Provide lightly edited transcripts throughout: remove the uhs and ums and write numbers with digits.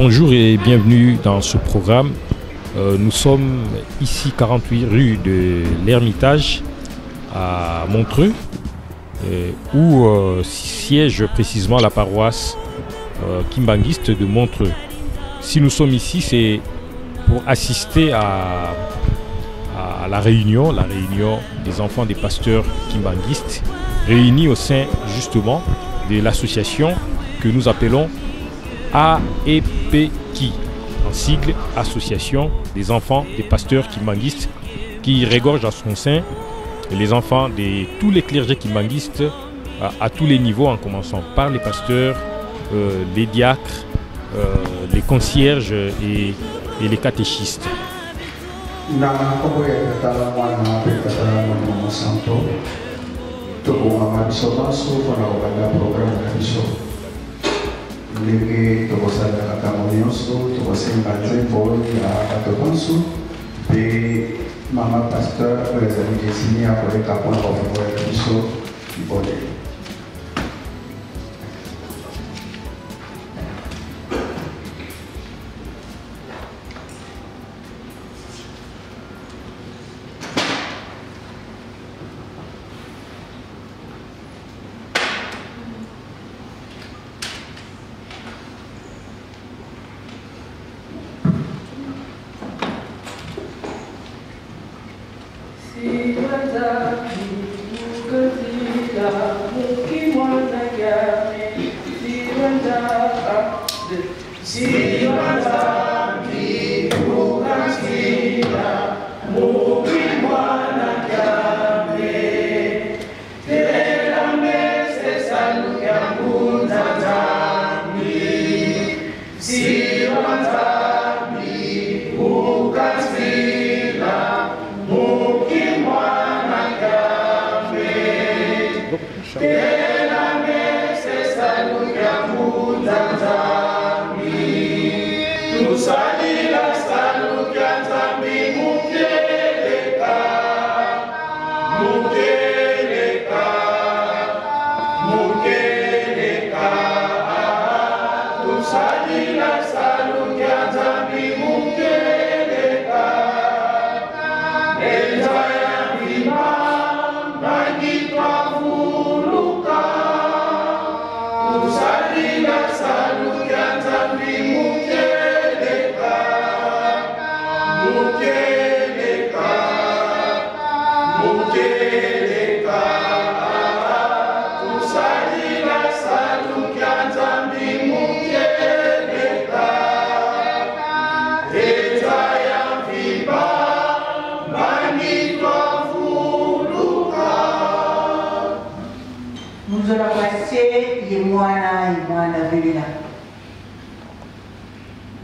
Bonjour et bienvenue dans ce programme. Nous sommes ici 48 rue de l'Ermitage à Montreux, où siège précisément la paroisse kimbanguiste de Montreux. Si nous sommes ici, c'est pour assister à la réunion des enfants des pasteurs kimbanguistes, réunis au sein justement de l'association que nous appelons AEPKI, en sigle Association des enfants des pasteurs kimbanguistes, qui regorge à son sein les enfants de tous les clergés kimbanguistes à tous les niveaux, en commençant par les pasteurs, les diacres, les concierges et les catéchistes. Na kombo ya Tata na Mwana mpe Tata na Molimo Mosanto, tobongama biso banso mpona kobanda programme na biso. Ndenge tokosalelaka ntango nyonso, tokosenga nzembo ya bato banso mpe mama pasteur oyo ezali Desini akoleka mpona kofungolela biso libondeli.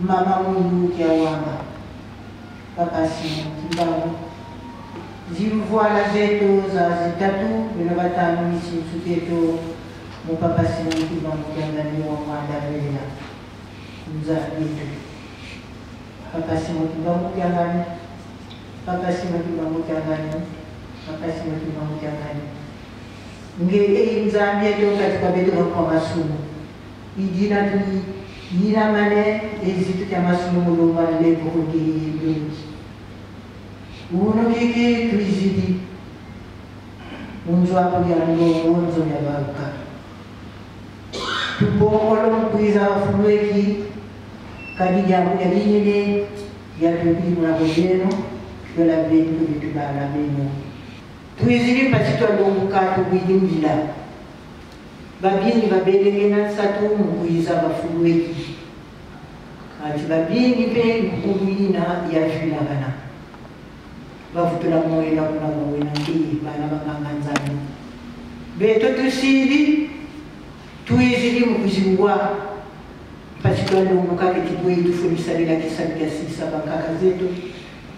Mama Mungu kia wamba, Papa Simon Kimbangu, zimvoila zetu za zitatu beno batano misitu zetu mo Papa Simon Kimbangu kia ndani wa mwanda velela nza yetu. Papa Simon Kimbangu kia ndani, Papa Simon Kimbangu kia ndani, Papa Simon Kimbangu kia ndani. Nge e nzambi yetu katika betu kwa masumu. Idina tu Nina mane ezitu kya masumu mulumba lebo kugi Uno kiki tuizidi Unzo apo ya ngo unzo ya baruka. Tupokolo mkuiza wafuweki kadi ya ya linyene ya tubi muna bojeno yola beni kubi tubala beno. Tuizidi pasito alonguka tubuidi mbila. Babini babelenge na satu mkuiza bafuweki. Ati babini pe mkuina ya vila bana. Bavutula moyo na kuna moyo na ndi bana banganga nzambe. Beto tusili tuizili mkuziwa pasito alonguka kitibwe tufundisa bila kisabi ya sisa bakaka zetu.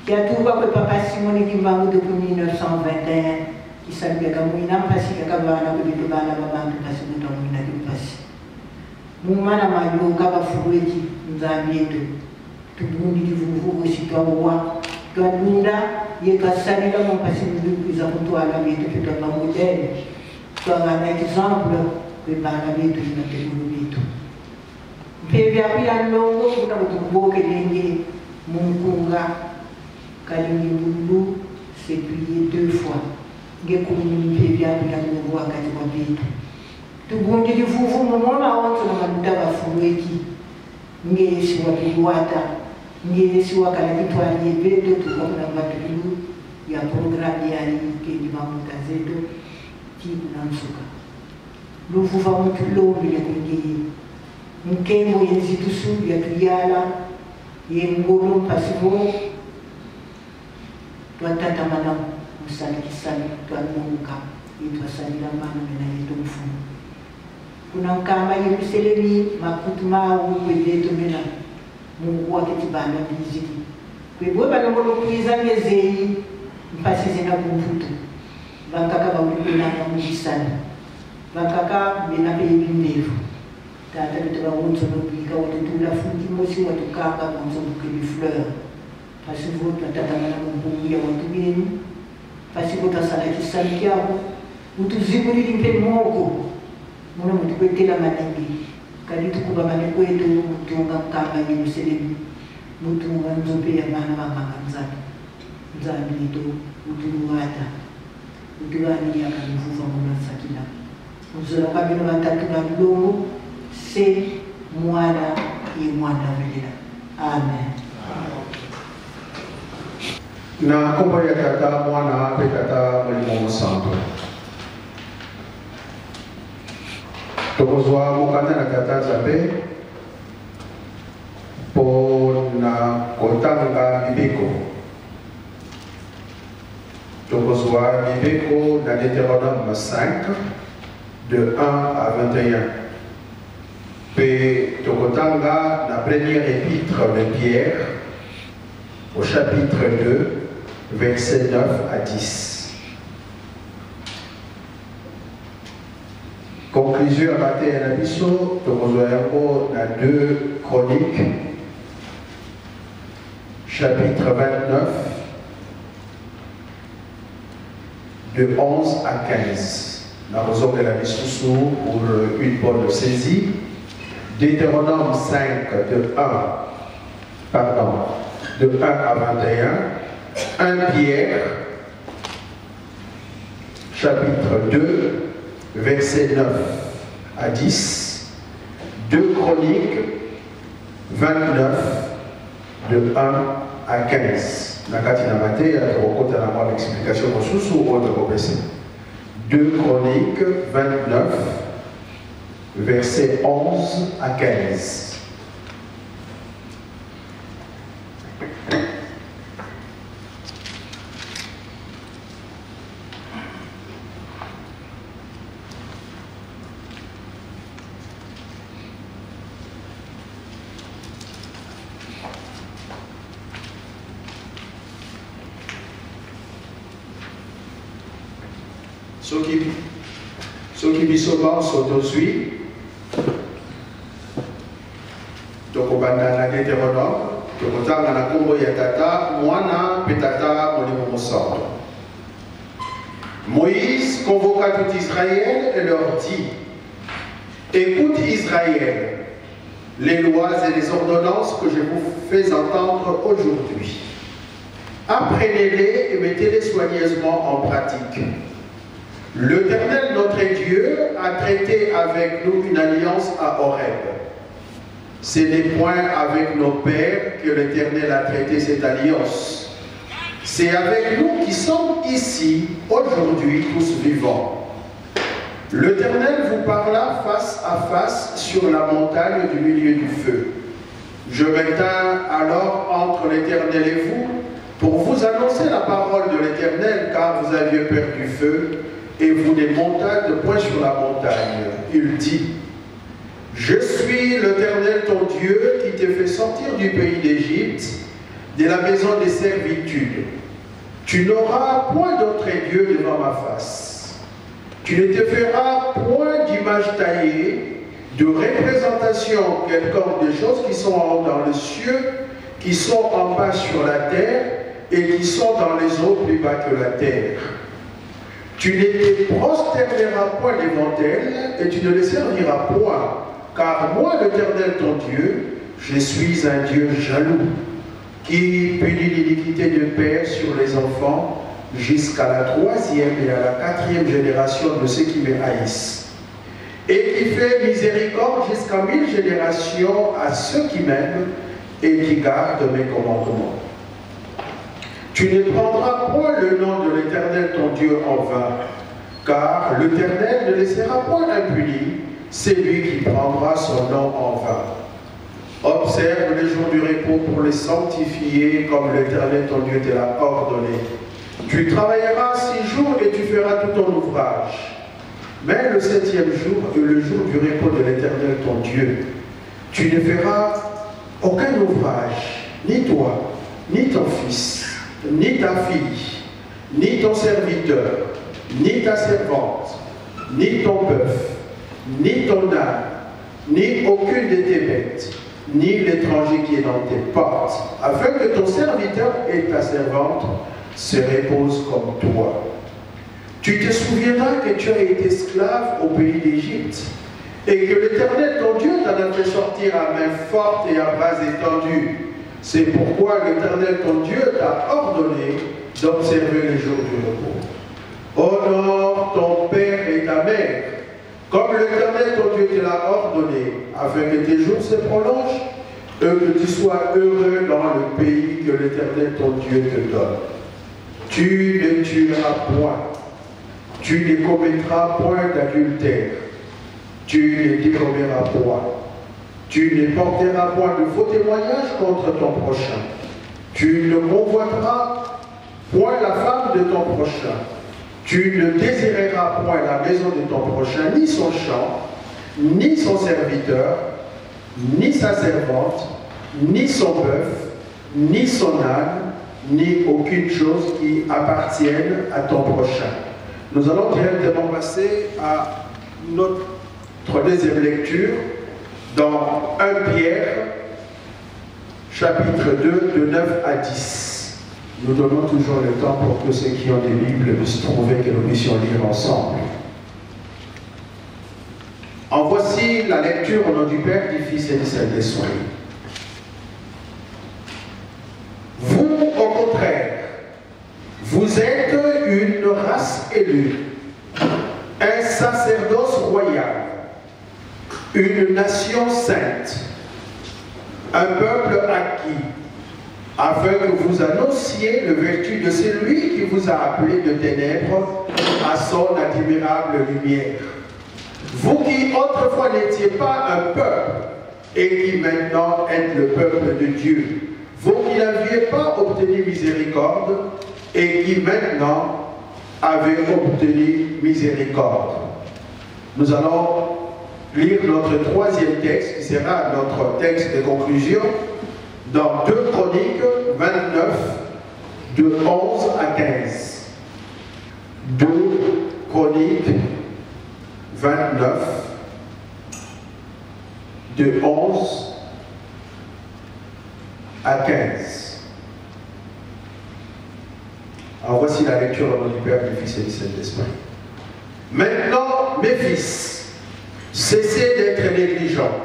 Kiatuba kwa Papa Simoni Kimbangu depuis 1921. Kisabi ya kamwina mpasi ya kabana kubitu bana babantu pasi kuto mwina kimpasi. Mumana mayoka bafuweki nzambi yetu. Tubundi divuvu ositwa wa. Twabunda yetu asalila mo mpasi mduku za kutwala betu tutwa modèle. Twanga na exemple kwe bana betu na tekulu betu. Mpeve akuya longo kuna kutukubokelenge munkunga kalingi mbulu s'est plié deux fois ngekumi mpeve akuya longo wakati kwa betu tugundi livuvu mumona onso na maluta bafulueki ngeyesi watuliwata ngeyesi wakala kitwalie beto tukakuna matulu ya programme ya kendi mamuta zetu ti kuna nsuka luvuva mutu lombile kwengeye nkembo yenzitusu yatuyala yengolo mpasibo twatatamana musalikisali twanunga yetwasalila mana mena yetu mfumu kuna nkamba yeluselemi makutu mawu kwebeto mena mungu waketibanda biziki kwebwe balongolo kwiza ngezeyi mpasi zina kumputu bakaka baulikwelanga mubisana bakaka mena pe yebimbevu tata beto bawonzo nobika watutula fundi mosi watukanga bonzo bukeli fleur pasi vo twatatamana mubungu ya watu benu pasi vo twasala kisali kyabo utuzibulili mpe moko muna mutukwetela manenge kadi tukuba mane kwetu mutunga nkamba yerusalemu mutunga nzope ya bana banganga nzambi nzambi leto utuluwata utulani yaka luvuva muna sakila uzola kwa bino batatu na bilongo se mwana ye mwana velela amen. Na nkombo ya Tata, Mwana mpe Tata Molimo Mosantu. Tokozwa mokanda na Tata Nzambe mpo na kotanga mibeko. Tokozwa mibeko na Deutéronome 5 de 1 à 21. Mpe tokotanga na première épître de Pierre au chapitre 2, versets 9 à 10. Conclusion à mateya na biso, tokozwa yango na 2 Chroniques, chapitre 29, de 11 à 15. Nakozongela lisusu pour une bonne saisie. Deutéronome 5, de 1, pardon, de 1 à 21. 1 Pierre, chapitre 2, versets 9 à 10. 2 Chroniques, 29, de 1 à 15. Na kati na mateya, tokokota na mwa explication mosusu oyo tokopesa. 2 Chroniques, 29, versets 11 à 15. Soki biso banso tozwi, tokobanda na Deutéronome, tokotanga na nkombo ya Tata, Mwana mpe Tata Molimo Mosantu. Moïse convoqua tout Israël et leur dit: Écoute Israël, les lois et les ordonnances que je vous fais entendre aujourd'hui. Apprenez-les et mettez-les soigneusement en pratique. L'Éternel, notre Dieu, a traité avec nous une alliance à Horeb. Ce n'est point avec nos pères que l'Éternel a traité cette alliance. C'est avec nous qui sommes ici, aujourd'hui, tous vivants. L'Éternel vous parla face à face sur la montagne du milieu du feu. Je me tins alors entre l'Éternel et vous, pour vous annoncer la parole de l'Éternel, car vous aviez peur du feu, et vous ne montâtes point sur la montagne. Il dit: Je suis l'Éternel ton Dieu qui t'ai fait sortir du pays d'Égypte, de la maison des servitudes. Tu n'auras point d'autre Dieu devant ma face. Tu ne te feras point d'image taillée, de représentation quelconque des choses qui sont en haut dans les cieux, qui sont en bas sur la terre et qui sont dans les eaux plus bas que la terre. Tu ne te prosterneras point devant elles et tu ne les serviras point. car moi, l'Éternel ton Dieu, je suis un Dieu jaloux, qui punit l'iniquité de père sur les enfants jusqu'à la troisième et à la quatrième génération de ceux qui me haïssent, et qui fait miséricorde jusqu'à 1000 générations à ceux qui m'aiment et qui gardent mes commandements. Tu ne prendras point le nom de l'Éternel ton Dieu en vain, car l'Éternel ne laissera point impuni celui qui prendra son nom en vain. Observe les jours du repos pour les sanctifier comme l'Éternel ton Dieu te l'a ordonné. Tu travailleras 6 jours et tu feras tout ton ouvrage. Mais le 7e jour est le jour du repos de l'Éternel ton Dieu. Tu ne feras aucun ouvrage, ni toi, ni ton fils, ni ta fille, ni ton serviteur, ni ta servante, ni ton bœuf, ni ton âne, ni aucune de tes bêtes, ni l'étranger qui est dans tes portes, afin que ton serviteur et ta servante se reposent comme toi. Tu te souviendras que tu as été esclave au pays d'Égypte, et que l'Éternel ton Dieu t'en a fait sortir à main forte et à bras étendus. C'est pourquoi l'Éternel ton Dieu t'a ordonné d'observer les jours du repos. Honore ton père et ta mère, comme l'Éternel ton Dieu te l'a ordonné, afin que tes jours se prolongent et que tu sois heureux dans le pays que l'Éternel ton Dieu te donne. Tu ne tueras point, tu ne commettras point d'adultère, tu ne déroberas point, tu ne porteras point de faux témoignages contre ton prochain, tu ne convoiteras point la femme de ton prochain, tu ne désireras point la maison de ton prochain, ni son champ, ni son serviteur, ni sa servante, ni son bœuf, ni son âne, ni aucune chose qui appartienne à ton prochain. Nous allons directement passer à notre deuxième lecture dans 1 Pierre, chapitre 2, de 9 à 10. Nous donnons toujours le temps pour que ceux qui ont des Bibles puissent trouver que nous puissions lire ensemble. En voici la lecture au nom du Père, du Fils et du Saint-Esprit. Vous, au contraire, vous êtes une race élue, un sacerdoce royal, une nation sainte, un peuple acquis, afin que vous annonciez le vertu de celui qui vous a appelé de ténèbres à son admirable lumière. Vous qui autrefois n'étiez pas un peuple et qui maintenant êtes le peuple de Dieu, vous qui n'aviez pas obtenu miséricorde et qui maintenant avez obtenu miséricorde. Nous allons lire notre troisième texte, qui sera notre texte de conclusion, dans 2 Chroniques 29, de 11 à 15. 2 Chroniques 29, de 11 à 15. Alors voici la lecture au nom du Père, du Fils et du Saint-Esprit. Maintenant, mes fils, cessez d'être négligents,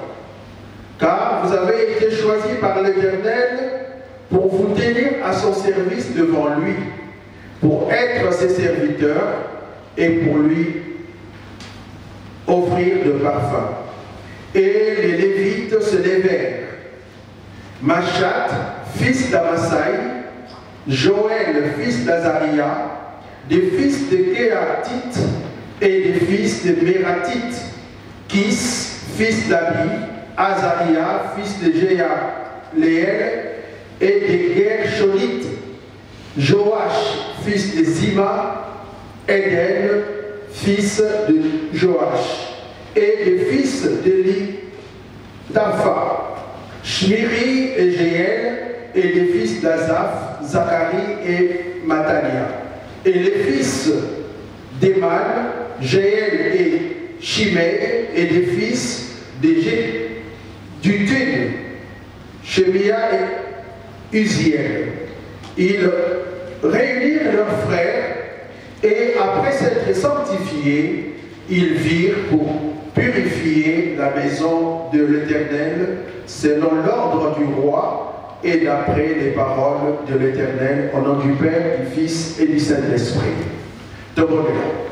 car vous avez été choisis par l'Éternel pour vous tenir à son service devant lui, pour être ses serviteurs et pour lui offrir de parfums. Et les Lévites se levèrent. Machat, fils d'Amasai, Joël, fils d'Azaria, des fils de Kéatite et des fils de Mératite, Kis, fils d'Abi, Azaria, fils de Jéaléel, et des Gershonites, Joach, fils de Zima, Eden, fils de Joach, et des fils d'Elitapha, Shmiri et Jéel, et des fils d'Azaph, Zacharie et Matania, et les fils d'Eman, Jéel et Shimei, et des fils de Jedutun, Shemia et Uziel. Ils réunirent leurs frères, et après s'être sanctifiés, ils virent pour purifier la maison de l'Éternel selon l'ordre du roi et d'après les paroles de l'Éternel, au nom du Père, du Fils et du Saint-Esprit. Tobondela.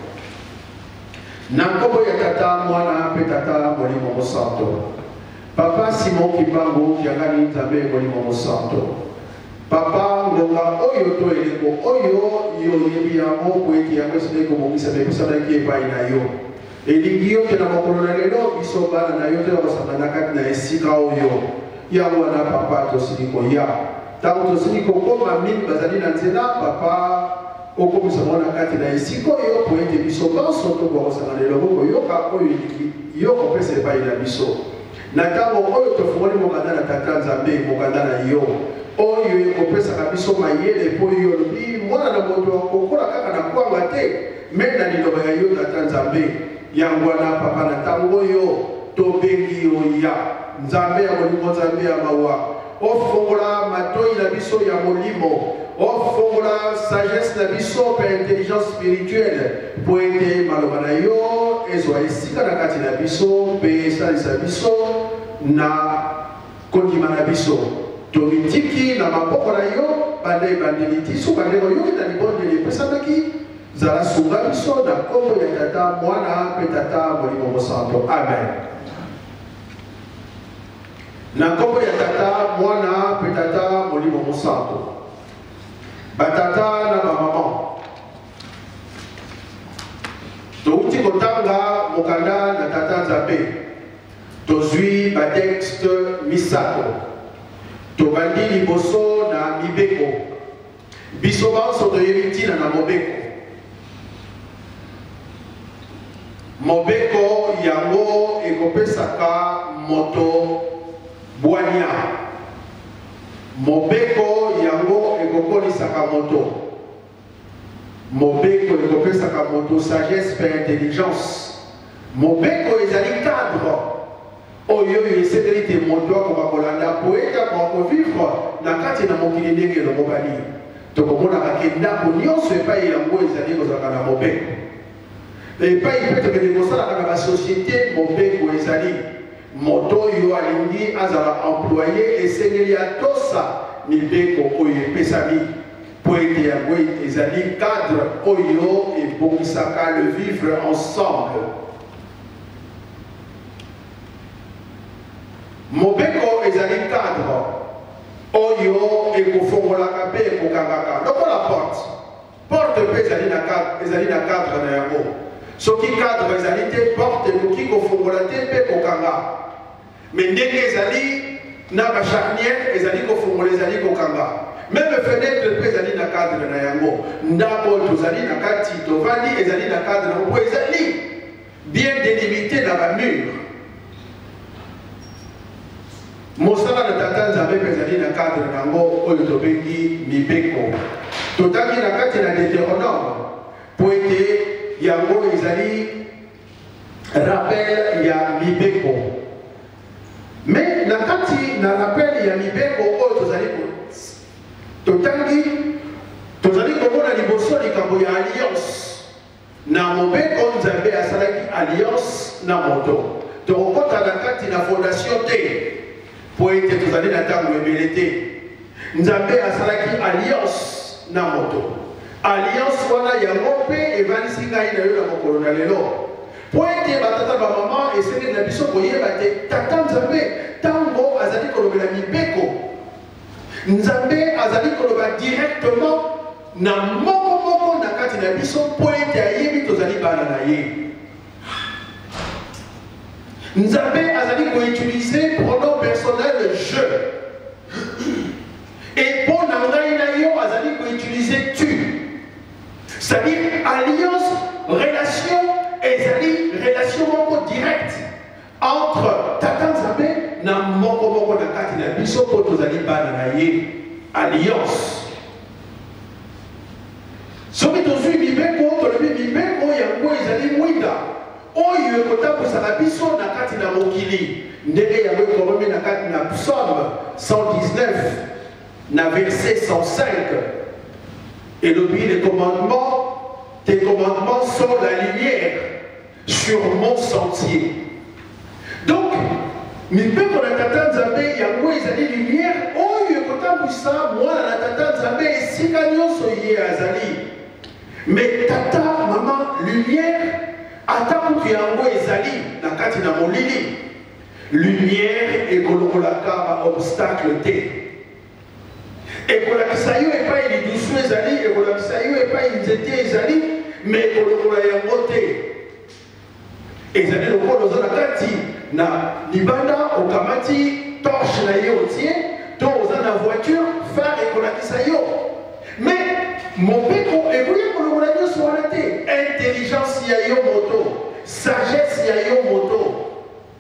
Na nkombo ya Tata, Mwana mpe Tata Molimo Mosanto. Papa Simon Kimbangu Kiangani Nzambe Molimo Mosanto. Papa ngonga oyo to eleko oyo yo oyebi yango po ete yango esili kobongisama epesamaki epai na yo. Elingi yo te na mokolo na lelo biso bana na yo toya kosangana kati na esika oyo. Yango wana papa tosili koya. Ntango tosili kokoma mingi bazali na nzela papa okomisa bango na kati na esika oyo po ete biso banso tokoka kosangana elongo koyoka oyo elingi yo kopesa epai na biso. Na ntango oyo tofungoli mokanda na Tata Nzambe, mokanda na yo oyo ekopesaka biso mayele, mpo yo olobi mwana na moto akokola kaka na kwanga te, me na liloba ya yo Tata Nzambe. Yango wana papa, na ntango oyo tobengi yo ya Nzambe ya bolingo, Nzambe ya mawa, ofongola matoi na biso ya molimo, ofongola sagesse na biso mpe intelligence spirituelle, mpo ete maloba na yo ezwa esika na kati na biso mpe esalisa biso na kondima na biso. Tomitiki na maboko na yo banda ebandeli ti suka, ndenge oyoki na libondeli epesamaki. Zala sunga biso na nkombo ya Tata, Mwana mpe Tata Molimo Mosanto. Amen. Na nkombo ya Tata, Mwana mpe Tata Molimo Mosanto. Batata na bamama, touti kotanga mokanda na Tata Nzambe, tozwi batexte misato. Tobandi liboso na mibeko. Biso banso toyebi ntina na mobeko. Mobeko yango ekopesaka moto bwanya. Mobeko yango ekokolisaka moto. Mobeko ekopesaka moto sagesse mpe intelligence. Mobeko ezali cadre oyo oyo esengeli te moto akoka kolanda mpo ete akoka kovivre na kati na mokili ndenge elongobani. Tokomonaka ke ndako nyonso epai yango ezali kozalaka na mobeko. Epai mpe tokende kosalaka na basosiete, mobeko ezali. Moto oyo alingi azala employe esengeli atosa mibeko oyo epesami, mpo ete yango ezali cadre oyo ebongisaka le vivre ensemble. Mobeko ezali cadre oyo ekofongolaka mpe ekokangaka lokola porte. Porte mpe ezali na cadre, ezali na cadre na yango. Soki cadre ezali te, porte ekoki kofongola te mpe kokanga. Me ndenge ezali na ba charnière ezali kofongola, ezali kokanga. Meme fenêtre mpe ezali na cadre na yango. Ndako oyo tozali na kati tovandi ezali na cadre na yango mpo ezali bien délimité na ba mur. Mosala na Tata Nzambe mpe ezali na cadre na yango oyo tobengi mibeko. Totangi na kati na Deutéronome mpo ete yango ezali rappel ya mibeko. Mais na kati na rappel ya mibeko oyo tozali totangi, tozali komona liboso likambo ya alliance. Na mobeko Nzambe asalaki alliance na moto. Tokokota na kati na fondation te mpo ete tozali na ntango ebele te. Nzambe asalaki alliance na moto. Alliance wana yango mpe evandisi ngai na yo na mokolo na lelo. Mpo ete batata bamama esengeli na biso koyeba te Tata Nzambe ntango azali kolobela mibeko, Nzambe azali koloba directement na moko moko na kati na biso mpo ete ayebi tozali bana na ye. Nzambe azali koutilize pronom personnel je. Et mpo na ngai na yo azali koutilize tu. C'est-à-dire alliance, relation ezali relation moko directe entre Tata Nzambe na moko moko na kati na biso mpo tozali bana na ye. Alliance. Soki tozwi mibeko, tolobi mibeko yango ezali mwinda oyo ekotambwisaka biso na kati na mokili, ndenge yango ekomami na kati na Psaume 119 na verset 105, elobi les commandements, tes commandements sont la lumière sur mon sentier. Mibeko na Tata Nzambe yango ezali lumière oyo ekotambwisa mwana na Tata Nzambe esika nyonso ye azali. Mais tata, mama, lumière ata kutu yango ezali na kati na molili, lumière ekolongolaka ba obstacle te. Ekolakisa yo epai lidusu ezali, ekolakisa yo epai nzete ezali, mais ekolongola yango te. Ezali lokola oza na kati na libanda, okamati torche na ye otie, to oza na voiture, phare ekolakisa yo. Mais mobeko ekoya kolongola nyonso wana te. Intelligence ya yo moto, sagesse ya yo moto,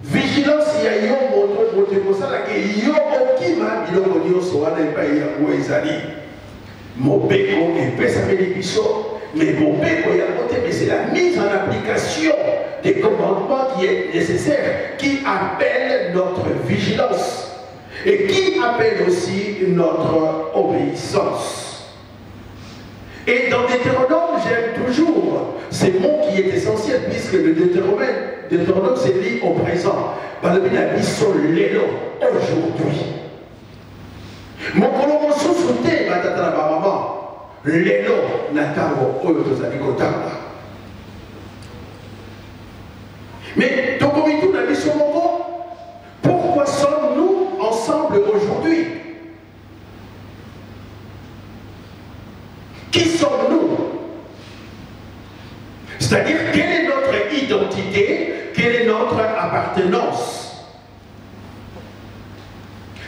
vigilance ya yo moto, moto ekosalaka yo okima biloko nyonso wana epai yango ezali. Mobeko epesameli biso, mais mobeko yango te, mais c'est la mise en application des commandements qui est nécessaire, qui appelle notre vigilance et qui appelle aussi notre obéissance. Et dans Deutéronome, j'aime toujours ce mot qui est essentiel, puisque le Deutéronome, Deutéronome c'est lié au présent. Balobi na biso lelo, aujourd'hui. Mokolo mosusu te, batata na bamama, lelo na ntango oyo tozali kotanga. Mais tokomituna biso moko, pourquoi sommes-nous ensemble aujourd'hui? Qui sommes-nous? C'est-à-dire, quelle est notre identité? Quelle est notre appartenance?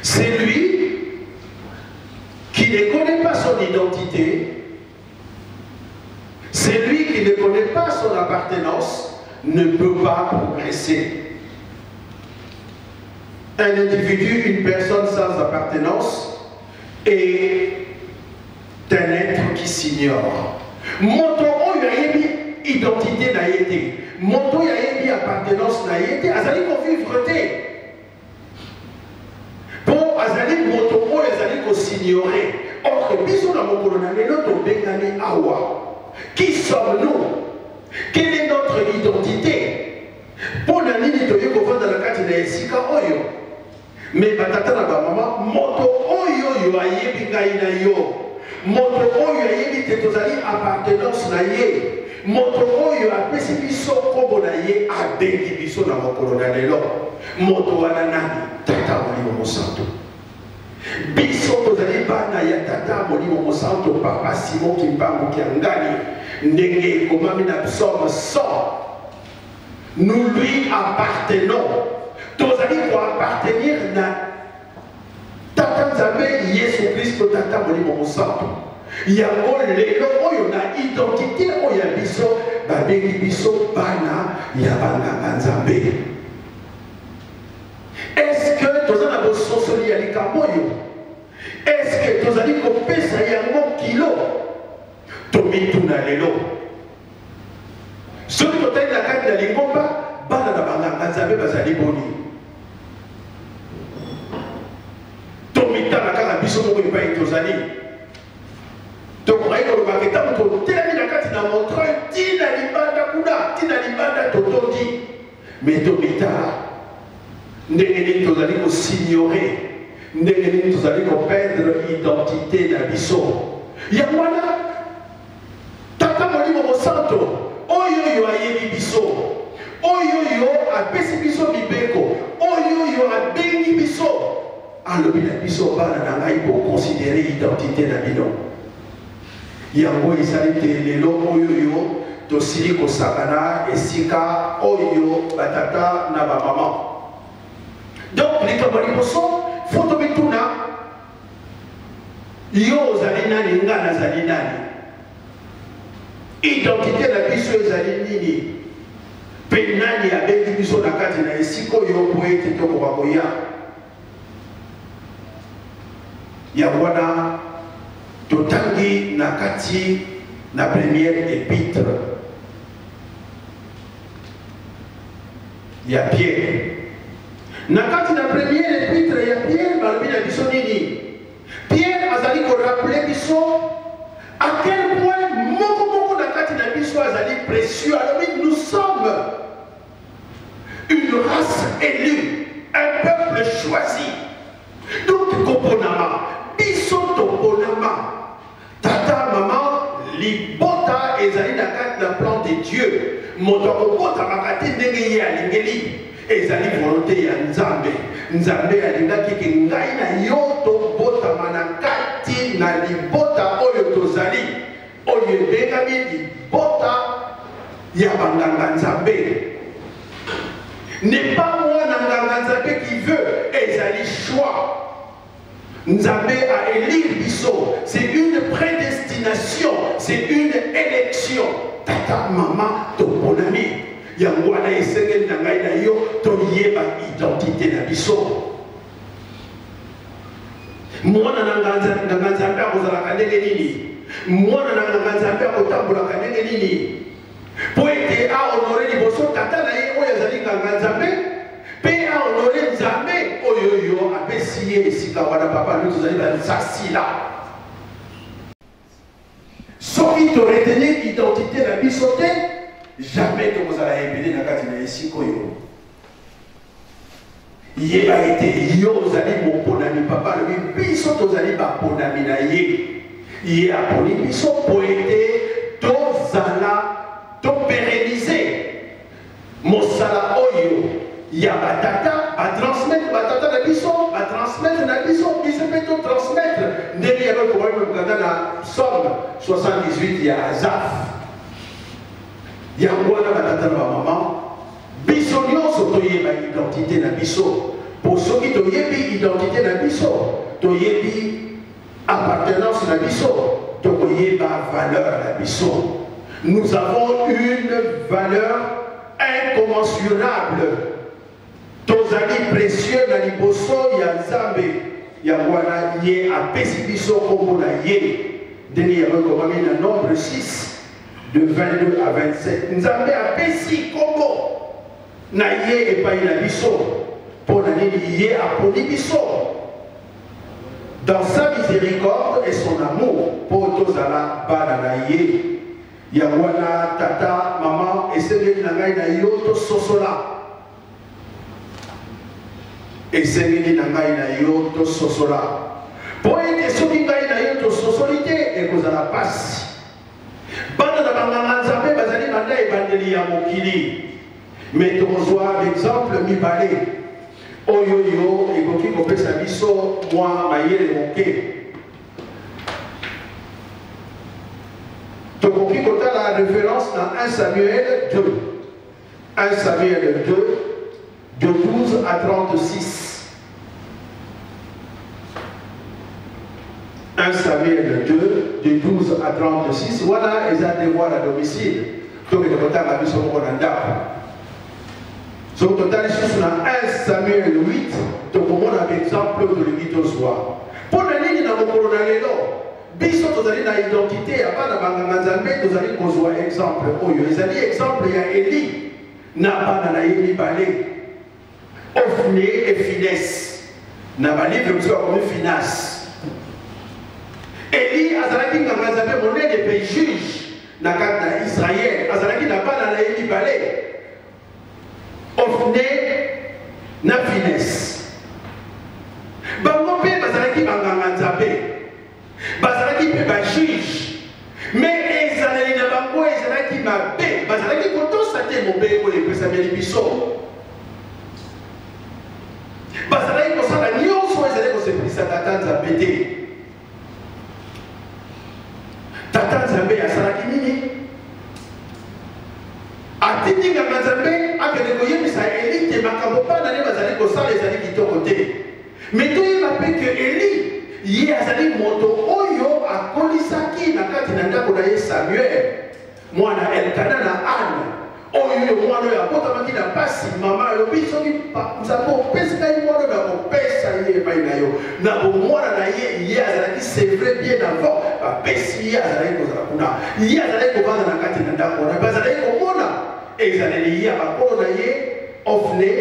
C'est lui qui ne connaît pas son identité, c'est lui qui ne connaît pas son appartenance, ne peut pas progresser. Un individu, une personne sans appartenance est un être qui s'ignore. Moto oyo ayebi identité na ye te, moto oyo ayebi appartenance na ye te, azali kovivre te, mpo azali moto oyo azali kosignore. Or que biso na mokolo na lelo tobengani awa, qui sommes-nous? Quelle est notre identité? Mpo na nini toye kovanda na kati na esika oyo? Mais batata na bamama, moto oyo oyo ayebi ngai na yo, moto oyo ayebi te tozali appartenance na ye, moto oyo apesi biso nkombo na ye, abengi biso na mokolo na lelo, moto wana nani? Tata Molimo Mosantu. Biso tozali bana ya Tata Molimo Mosantu, Papa Simon Kimbangu Kiangani, ndenge ekomami na Psaume 100. Nous lui appartenons. Tozali koappartenir na Tata Nzambe Yesu Kristo, Tata Molimo Mosantu. Yango lelo oyo na identité oyo ya biso babengi biso bana ya banganga Nzambe. Est-ce que toza na bososoli ya likambo oyo? Est-ce que tozali kopesa yango kilo? Tomituna lelo. Soki totali na kati na lingomba, bana na banganga Nzambe bazali boni? Tomitala kaka biso moko epai tozali. Tokokaki koloba ke ntango totelemi na kati na Montreuil, tina libanda kuna, tina libanda totondi. Mais tomitala ndenge nini tozali kosignore, ndenge nini tozali koperdre identité na biso. Yango wana Tata Molimo Mosanto, oyo oyo ayebi biso, oyo oyo apesi biso mibeko, oyo oyo abengi biso, alobi na biso, bana na ngai, bokonsidere identité na bino. Yango ezali te lelo oyo oyo tosili kosangana esika oyo batata na bamama. Donc likambo ya liboso fo tomituna, yo ozali nani, nga nazali nani, identité na biso ezali nini, mpe nani abengi biso na kati na esika oyo mpo ete tokoka koya. Yango wana totangi na kati na première épître ya Pierre. Na kati na première épître ya Pierre balobi na biso nini? Pierre azali korappeler biso à quel point moko moko na kati na biso azali précieux. Alobi nous sommes une race élue, un peuple kati na plan de Dieu. Moto akobotamaka te ndenge ye alingeli, ezali volonté ya Nzambe. Nzambe alingaki ke ngai na yo tobotama na kati na libota oyo tozali, oyo ebengami libota ya banganga Nzambe. N'est pas mwana nganga Nzambe qui veut, ezali choix. Nzambe a élire biso, c'est une prédestination, c'est une élection. Tata, mama, toponami. Yango wana esengeli na ngai na yo toyeba identité na biso. Mwana na nganga Nzambe akozalaka ndenge nini? Mwana na nganga Nzambe akotambolaka ndenge nini? Mpo ete ahonore liboso tata na ye oyo azali nganga Nzambe, mpe ahonore Nzambe oyo yo apesi ye esika wana. Papa, nous tozali bansasila. Soki toretenir identité na biso te, jamais tokozala ebele na kati na esika oyo. Yeba ete yo ozali moponami. Papa alobi biso tozali baponami na ye. Ye aponi biso mpo ete tozala topérenniser mosala oyo ya batata, batransmettre batata na biso, batransmettre na biso, biso mpe totransmettre ndenge yango ekomami mokanda na Psaume 78 ya Azaf. Yango wana batata na bamama, biso nyonso toyeba identité na biso, po soki toyebi identité na biso, toyebi appartenance na biso, tokoyeba valeur na biso. Nous avons une valeur incommensurable. Tozali précieux na liboso ya Nzambe. Yango wana ye apesi biso kombo na ye, ndenge yango ekomami na Nombre 6 de 22 à 27. Nzambe apesi kombo na ye epai na biso mpo na nini? Ye aponi biso dans sa miséricorde et son amour mpo tozala bana na ye. Yango wana tata, mama, esengeli na ngai na yo tososola, esengeli na ngai na yo tososola, mpo ete soki ngai na yo tososoli te, ekozala pasi. Bana na banganga Nzambe bazali banda ebandeli ya mokili. Me tokozwa exemple mibale oyo yo ekoki kopesa biso mwa mayele moke. Tokoki kotala référence na 1 Samuel 2, 1 Samuel 2 de 12 à 36. 1 Samuel 2 de 12 à 36. Wana eza devoir à domicile, tokende kotanga biso moko na ndako. Soki totali lisusu na 1 Samuel 8, tokomona baexemple oyo tolingi tozwa. Mpo na nini na mokolo na lelo biso tozali na identité ya bana banganga Nzambe? Tozali kozwa exemple oyo ezali exemple ya Eli na bana na ye mibale, Ofni et Finès. Na balivre mosusu bakomi Finas. Eli azalaki nganga Nzambe monene mpe juge na kati na Israel. Azalaki na bana na ye mibale, Ofne na Finès. Bango mpe bazalaki banganga Nzambe, bazalaki mpe bajuge, me ezaleli na bango ezalaki mabe. Bazalaki kotosa te mobeko oyo epesameli biso. Bazalaki kosala nyonso ezali kosepelisa Tata Nzambe te. Tata Nzambe asalaki nini? Atindi nganga Nzambe akende koyebisa Eli te makambo bana ne bazali kosala ezali kitoko te. Me toyeba mpe ke Eli ye azali moto oyo akolisaki na kati na ndako na ye Samuel, mwana Elkana na Anne, oyo mwana oyo abotamaki na pasi. Mama alobi, soki Nzambe opesi ngai mwana, na kopesa ye epai na yo. Na bomwana na ye, ye azalaki, c'est vrai, bien avant bapesi ye, azalaki kozala kuna. Ye azalaki kovanda na kati na ndako wana, mpe azalaki komona ezaleli ya bakolo na ye, Ofne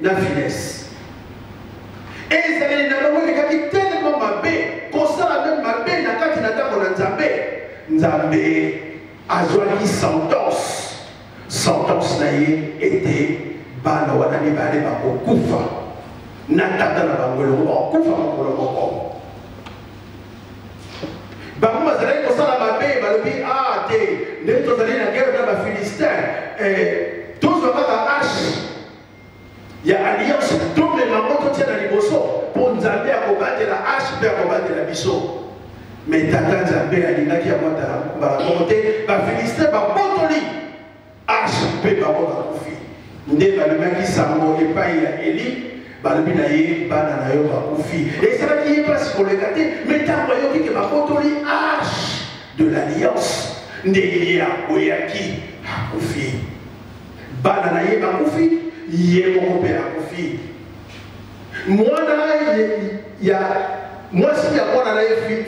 na Finese. Ezaleli na bango elekaki tellement mabe, kosala mpe mabe na kati na ndako na Nzambe. Nzambe azwaki sentence na ye ete bana wana mibale bakokufa na tata na bango elongo, bakokufa mokolo moko. Bango bazalaki kosala mabe, balobi a te, ndenge tozali na guerre na eh, tozwa kaka arche ya alliance, tomema yango totia na liboso, mpo Nzambe akobatela arche mpe akobatela biso. Me Tata Nzambe alingaki yango ata mbala moko te. Bafilistin babotoli arche mpe bango bakufi. Nde bamemaki sango epai ya Eli, balobi na ye, bana na yo bakufi. Esalaki ye mpasi koleka te, me ntango ayoki ke babotoli arche de l'alliance, nde ye akweyaki, akufi. Bana na ye bakufi, ye moko mpe akufi. Mwana ya mwasi ya mwana na ye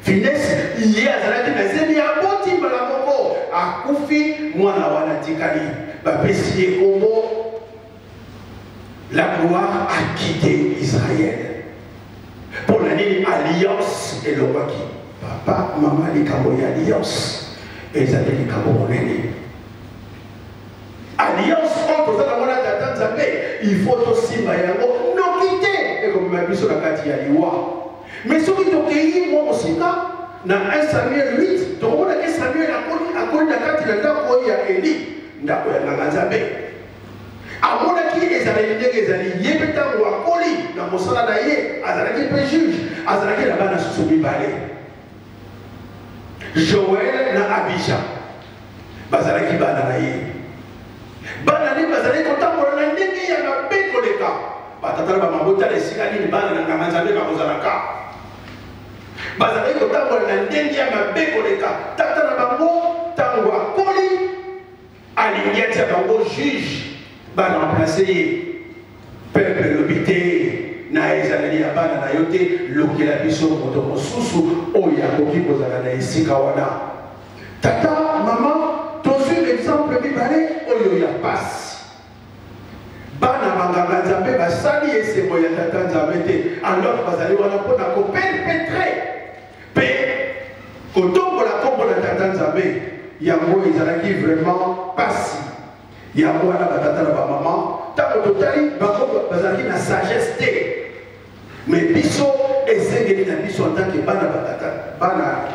Finesi, ye azalaki na zemi, aboti mbala moko, akufi. Mwana wana atikali, bapesi ye kombo la gloire a quitté Israël. Mpo na nini? Alliance elongwaki. Papa, mama, likambo ya alliance ezali likambo monene. Alliance oyo toza nango na Tata Nzambe, il faut tosimba yango, noki te ekomema biso na kati ya liwa. Mais soki tokei mwa mosika na 1 Samuel 8, tokomona ke Samuel akoli, akoli na kati na ndako oyo ya Eli, ndako ya nganga Nzambe. Amonaki ezaleli ndenge ezali. Ye mpe ntango akoli na mosala na ye, azalaki mpe juge, azalaki na bana susu mibale, Joel na Abija, bazalaki bana na ye. Bana nde bazalaki kotambola na ndenge ya mabe koleka batata na bamama. Botala esika nini bana na nganga Nzambe bakozalaka. Bazalaki kotambola na ndenge ya mabe koleka tata na bango. Ntango akoli, alingi atia bango juge, baremplace ye. Peuple elobi te, na ezaleli ya bana na yo te, lukela biso moto mosusu oyo akoki kozala na esika wana. Tata, mama, tozwi exemple mibale oyo ya pasi. Bana banganga Nzambe basali esengo ya Tata Nzambe te, alors bazali wana mpo na koperpetre mpe kotombola nkombo na Tata Nzambe. Yango ezalaki vraiment pasi. Yango wana, batata na bamama, ntango totali bango, bazalaki na sagesse te. Mais biso, esengeli na biso en tant que bana batata, bana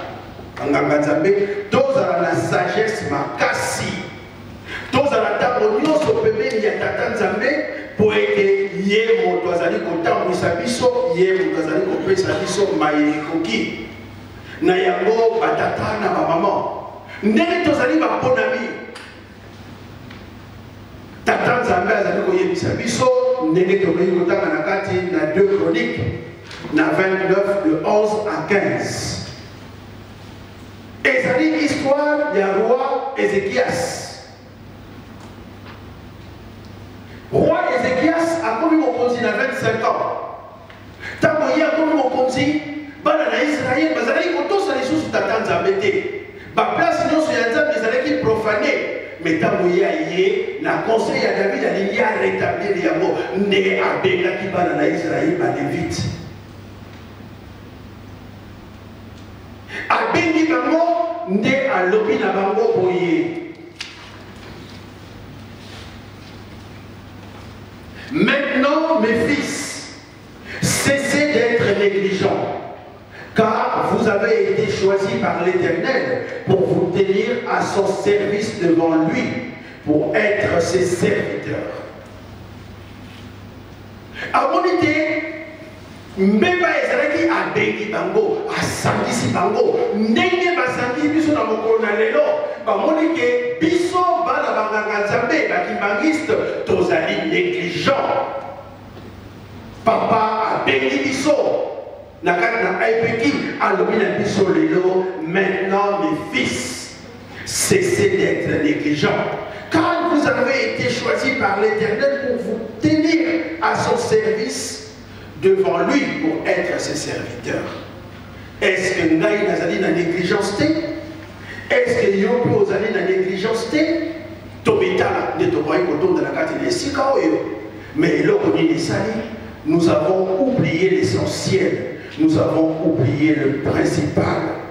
banganga Nzambe, tozala na sagesse makasi, tozala ntango nyonso pembeni ya Tata Nzambe, mpo ete ye moto azali kotambwisa biso, ye moto azali kopesa biso maye ekoki. Na yango, batata na bamama, ndenge tozali baponami, Tata Nzambe azali koyebisa biso ndenge tokoki kotanga na kati na 2 Chronique na 29 de 11 à 15. Ezali histoire ya roi Ezekias. Roi Ezekias akomi mokonzi na 25 ans. Ntango ye akomi mokonzi, bana na Israele bazalaki kotosa lisusu Tata Nzambe te. Baplace nyonso ya Nzambe ezalaki profane. Me ntango ye aye na conseil ya David, alingi aretablir yango, nde abengaki bana na Israele, balevite. Abengi bango nde alobi na bango boye: Maintenant, mes fils, cessez d'être négligents, car vous avez été choisis par l'Éternel pour vous tenir à son service devant lui, pour être ses serviteurs. Amoni te mbeba ezalaki, abengi bango, asangisi bango ndenge basangi biso na mokolo na lelo. Bamoni ke biso bana banganga Nzambe, bakimbangiste, tozali négligent. Papa abengi biso na kati na ipeki, alobi na biso lelo: maintenant, mes fils, cessez d'être négligents, car vous avez été choisis par l'Éternel pour vous tenir à son service devant lui, pour être ses serviteurs. Est-ce que ngai nazali na négligence te? Est-ce que yo mpe ozali na négligence te? Tomitala nde tokoki kotonda na kati na esika oyo. Mais eloko nini esali? Nous avons oublié l'essentiel, nous avons oublié le principal.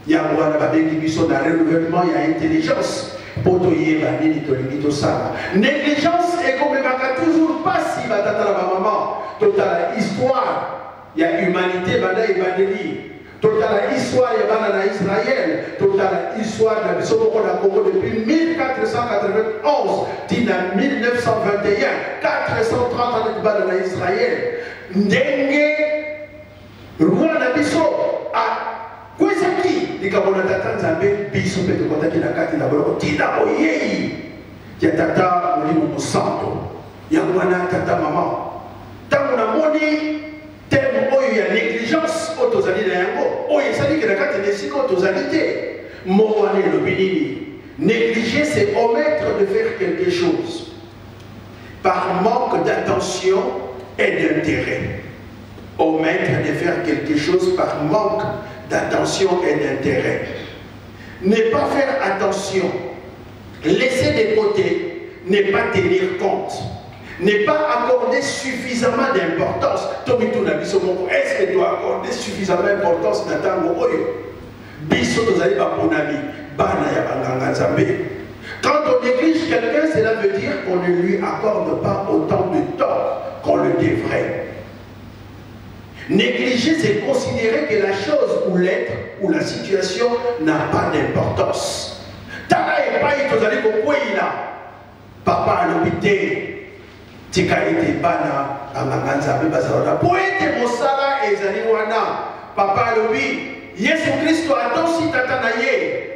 Yango wana babengi biso na renouvellement ya intelligence, mpo toyeba nini tolingi tosala. Négligence ekomemaka toujours mpasi. Batata na bamama, totala histoire ya humanité banda ebandeli. Totala histoire ya bana na Israël, totala histoire na biso moko na Congo depuis 1491 ti na 1921, 430 ans bana na Israël. Ndenge roi na biso akwesaki likambo na tata Nzambe, biso mpe tokotaki na kati na boloko ti na boyei ya tata Molimo Mosanto. Yango wana tata mama, ntango namoni thème oyo ya négligence oyo tozali na yango, oyo esaliki na kati na esika oyo tozali te, mot wana elobi nini? Négliger, c'est omettre de faire quelque chose par manque d'attention et d'intérêt. Omettre de faire quelque chose par manque d'attention et d'intérêt. Ne pas faire attention, laisser de côté, ne pas tenir compte, ne pas accorder suffisamment d'importance. Tomituna biso moko, est-ce que doit accorder suffisamment d'importance na tango oyo? Biso tozali baponami, bana ya banganga Nzambe. Quand on néglige quelqu'un, cela veut dire qu'on ne lui accorde pas autant de temps qu'on le devrait. Négliger, c'est considérer que la chose ou l'être ou la situation n'a pas d'importance. Tala epai tozali kokweyila, papa alobi te, tika ete bana banganga Nzambe bazala wana po ete mosala ezali wana. Papa alobi Yesu Kristo atosi tata na ye,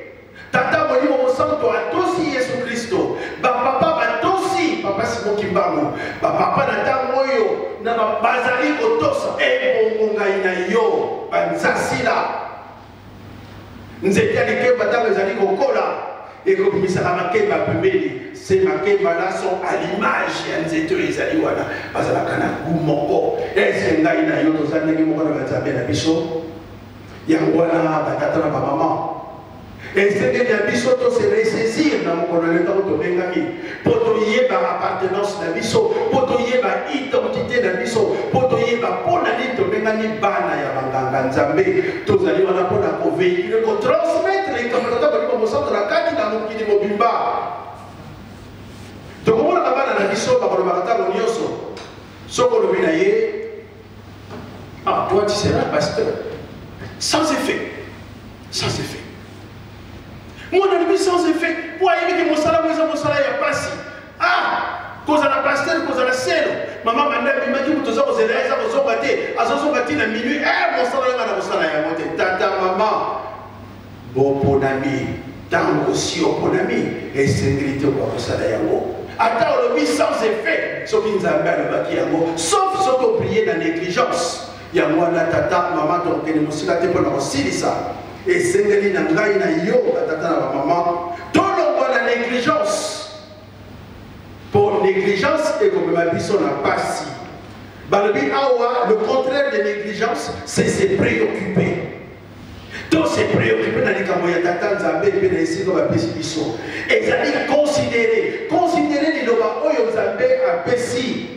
tata Molimo Mosanto atosi Yesu Kristo, bapapa batosi papa Simon Kimbangu, bapapa na ntango oyo na bazali kotosa ebongo ngai na yo banzasila. Nzete ya likemba ntango ezali kokola ekobimisaka makemba pembeni, se makemba là sont à l'image ya nzete oyo ezali wana, bazalaka na goût moko. Ese ngai na yo toza ndenge moko na banzambe na biso? Yango wana batata na bamama, esengeli na biso to se ressaisir na mokolo na ntango tobengami, mpo toyeba appartenance na biso, mpo toyeba identité na biso, mpo toyeba mpo na nini tobengami bana ya banganga Nzambe. Tozali wana mpo na kovéhiculer, kotransmettre likambo tata Molimo Mosanto na kati na mokili mobimba. Tokomonaka bana na biso bakolobaka ntango nyonso, soki olobi na ye, ah, toi tu seras pasteur, sans effet, sans effet. Mwana alobi sans effet po ayebi ke mosala ngo eza mosala ya pasi. Ah, kozala pasteur, kozala selo, mama banda abimaki, moto aza kozela ye, aza kozonga te, azozonga ti na minuit. Mosala nanga na kosala yango te. Tata mama, boponami ntango osi oponami, esengeli te okoka kosala yango. Ata olobi sans effet, soki Nzambe alobaki yango, sauf soki oprie na négligence. Yango wana tata mama, tokokende mosika te mpona kosilisa. Esengeli na ngai na yo batata na bamama tolongwa na négligence, po négligence ekomema biso na pasi. Balobi awa, le contraire de négligence, c'est se préoccuper. To se préoccuper na likambo ya tata Nzambe mpe na esika bapesi biso, ezali considérer, considérer liloba oyo Nzambe apesi,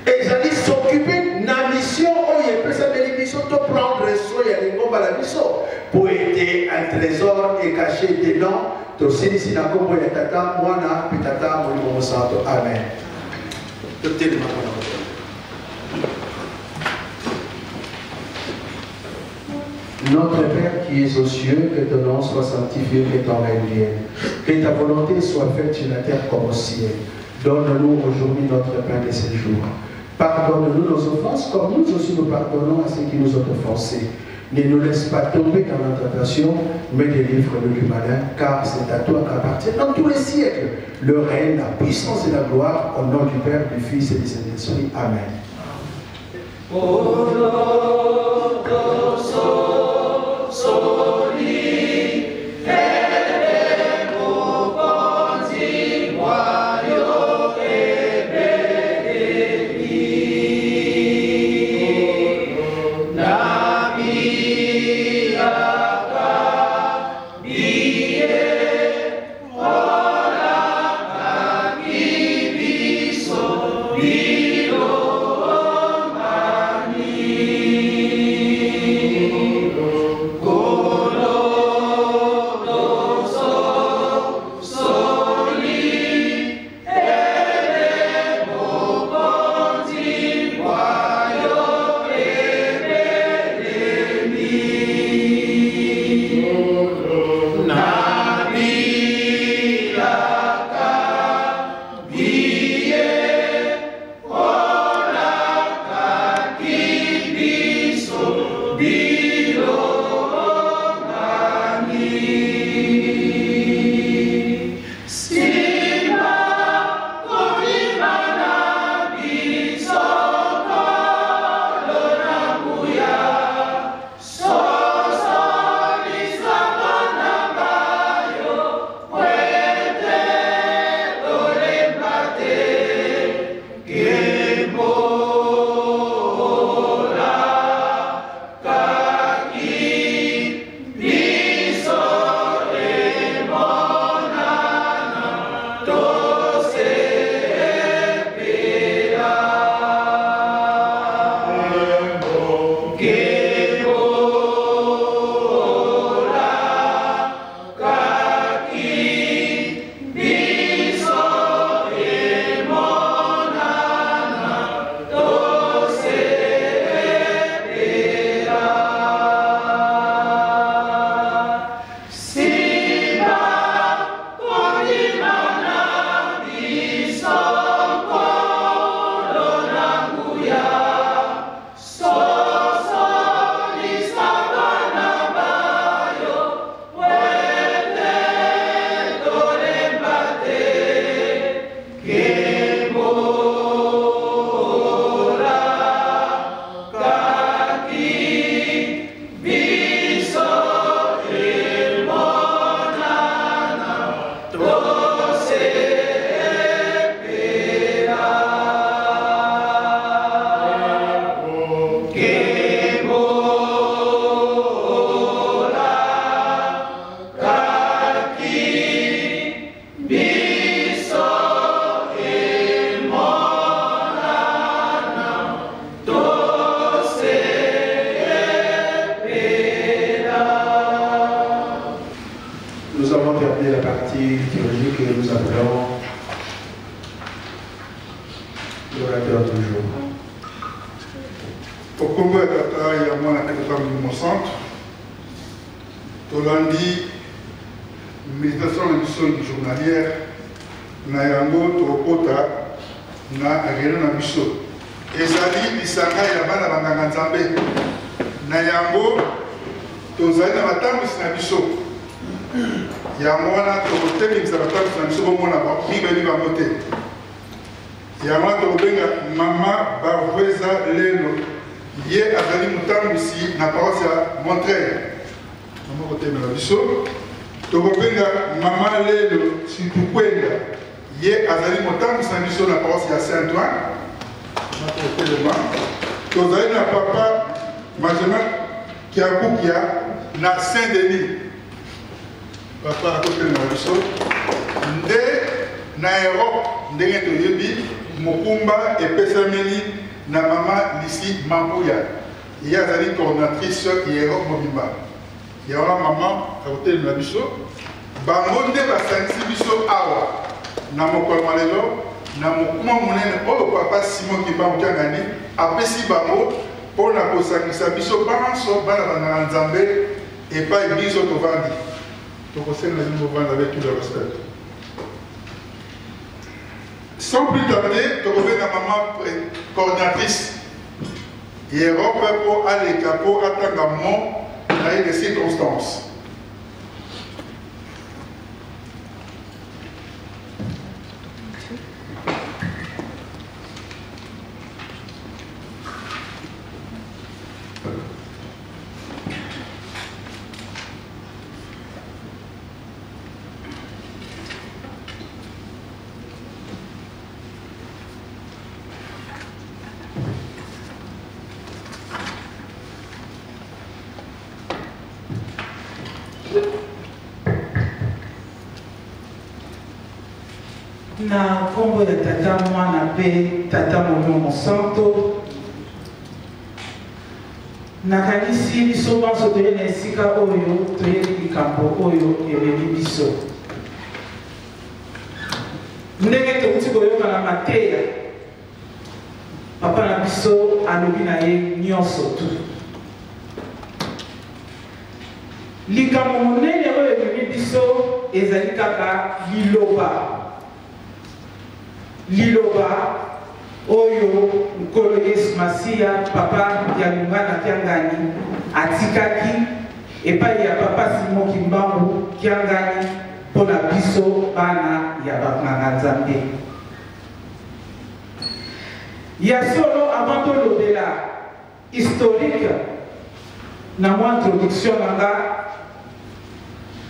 ezali s'occuper na mission oyo epesameli biso, to prendre soin ya lingomba na biso, po ete un trésor est caché dedans. Tosilisi na nkombo ya tata, mwana mpe tata Molimo Mosanto, amen. Totelema mpona kotelema. Notre Père qui es aux cieux, que ton nom soit sanctifié, que ton règne vienne. Que ta volonté soit faite sur la terre comme au ciel. Donne-nous aujourd'hui notre pain de ce jour. Pardonne-nous nos offenses comme nous aussi nous pardonnons à ceux qui nous ont offensés. Ne nous laisse pas tomber dans la tentation, mais délivre-nous du malin, car c'est à toi qu'appartient dans tous les siècles le règne, la puissance et la gloire, au nom du Père, du Fils et du Saint-Esprit. Amen. Nous avons terminé la partie liturgique et nous appelons l'orateur du jour. Okombo ya Tata, ya Mwana mpe Tata Molimo Mosantu, tolandi meditation na biso journalière na yango tokokota na réunion na biso. Ezali lisanga ya bana banganga Nzambe, na yango tozali na batambwisi na biso. Yango wana tokotelemisa batambwisi na biso, bomona mingi bayebi bango te. Yango wana tokobenga mama Barweza Lelo, ye azali motambwisi na paroisse ya Montreuil. Mama kotelemela biso. Tokobenga mama Lelo Situkwenda, ye azali motambwisi na biso na paroisse ya Saint-Ouen. Mama kotelema. Tozali na papa Benjamin Kiakukia na Saint-Denis. Papa akotelema biso nde na Europe, ndenge toyebi mokumba epesameli na mama Lisi Mambuya, ye azali coordinatrice ya Europe mobimba. Ya wana mama akotelemela biso. Bango nde basangisi biso awa na mokolo mwa lelo na mokuma monene oyo papa Simon Kimbangu Kiangani apesi bango mpo na kosangisa biso banso bana banganga Nzambe epai biso tovandi. Tokosenga bino bovanda avec tout le respect. Sans plus tarder, tokobenga mama coordinatrice ya Europe mpo aleka mpo atanga mot na ye de circonstances. Na nkombo ya Tata, Mwana mpe Tata Molimo Mosanto, nakanisi biso banso toye na esika oyo toyebi likambo oyo ememi biso. Ndenge tokuti koyoka na mateya, papa na biso alobi na ye nyonso tu. Likambo monene oyo ememi biso ezali kaka liloba. Liloba Oyo Nkolo Yesu Masiya, Papa Dialungana Kiangani, atikaki epai ya Papa Simon Kimbangu Kiangani mpo na biso bana ya banganga-Nzambe. Ya solo, avant tolobela historique na mwa introduction na nga,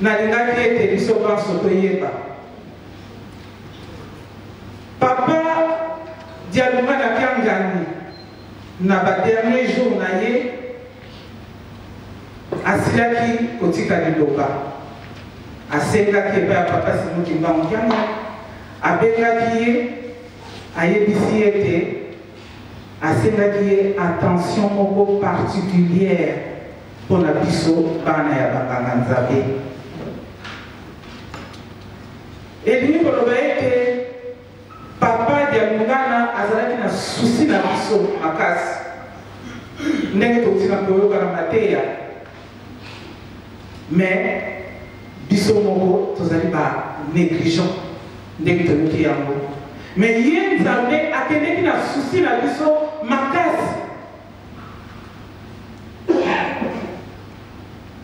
nalingaki ete biso banso toyeba Papa Dialungana Kiangani na ba dernier jour na ye asilaki kotika liloba, asengaki epai ya Papa Simon Kimbangu Kiangani, abengaki ye, ayebisi ye ete asengaki ye attention moko particulière mpo na biso bana ya banganga Nzambe. Elingi koloba ete Papa Dialungana azalaki na souci na biso makasi, ndenge touti na koyoka na mateya, mais biso moko tozali ba negligent ndenge toyoki yango, mais ye Nzambe akendeki na souci na biso makasi.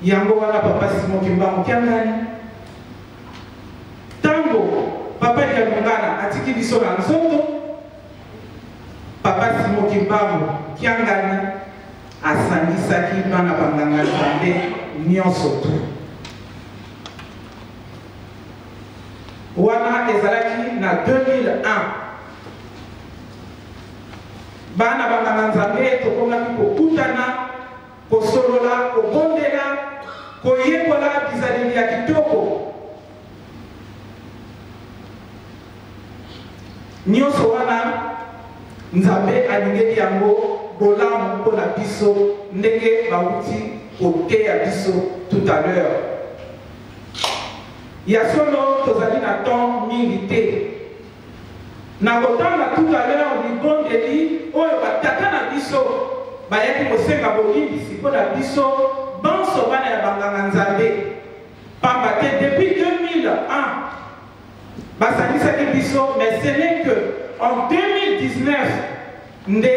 Yango wana Papa Simon Kimbangu Kiangani, Tango Papa Dialungana atiki biso na nzoto, Papa Simon Kimbangu Kiangani asangisaki bana ba nganga Nzambe nionso tout. Wana ezalaki na 2001. Bana ba nganga Nzambe tokomaki kokutana, kosolola, kobondela, koyekola bizaleli ya kitoko. Nyonso wana Nzambe alingeli yango bolamu mpo na biso, ndenge bawuti koteya biso tout à l'heure. Ya solo tozali na temps mingi te. Nakotanga tout à l'heure libondeli oyo ba tata na biso bayaki kosenga bolimbisi mpo na biso banso bana ya banganga Nzambe, pamba te depuis 2001 basangisaki biso, mais ce n'est que en 2019 nde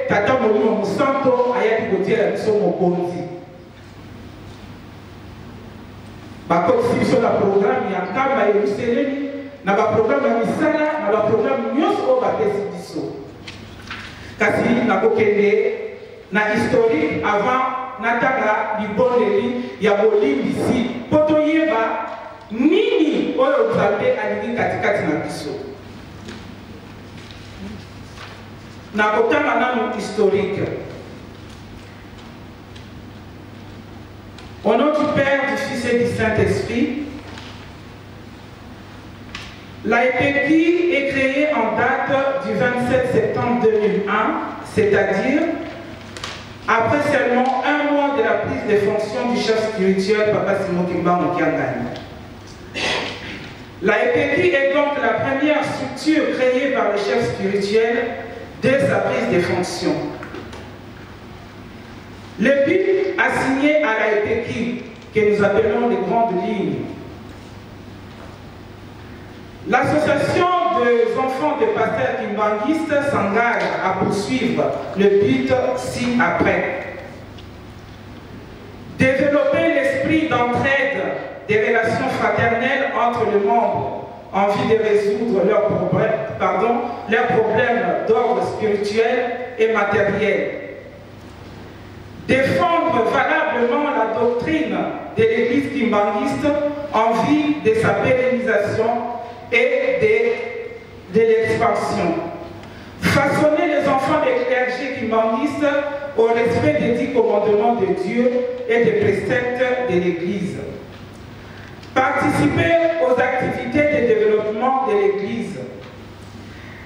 Tata Molimo Mosanto ayaki kotiela biso mokonzi. Bakotisi biso na programme ya Nkamba Yeluselemi, na ba programme ya misala, na ba programme nyonso oyo bapesi biso. Kasi nakokende na historique avant natanga libondeli ya bolimbisi mpo toyeba nini oyo Nzambe alingi katikati na biso. Nakotanga nanu historique. Au nom du Père, du Fils et du Saint-Esprit, la EPECI est créée en date du 27 septembre 2001, c'est-à-dire après seulement un mois de la prise de fonction du chef spirituel Papa Simon Kimbangu Kiangani. La EPECI est donc la première structure créée par le chef spirituel dès sa prise de fonction. Le but assigné à la EPECI, que nous appelons les grandes lignes, l'association des enfants de pasteurs kimbanguistes s'engage à poursuivre le but ci-après. Développer l'esprit d'entraide des relations fraternelles entre les membres en vue de résoudre leurs problèmes, pardon, leurs problèmes d'ordre spirituel et matériel. Défendre valablement la doctrine de l'Église kimbanguiste en vue de sa pérennisation et de l'expansion. Façonner les enfants des clergés kimbanguistes au respect des 10 commandements de Dieu et des préceptes de l'Église. Participer aux activités de développement de l'Église.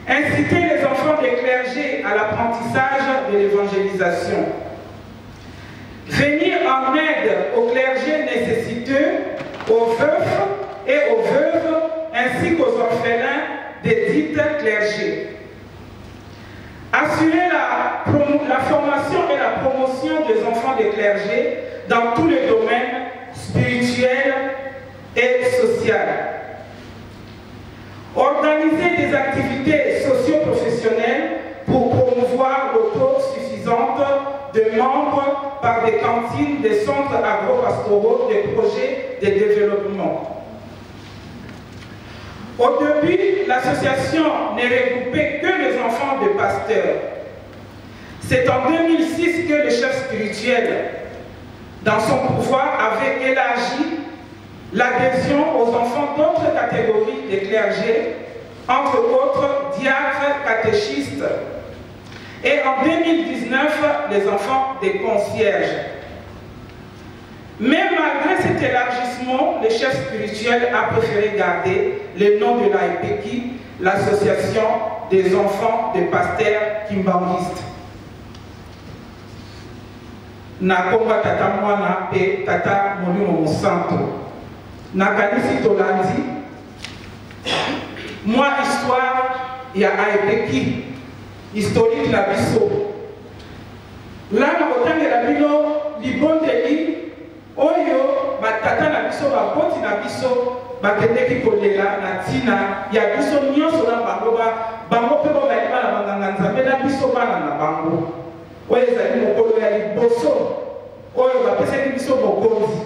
Inciter les enfants des clergés à l'apprentissage de l'évangélisation. Venir en aide aux clergés nécessiteux, aux veufs et aux veuves, ainsi qu'aux orphelins des dites clergés. Assurer la formation et la promotion des enfants des clergés dans tous les domaines spirituels et sociaux. Organiser des activités socio-professionnelles par des cantines, des centres agro-pastoraux, des projets de développement. Au début, l'association ne regroupait que les enfants de pasteurs. C'est en 2006 que le chef spirituel, dans son pouvoir, avait élargi l'adhésion aux enfants d'autres catégories de clergés, entre autres diacres, catéchistes, et en 2019, les enfants des concierges. Mais malgré cet élargissement, le chef spirituel a préféré garder le nom de l'AEPEKI, l'association des enfants des pasteurs kimbanguistes. Na komba tata mwana mpe tata molimo mosantu. Nakanisi tolandi mwa histoire ya AEPEKI, historique na biso. La nakotangela bino libondeli oyo batata na biso, baboti na biso bakendeki kolela na ntina ya biso nyonso na bango, bango mpe bozali bana banganga Nzambe na biso bana na bango. Oyo ezali mokolo ya liboso oyo bapesaki biso bokonzi.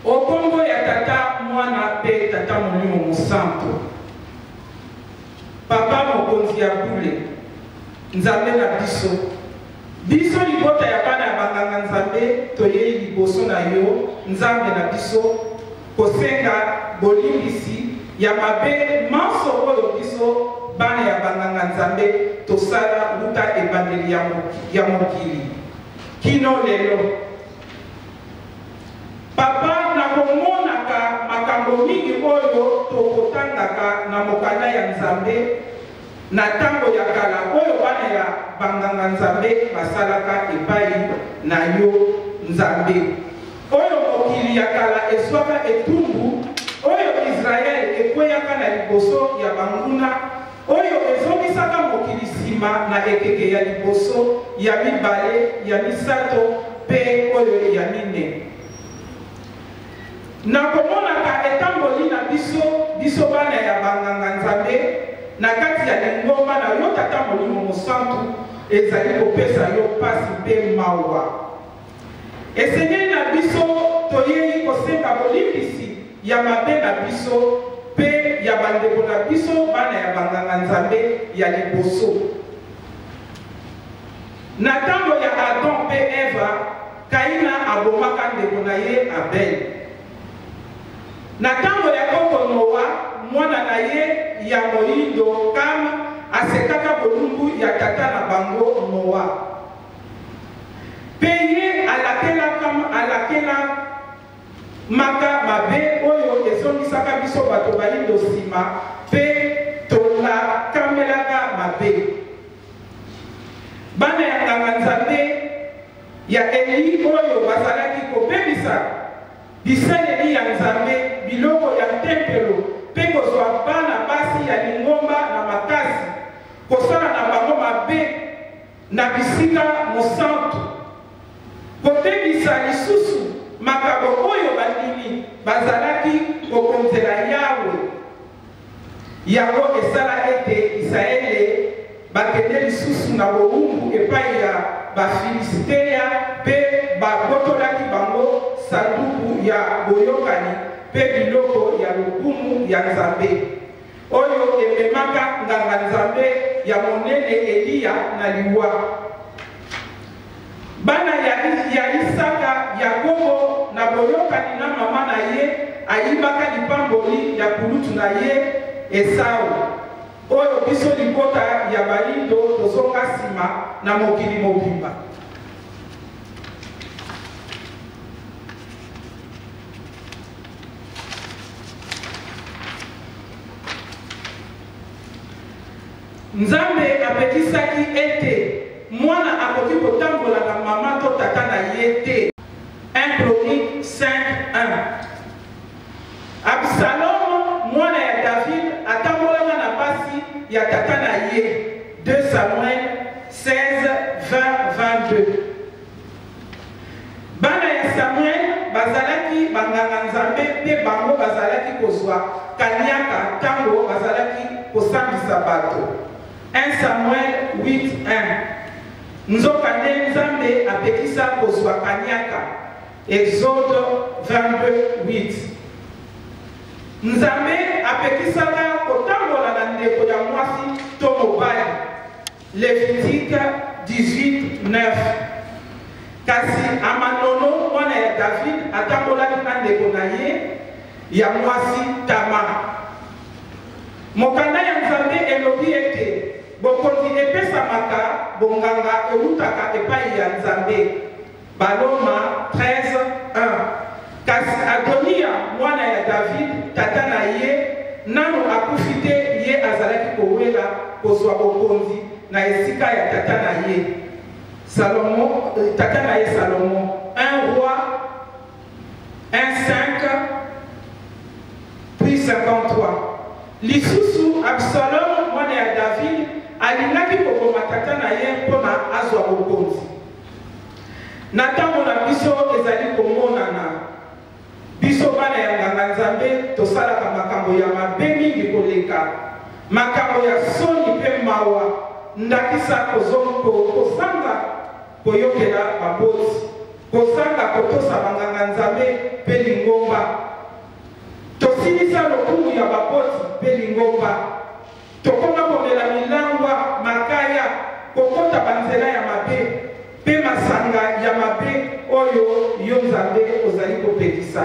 Okombo ya tata mwana mpe tata molimo mosantu. Papa mokonzi ya bule, Nzambe na biso, biso libota ya bana ya banganga Nzambe toyei liboso na yo Nzambe na biso kosenga bolimbisi ya mabe manso oyo biso bana ya banganga Nzambe tosala wuta ebandeli ya mokili kino lelo. Papa, nakomonaka makambo mingi oyo tokotangaka na mokanda ya Nzambe na tango ya kala oyo bana ya banganga Nzambe basalaka epai na yo Nzambe, oyo mokili ya kala ezwaka etumbu, oyo Israel ekweyaka na liboso ya banguna, oyo ezongisaka mokili nsima na ekeke ya liboso, ya mibale, ya misato mpe oyo ya mine. Nakomonaka etamboli na biso, biso bana ya banganga Nzambe, na kati ya lingomba na yo Tata Molimo Mosantu, ezali kopesa yo pasi mpe mawa. Esengeli na biso toyei kosenga bolimbisi ya mabe na biso mpe ya bandeko na biso bana ya banganga Nzambe ya liboso. Na tango ya Adam mpe Eva, Kaina abomaka ndeko na ye Abel. Na tango ya koko Noa, mwana na ye ya moindo Kam asekaka bolumbu ya tata na bango Noa. Mpe ye alakelamaka mabe oyo ezongisaka biso bato baindo nsima mpe tolakamelaka mabe. Bana ya nganga Nzambe ya Eli oyo bazalaki kobebisa bisaleli ya Nzambe, biloko ya tempelo mpe kozwa bana basi ya lingomba na makasi, kosala na bango mabe na bisika mosantu, kobebisa lisusu makabo oyo bandimi bazalaki kokonzela Yawe. Yango esala ete Isalaele bakende lisusu na bowumbu epai ya Bafilistea mpe babotolaki bango sanduku ya boyokani mpe biloko ya lokumu ya Nzambe oyo ememaka nganga-nzambe ya monene Eliya na liwa. Bana ya Isaka, Yakobo na boyokani na mama na ye ayibaka lipamboli ya kulutu na ye Esau, oyo biso libota ya baindo tozonga nsima na mokili mobimba. Nzambe apekisaki ete mwana akoki kotambola na mama to tata na ye te. 1 Chronique 5:1. Absalom mwana ya David atambolaka na basi ya tata na ye. 2 Samuel 16 20 22. Bana ya Samuel bazalaki banganga Nzambe mpe bango bazalaki kozwa kaniaka ntango bazalaki kosambisa bato. 1 Samuel 8 1. Nzokande Nzambe apekisa kozwa kaniaka. Exode 22, 8. Nzambe apekisaka kotambola na ndeko ya mwasi to mobali. Levitique 18, 9. Kasi Amanono, mwana ya David, atambolaki na ndeko na ye ya mwasi Tamar. Mokanda ya Nzambe elobi ete bokonzi epesamaka bonganga ewutaka epai ya Nzambe. Baloma 13, 1. Kasi Adoniya, mwana ya David, tata na ye, nano akufi te, ye azalaki kowela kozwa bokonzi na esika ya tata na ye Salomo, tata na ye Salomo. 1 Roi 1, 5 puis 53. Lisusu, Absalom, mwana ya David, alingaki koboma tata na ye mpo na azwa bokonzi. Na ntango na biso ezali komonana, biso bana ya nganga-nzambe tosalaka makambo ya mabe mingi koleka, makambo ya soni mpe mawa, ndakisa kozanga koyokela baboti, kozanga kotosa banganga-nzambe mpe lingomba. Tosilisa lokumu ya baboti mpe lingomba. Tokoma komela milangwa, makaya, kokota banzela ya mabe mpe masanga ya mabe oyo yo Nzambe ozali kopekisa.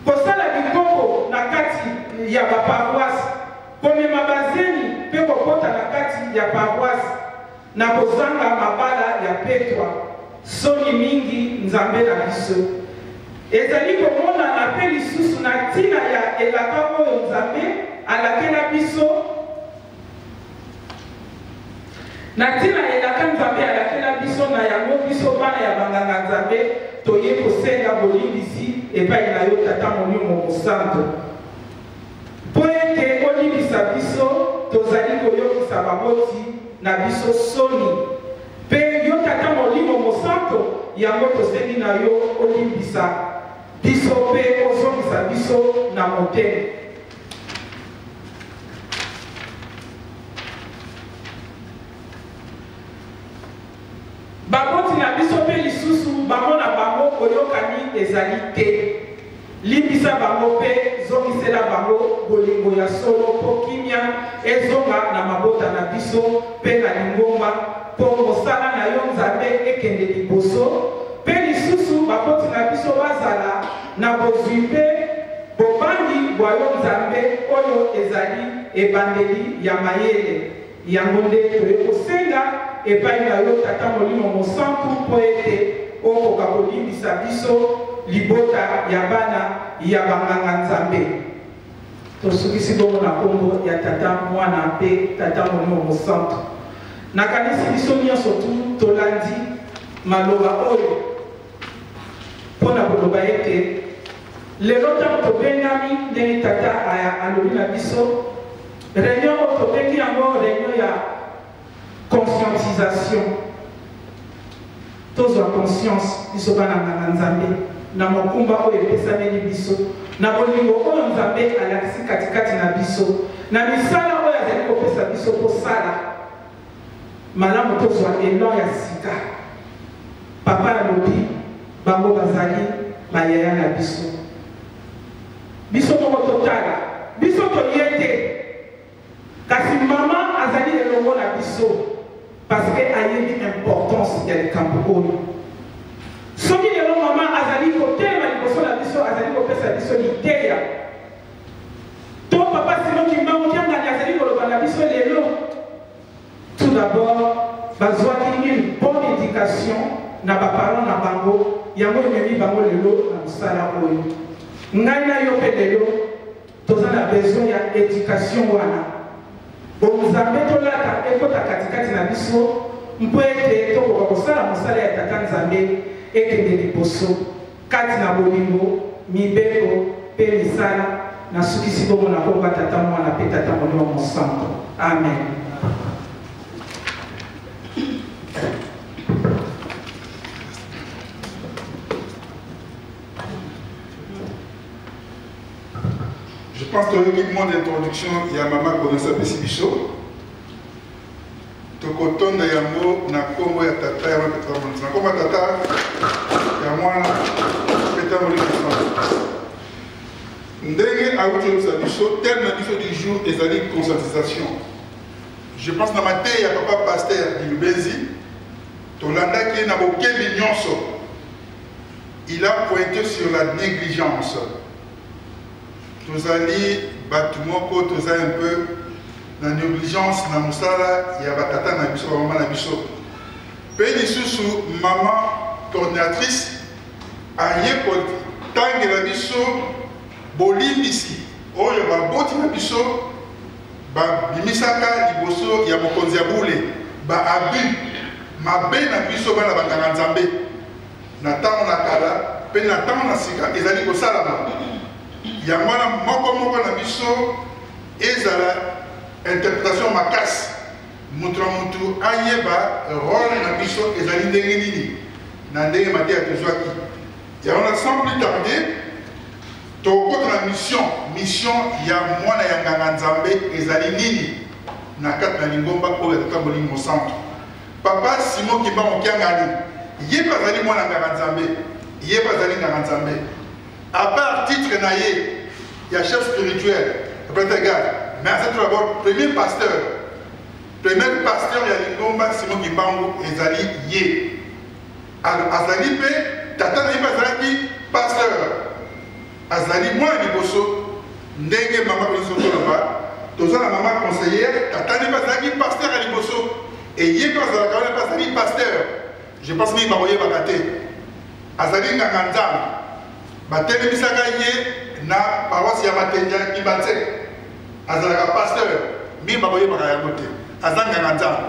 Kosala bikoko na kati ya ba paroisse, komema bazemi mpe kokota na kati ya paroisse na kozanga mabala ya petwa. Soni mingi Nzambe na biso. Ezali komonana mpe lisusu na ntina ya elaka oyo Nzambe alakela biso na ntina ya elaka Nzambe alakela biso na yango biso bana ya banganga Nzambe toye kosenga bolimbisi epai na yo Tata Molimo Mosanto mpo ete olimbisa biso tozali koyokisa baboti na biso soni Mpe yo Tata Molimo Mosanto, yango tosengi na yo olimbisa biso mpe ozongisa biso na motema. Baboti na biso mpe lisusu bango na bango boyokani ezali te. Limbisa bango mpe zongisela bango bolingo ya solo mpo kimia ezonga na mabota na biso mpe na lingomba mpo mosala na yo Nzambe ekende liboso mpe lisusu baboti na biso bazala na bozwi mpe bobangi bwa yo Nzambe oyo ezali ebandeli ya mayele. Yango nde toye kosenga epai na yo, Tata Molimo Mosantu, mpo ete okoka kolimbisa biso, libota ya bana ya banganga-Nzambe. Tosukisi bongo na nkombo ya Tata, Mwana mpe Tata Molimo Mosantu. Nakanisi biso nyonso tu tolandi maloba oyo mpo na koloba ete lelo ntango tobengami ndenge Tata alobi na biso, Reunion oyo tobengi yango reunion ya conscientisation. Tozwa conscience biso bana nganga Nzambe na mokumba oyo epesameli biso, na bolingo oyo Nzambe alakisi katikati na biso, na misala oyo azali kopesa biso kosala. Malamu tozwa elan ya sika. Papa alobi bango bazali bayaya na biso. Biso moko totala. Biso toye te. Kasi mama azali elongo na biso parce que ayebi importance ya likambo oyo. Soki lelo mama azali kotelema liboso na biso, azali kopesa biso liteya, to papa Simon Kimbangu Kiangani azali koloba na biso lelo, Tout d'abord, bazwaki une bonne education na ba parents na bango, yango ememi bango lelo na mosala oyo. Ngai na yo mpe lelo toza na besoin ya education wana. Bonzambe tolata ekota katikati na biso mpo ete tokoka kosala mosala ya Tata Nzambe ekende liboso kati na bolingo, mibeko mpe misala. Nasukisi bongo na kombo ya Tata, Mwana mpe Tata Molimo Mosantu. Amen. Je pense que toyoki mot d'introduction ya mama Konasa apesi biso. Tokotonda yango na nkombo ya Tata, ya Mwana mpe Tata Molimo. Na nkombo ya Tata, ya Mwana mpe Tata Molimo Santu. Ndenge awuti koyebisa biso, thème na biso du jour ezali conscientisation. Je pense na mateya ya papa pasteur Dilubenzi, tolandaki ye na bokebi nyonso. Il a pointé sur la négligence. Tozali bato moko toza un peu na négligence na mosala ya batata na biso, bamama na biso. Mpe lisusu mama coordinatrice aye kotangela biso bolimbisi oyo baboti na biso babimisaka liboso ya mokonzi ya bule, ba abus mabe na biso bana banganga Nzambe na ntango na kala mpe na ntango na sika ezali kosalama. Yango wana moko moko na biso ezala interpretation makasi, moto na moto ayeba role na biso ezali ndenge nini na ndenge mateya tozwaki. Yango na sans plus tarder tokokota na mission. Mission ya mwana ya nganga Nzambe ezali nini na kati na lingomba oyo ya Tata Molimo Mosantu? Papa Simon Kimbangu Kiangani ye mpe azali mwana nganga Nzambe, ye mpe azali nganga Nzambe. À part titre na ye ya chef spirituel peut-être égal, mais aza tout d'abord premier pasteur. Premier pasteur ya lingomba Simon Kimbangu ezali ye. Azali mpe tata na ye mpe azalaki pasteur, azali mwana liboso. Ndenge mama biso toloba, toza na mama conseillère, tata na ye mpe azalaki pasteur ya liboso, e ye mpe azalaka wana mpe azali pasteur. Je pense mingi bakoyebaka te, azali nganga Nzambe. Batelemisaka ye na paroisse ya Matenja Kibatse, azalaka pasteur. Mingi bakoyebaka yango te, aza nganga Nzambe.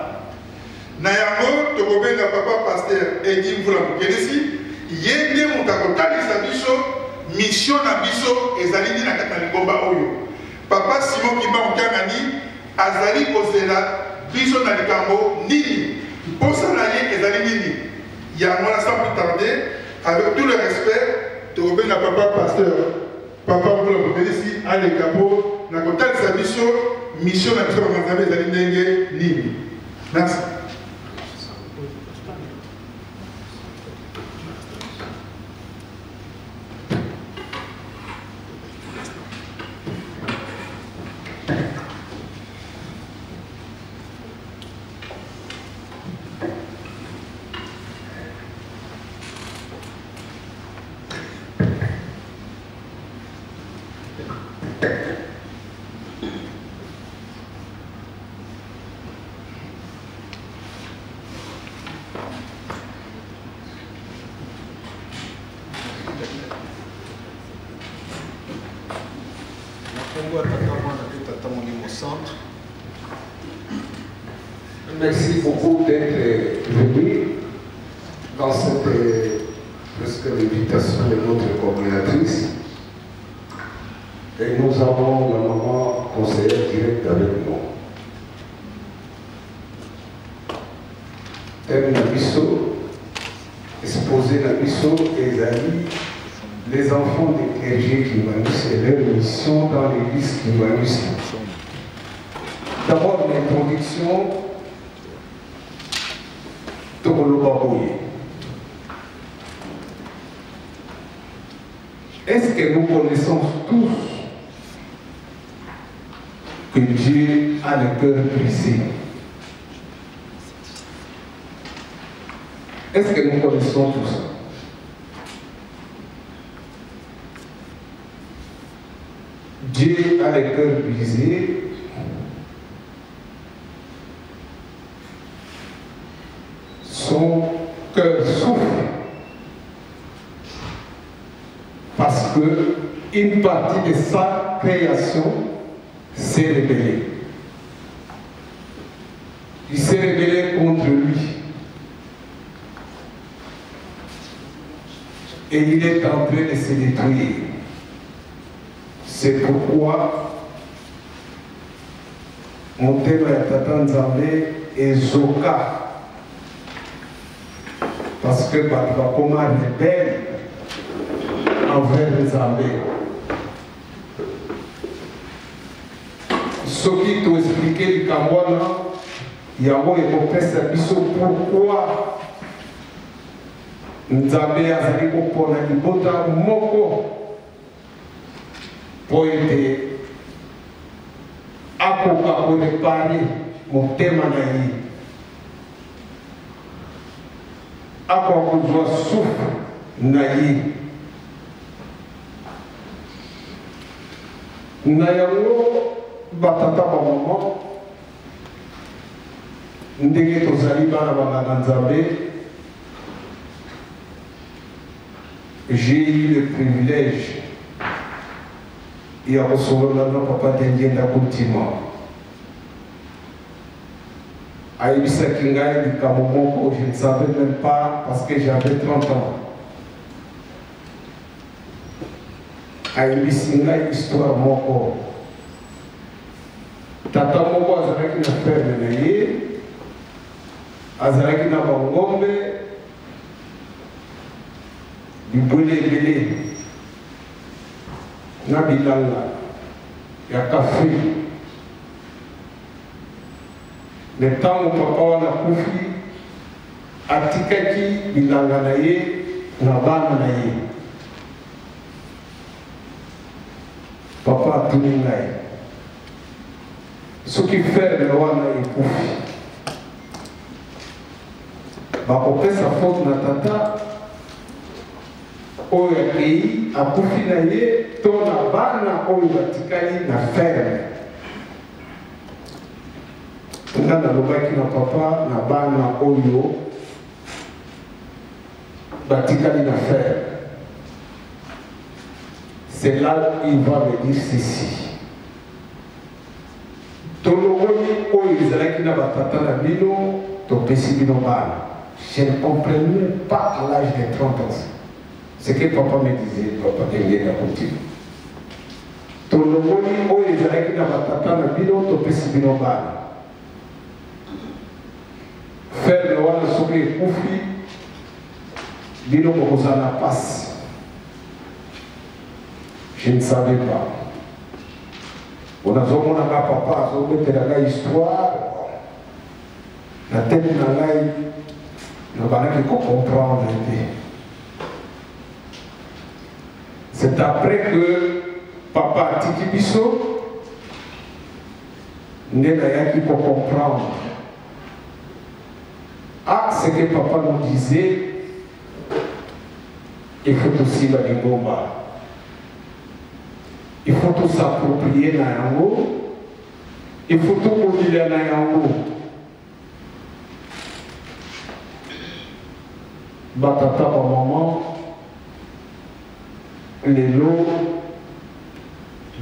Na yango tokobenga papa pasteur Edi Mvula Mokelisi, ye nde moto akotalisa biso mission na biso ezali nini na kati na lingomba oyo. Papa Simon Kimbangu Kiangani azali kozela biso na likambo nini, mposa na ye ezali nini. Yango wana sans plus tarder, avec tout le respect, tokobenga papa pasteur papa Mvula Mokelisi aleka mpo na kotalisa biso mission na biso banga Nzambe ezali ndenge nini. Merci. Merci beaucoup d'être venu dans cette presque l'invitation de notre coordinatrice. Et nous avons la maman conseillère directe avec nous. Thème na biso, exposé na biso ezali les enfants des clergés kimbanguistes et leur mission dans l'église kimbanguiste. D'abord l'introduction, tokoloba boye. Est-ce que nous connaissons tous que Dieu a le cœur brisé? Est-ce que nous connaissons tout ça? Dieu a le cœur brisé. Son cœur souffre parce que une partie de sa création s'est rebellée. Il s'est rebellé contre lui. Et il est en train de se détruire. C'est pourquoi motema ya Tata Nzambe ezoka, parce que bato bakoma rebelle envers Nzambe. Soki toexplike likambo wana, Yango ekopesa biso pourquoi Nzambe azali kopona libota moko mpo ete akoka korepare motema na ye, akoka kozwa souffle na ye. Na yango, batata bamama, ndenge tozali bana banganga Nzambe, j'ai eu le privilège ya kosolola na papa Diangienda Kuntima. Ayebisaki ngai likambo moko, je ne savais même pas parce que j'avais 30 ans. Ayebisi ngai histoire moko. Tata moko azalaki na ferme na ye, azalaki na bangombe bibwele ebele na bilanga ya kafe. Me ntango papa wana akufi, atikaki bilanga na ye na bana na ye. Papa atuni ngai soki ferme wana ekufi, bakopesa faute na tata oyo akei akufi na ye to na bana oyo batikali na ferme. Nga nalobaki na papa na bana oyo batikali na ferme. C'est là il va me dire ceci. Tolongoli oyo ezalaki na batata na bino, topesi bino bana. Je ne comprenais pas à l'âge de 30 ans ce que papa me disait. Papa Diangienda Kuntima. Tolongoli oyo ezalaki na batata na bino, topesi bino bana. Ferme wana soki ekufi, bino bokozala na pasi. Je ne savais pas. Onazomona nga papa azobetela nga histoire na tete na ngai, nabandaki kocomprendre te. C'est après que papa atiki biso nde nayaki kocomprendre. Ah, ce que papa nous disait, il faut tosiba lingomba, il faut tos'approprier na yango, il faut tokolila na yango. Batata bamama, lelo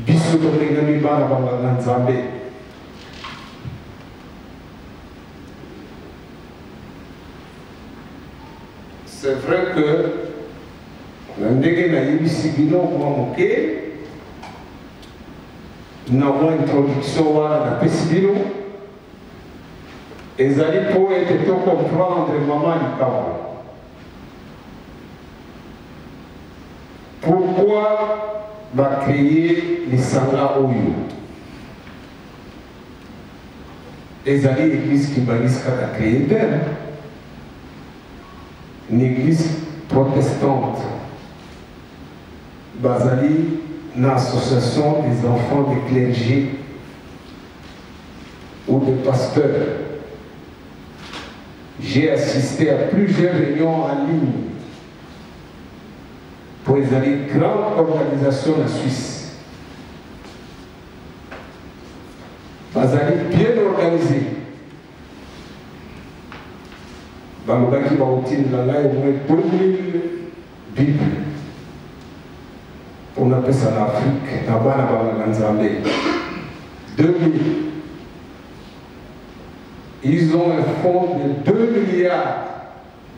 biso tobengami bana banganga Nzambe. C'est vrai que na ndenge nayebisi bino mwa moke na mwa introduction wana napesi bino, ezali mpo ete tocomprendre mama likambo pourquoi bacreye lisanga oyo ezali église kimbanguiste kaka créé te, une église protestante bazali na association des enfants de clergé ou de pasteurs. J'ai assisté à plusieurs réunions en ligne pour les grande organisation en Suisse. Bazali bien organisé. Balobaki baotindela ngai au moins 2000 Bible mpona pesa na Afrique na bana banganga Nzambe. 2000. Ils ont un fonds de 2 milliards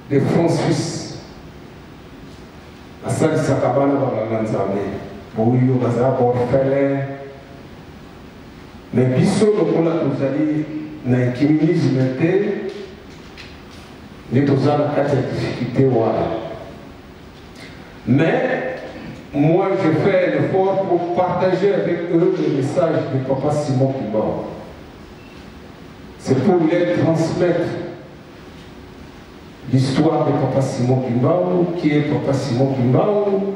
de francs suisses. Basalisaka bana banganga Nzambe oyo bazala baorphelin. Mais biso lokola tozali na œcuménisme te, nde toza na kati ya difficulté wana. Mais moi je fais un effort pour partager avec eux le message de papa Simon Kimbangu. C'est C'est pour les transmettre l'histoire de Papa Simon Kimbangu, qui est Papa Simon Kimbangu.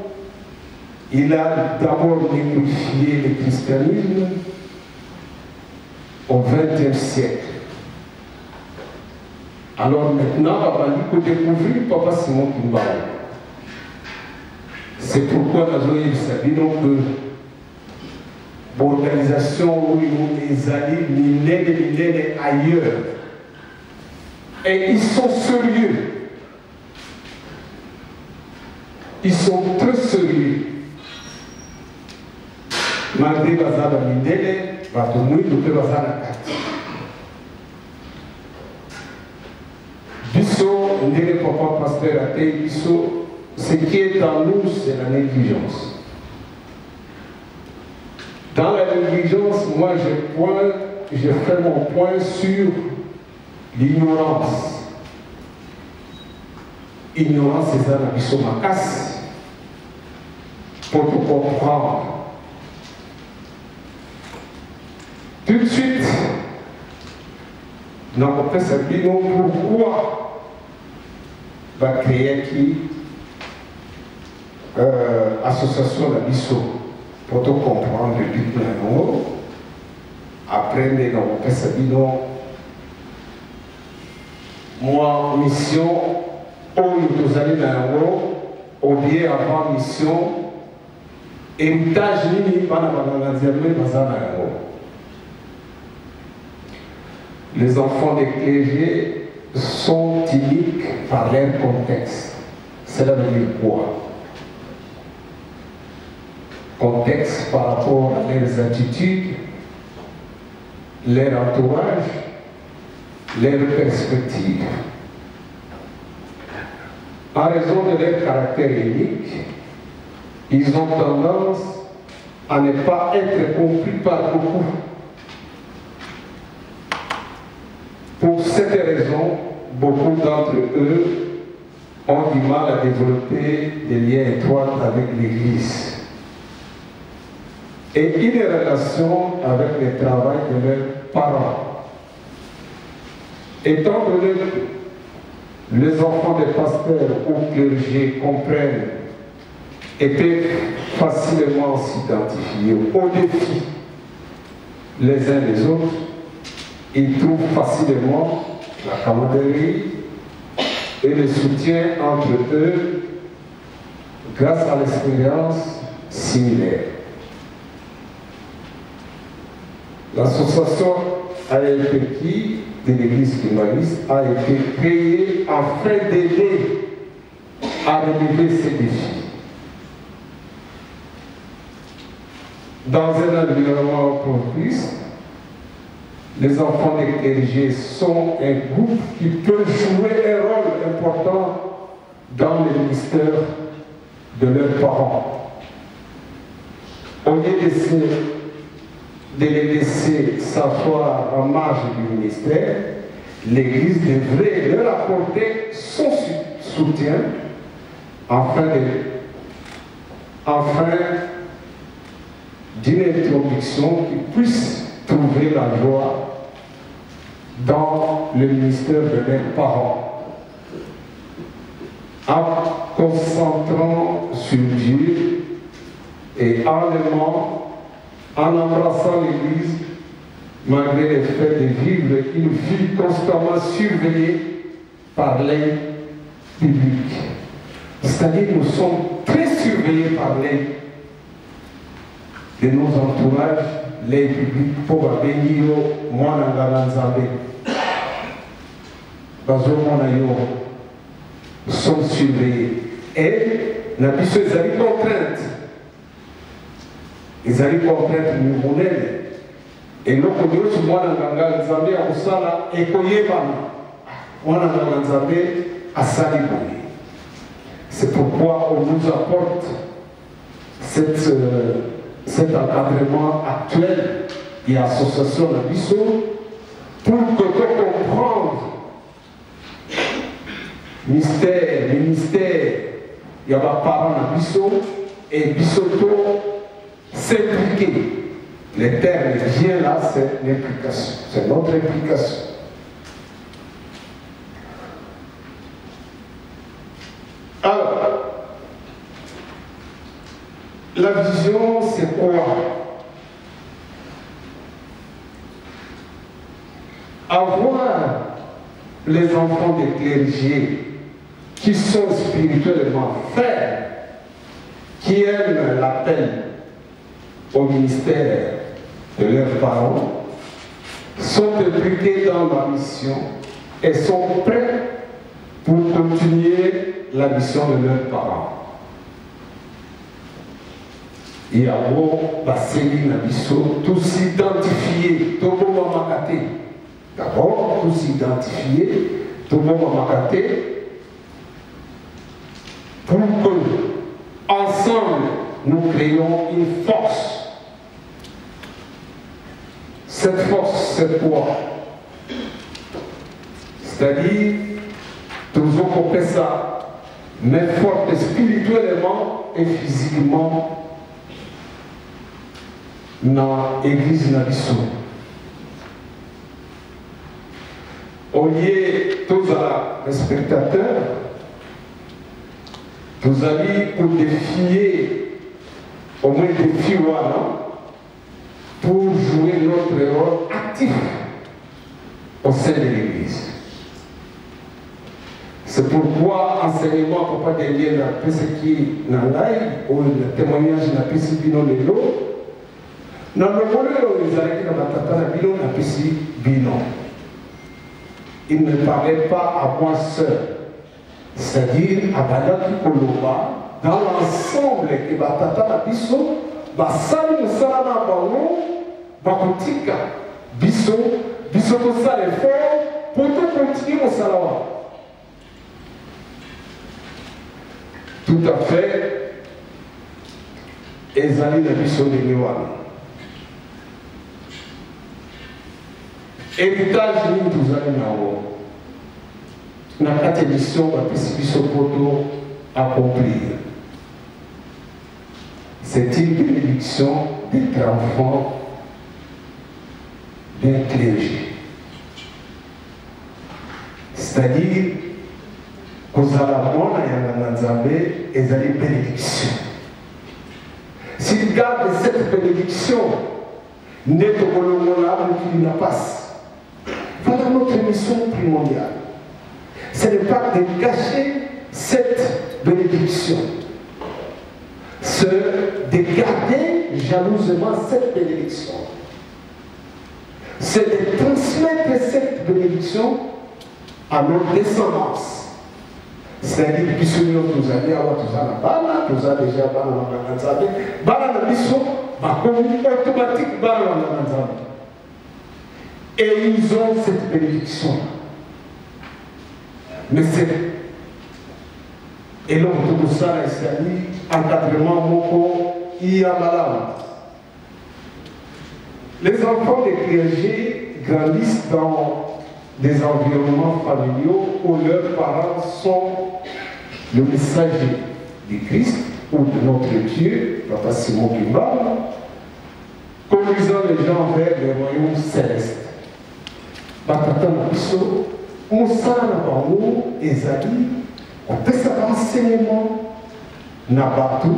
Il a d'abord négocié le christianisme au XXe siècle. Alors maintenant, babandi kodécouvrir Papa Simon Kimbangu. C'est pourquoi nazoyebisa bino que baorganisation oyo ezali minene minene ailleurs et ils sont sérieux, ils sont très sérieux, malgré baza bamindele, bato mwindu mpe baza na kati. Biso ndenge papa pasteur ateyi biso, ce qui est en nous, c'est la négligence. Dans la négligence, moi je pointe, je fais mon point sur l'ignorance. Ignorance eza na biso makasi pour comprendre. Tout de suite, nakopesa bino pourquoi bacréaki association na biso, po tocomprendre but na yango. Après nde nakopesa bino mwa mission oyo tozali na yango, ou bien avant mission, héritage nini bana banganga Nzambe baza na yango. Les enfants des clergés sont uniques par leur contexte. Cela veut dire quoi? Contexte par rapport à leurs attitudes, leur entourage, leur perspective. En raison de leur caractère unique, ils ont tendance à ne pas être compris par beaucoup. Pour cette raison, beaucoup d'entre eux ont du mal à développer des liens étroits avec l'Église et une relation avec le travail de leurs parents. Étant donné que les enfants des pasteurs ou clergés comprennent et peuvent facilement s'identifier aux défis les uns les autres, ils trouvent facilement la camaraderie et le soutien entre eux grâce à l'expérience similaire. L'association ALPQ de l'Église kimbanguiste a été créée afin d'aider à relever ces défis. Dans un environnement propice, les enfants des clergés sont un groupe qui peut jouer un rôle important dans le ministère de leurs parents. Au lieu de les laisser s'asseoir en marge du ministère, l'Église devrait leur apporter son soutien afin d'une introduction qui puisse trouver la joie dans le ministère de leurs parents. En concentrant sur Dieu et en aimant, en embrassant l'Église, malgré le fait de vivre une vie constamment surveillée par l'œil public. C'est-à-dire que nous sommes très surveillés par l'œil de nos entourages, l'œil public, pour babengi yo mwana nganga Nzambe. Bazomona yo, sommes surveillés. Et na biso ezali contrainte. Ezali contrainte monene. Eloko nyonso mwana nganga Nzambe akosala ekoyebana. Mwana nganga Nzambe asali boye. C'est pourquoi on nous apporte cet encadrement actuel et association na biso pour que comprendre mystère, le mystère, il y a parents na biso et biso to s'impliquer. Le terme vient là, c'est l'implication, c'est notre implication. Alors, la vision, c'est quoi? Avoir les enfants des clergés qui sont spirituellement fermes, qui aiment l'appel au ministère de leurs parents, sont impliqués dans la mission et sont prêts pour continuer la mission de leurs parents. Yango basengi na biso tosidentifier, tobombamaka te. D'abord tosidentifier, tobombamaka te, pour que ensemble nous créons une force. Cette force, c'est quoi? C'est-à-dire, toujours qu'on fait ça, mais forte spirituellement et physiquement dans l'église na biso. Au lieu tozala les spectateurs, tozali pour défier, au moins défi wana, pour jouer notre rôle actif au sein de l'église. C'est pourquoi enseignement papa Daniel na pesaki na ngai oyo na témoignage na pesi bino lelo na lokolo oyo ezalaki na batata na bino na pesi bino. Il ne parlait pas à moi seul, c'est-à-dire abandaki koloba dans l'ensemble ke batata na biso basali mosala na bango, bakotika biso, biso tosala effort pour tocontinue mosala wana. Tout à fait, ezali na biso ndenge wana. Héritage nini tozali nango na kati ya mission bapesi biso poto accomplir? C'est une bénédiction d'être enfant d'un clergé. C'est-à-dire, kozala mwana ya nganga Nzambe ezali bénédiction. S'il garde cette bénédiction, nde tokolongola mokili na pasi. Voilà notre mission primordiale. Ce n'est pas de gâcher cette bénédiction, c'est de garder jalousement cette bénédiction. C'est de transmettre cette bénédiction à nos descendances. C'est-à-dire biso nyonso tozali awa, toza na bana, toza déjà bana na nganga Nzambe, bana na biso bakomi automatique bana na nganga Nzambe. Et ils ont cette bénédiction. Mais c'est eloko tokosala ezali encadrement moko ya malamu. Les enfants des clergés grandissent dans des environnements familiaux où leurs parents sont le messager du Christ ou de notre Dieu, Papa Simon Kimbangu, conduisant les gens vers le royaume céleste. Batata na biso, mosala na bango ezali kopesa enseignement na bato,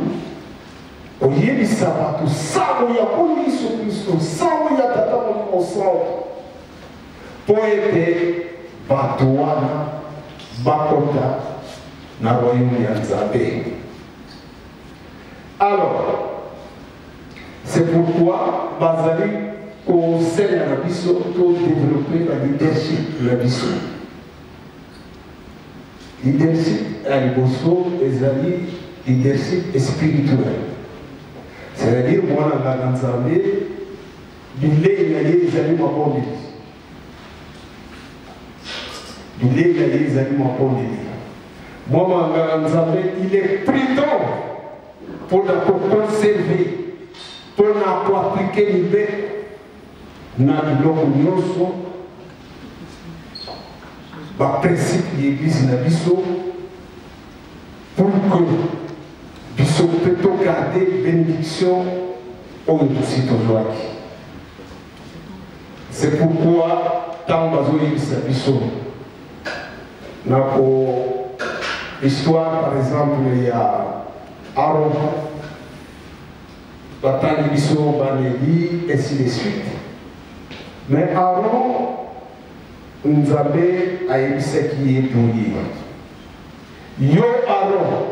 koyebisa bato sango ya Nkolo Yesu Kristo, sango ya Tata Molimo Santo, mpo ete bato wana bakota na royaume ya Nzambe. Alors, c'est pourquoi bazali kosenga na biso to développer ba leadership na biso. Leadership ya liboso ezali leadership spirituel, c'est-à-dire mwana nganga Nzambe bilei na ye ezali mabondeli, bilei na ye ezali mabondeli. Mwana nganga Nzambe, il est prudent mpona koconserve, mpona koaplike mibeko na biloko nyonso, baprincipe ya église na biso, pour que biso mpe togarde bénédiction oyo tosi tozwaki. C'est pourquoi ntango bazoyebisa biso na Histoire par exemple ya Aaron, batangi biso baneli, ainsi de suite. Mais Aaron, Nzambe ayebisaki ye boye: yo Aaron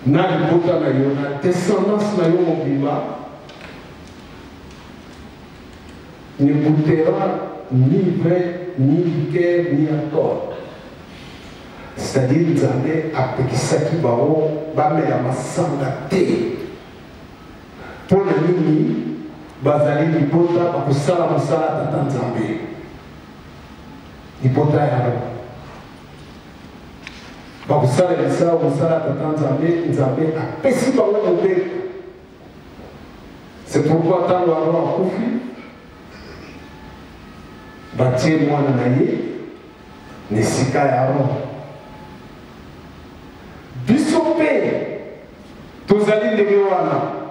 na libota na yo na descendance na yo mobimba ne goûtera ni vin, ni liqueur, ni alcool. C'est-à-dire Nzambe apekisaki bango bamela masanga te. Mpo na nini? Bazali libota bakosala mosala Tata Nzambe. Libota yango bakosala misala mosala Tata Nzambe. Nzambe apesi bango mobeko. C'est pourquoi ntango Aaron akufi, batie mwana na ye na esika ya Aaron. Biso mpe tozali ndenge wana.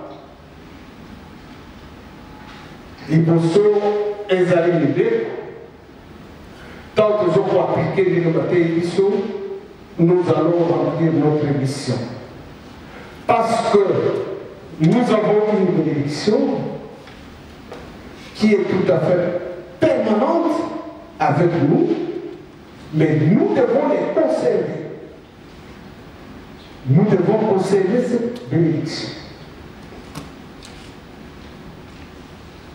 Liboso ezali mibeko, ntango tozo koaplike ndenge bateyi biso, nous allons remplir notre mission. Parce que nous avons une bénédiction qui est tout à fait permanente avec nous, mais nous devons les conserver. Nous devons conserver cette bénédiction.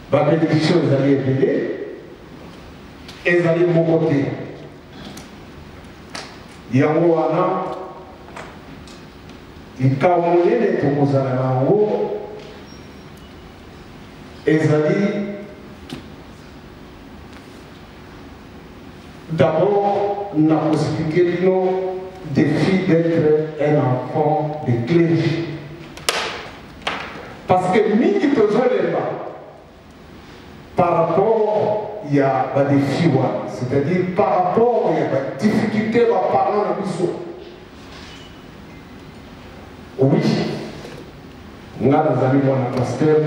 Ba bénédiction ezali ebele, ezali moko te. Yango wana likambo monene tokozala na yango ezali d'abord na koexplike bino défi d'être un enfant de clergé, parce que mingi tozolemba par rapport ya badefi wana, c'est-à-dire par rapport ya badifficulté baparent na biso. Oui, nga nazali mwana pasteur,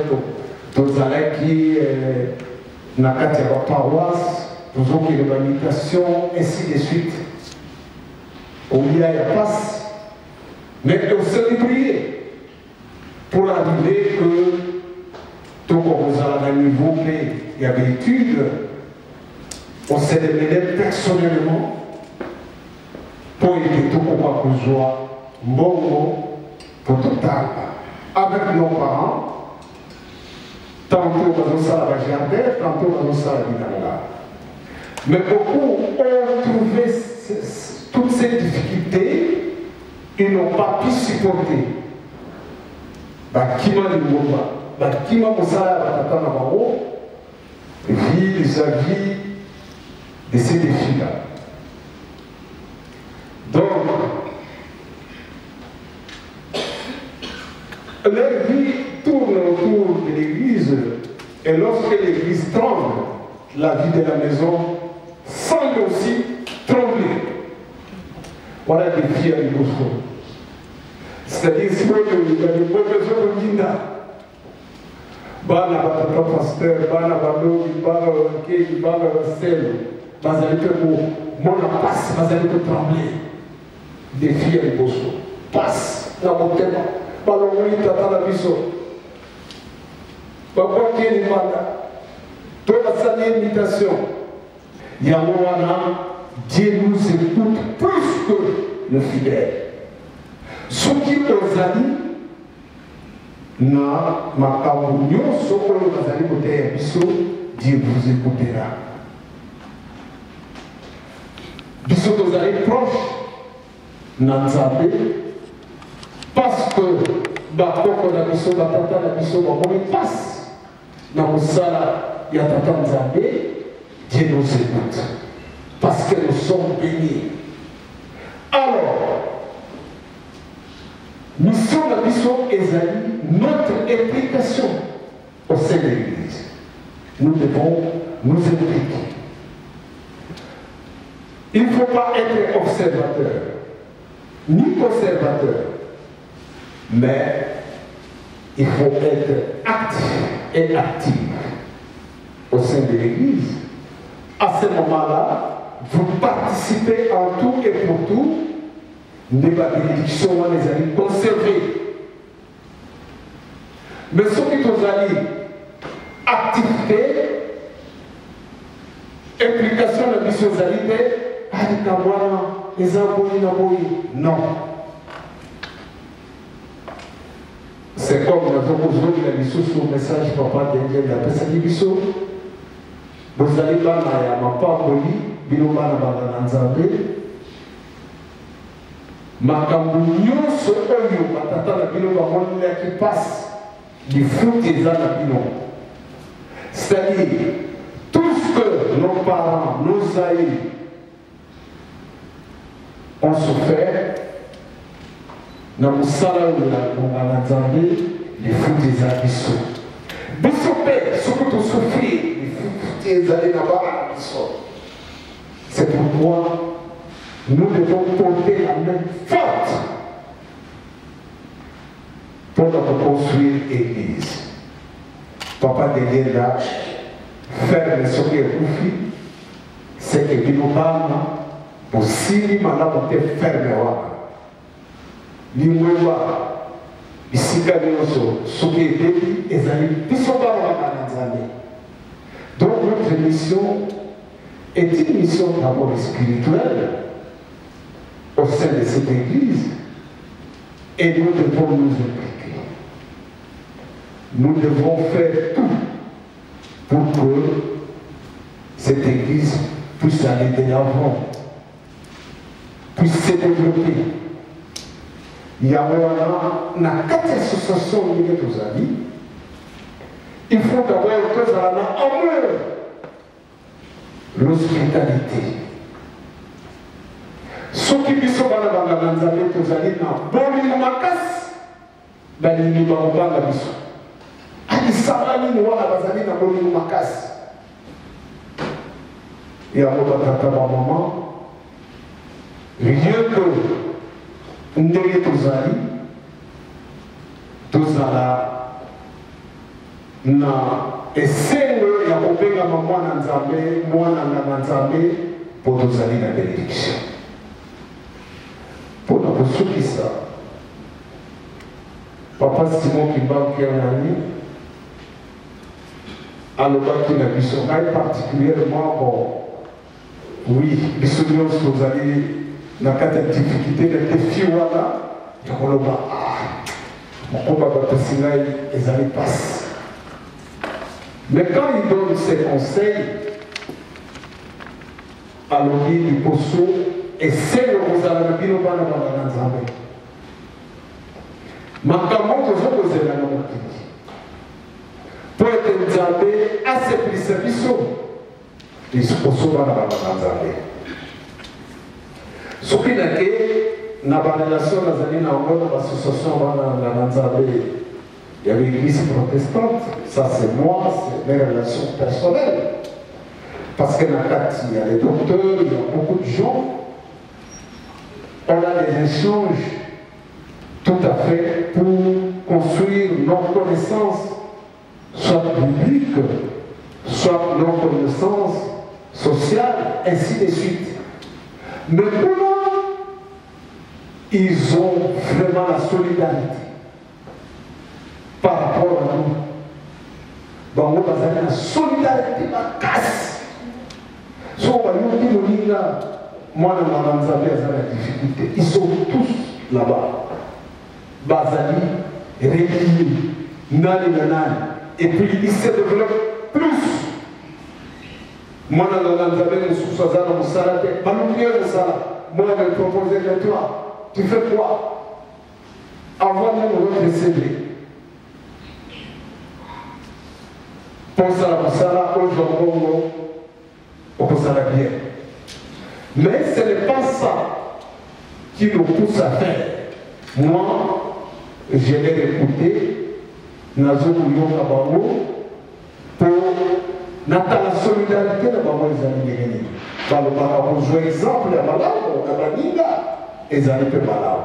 tozalaki na kati ya baparoisse, tozokende bamitation ainsi de suite, kolia ya pasi, mais tosali prier pour arriver que tokozala na niveau mpe ya baétude. On s'est démené personnellement mpo ete tokoka kozwa mbongo po totanga avec nos parents. Tantôt bazosala bajardin, tantôt bazosala bilanga, mais beaucoup ont trouvé toutes ces difficultés, ils n'ont pas pu supporter. Bakima lingomba, bakima mosala ya batata na bango vis-à-vis de ces défis-là. Donc, leur vie tourne autour de l'église, et lorsque l'église tremble, la vie de la maison semble aussi trembler. Voilà des défi à liboso. C'est-à-dire, si bana batata pasteur, bana balobi, bana bakeli, bana baselo bazali mpe komona mpasi, bazali kotremble. Défi ya liboso, mpasi na motema, balongoli tata na biso, babwaki ye libanda to basali ye imitation. Yango wana Dieu nous écoute plus que le fidèle. Soki ozali na makambo nyonso oyo bazali koteya biso, Dieu vous écoutera. Biso tozali proche na Nzambe parce que bakoko na biso, batata na biso bamoni mpasi na mosala ya tata Nzambe. Dieu nous écoute parce que nous sommes bénis. Alors mission na biso ezali notre implication au sein de l'église. Nous devons nous impliquer. Il ne faut pas être observateur ni conservateur, mais il faut être actif et actif au sein de l'église. À ce moment-là, vous participez en tout et pour tout. Nde ba bénédiction wana ezali conservé. Mais soki tozali actif te, implication na biso ezali te, likambo wana eza boyi na boyi. Non. C'est comme nazo kozongela lisusu message papa Dengele apesaki biso, bozali bana ya mapamboli, bino bana banga na Nzambe. Makambo nyonso oyo batata na bino bamonelaki mpasi, lifuti eza na bino. C'est-à-dire, tout ce que nos parents, nos aïeux ont souffert, na mosala oyo ya ngonga na Nzambe, lifuti eza biso. Biso mpe soki tosouffrir, lifuti ezali na bana na biso. C'est pourquoi nous devons porter la main forte pour construire l'église. Papa Delienda, ferme soki ekufi, c'est que bino bana bosili malamu te ferme wana. Lingomba bisika nyonso soki ebebi ezali biso bana bana na Nzambe. Donc notre mission est une mission d'abord spirituelle au sein de cette église et nous devons nous impliquer. Nous devons faire tout pour que cette église puisse aller de l'avant, puisse se développer. Yango wana na kati ya association ndenge tozali, il faut d'abord tozala na amour, l'hospitalité. Soki biso bana banganga Nzambe tozali na bolingo makasi, balingi bakobanga biso. Alisanga nini wana bazali na bolingo makasi. Yango batata bamama, rien que ndenge tozali, tozala na esengo ya kobengama mwana Nzambe, mwana nganga Nzambe, mpo tozali na benediction. Mpo na kosukisa, Papa Simon Kimbangu Kiangani alobaki na biso, ngai particulièrement, bon, oui, biso nyonso tozali na kati ya difficulté na défi wana ya koloba, ah, mokomba bapesi ngai ezali mpasi. Mais quand il donne ses conseils, alobi liboso esengo kozala na bino bana banga na Nzambe. Makambo tozo kozela na mokili mpo ete Nzambe asepelisa biso, liboso bana banga na Nzambe. Soki nake na barelation nazali na yango na baassociation bana na Nzambe ya l'église protestante, ça c'est moi, c'est mes relations personnelles. Parce que na kati, il y a les docteurs, il y a beaucoup de gens. On a des échanges tout à fait pour construire nos connaissances, soit publiques, soit nos connaissances sociales, ainsi de suite. Mais comment ils ont vraiment la solidarité par rapport à nous? Bango bazali na solidarité makasi. Soki bayoki moninga mwana na Nzambe aza na difficulté, ils sont tous là-bas. Bazali reliés nani na nani, et puis ils se développent plus. Mwana na Nzambe mosusu aza na mosala te, baluki ye mosala, mwana propose que toi, tu fais quoi? Avant même votre CV. Posala mosala, ozwa mbongo, okosala bien. Mais ce n'est pas ça qui nous pousse à faire. Moi, je l'ai écouté, nazo koyoka bango, po natala solidarité na bango ezali ndenge nini. Balobaka kozwa exemple ya malamu na baninga ezali mpe malamu.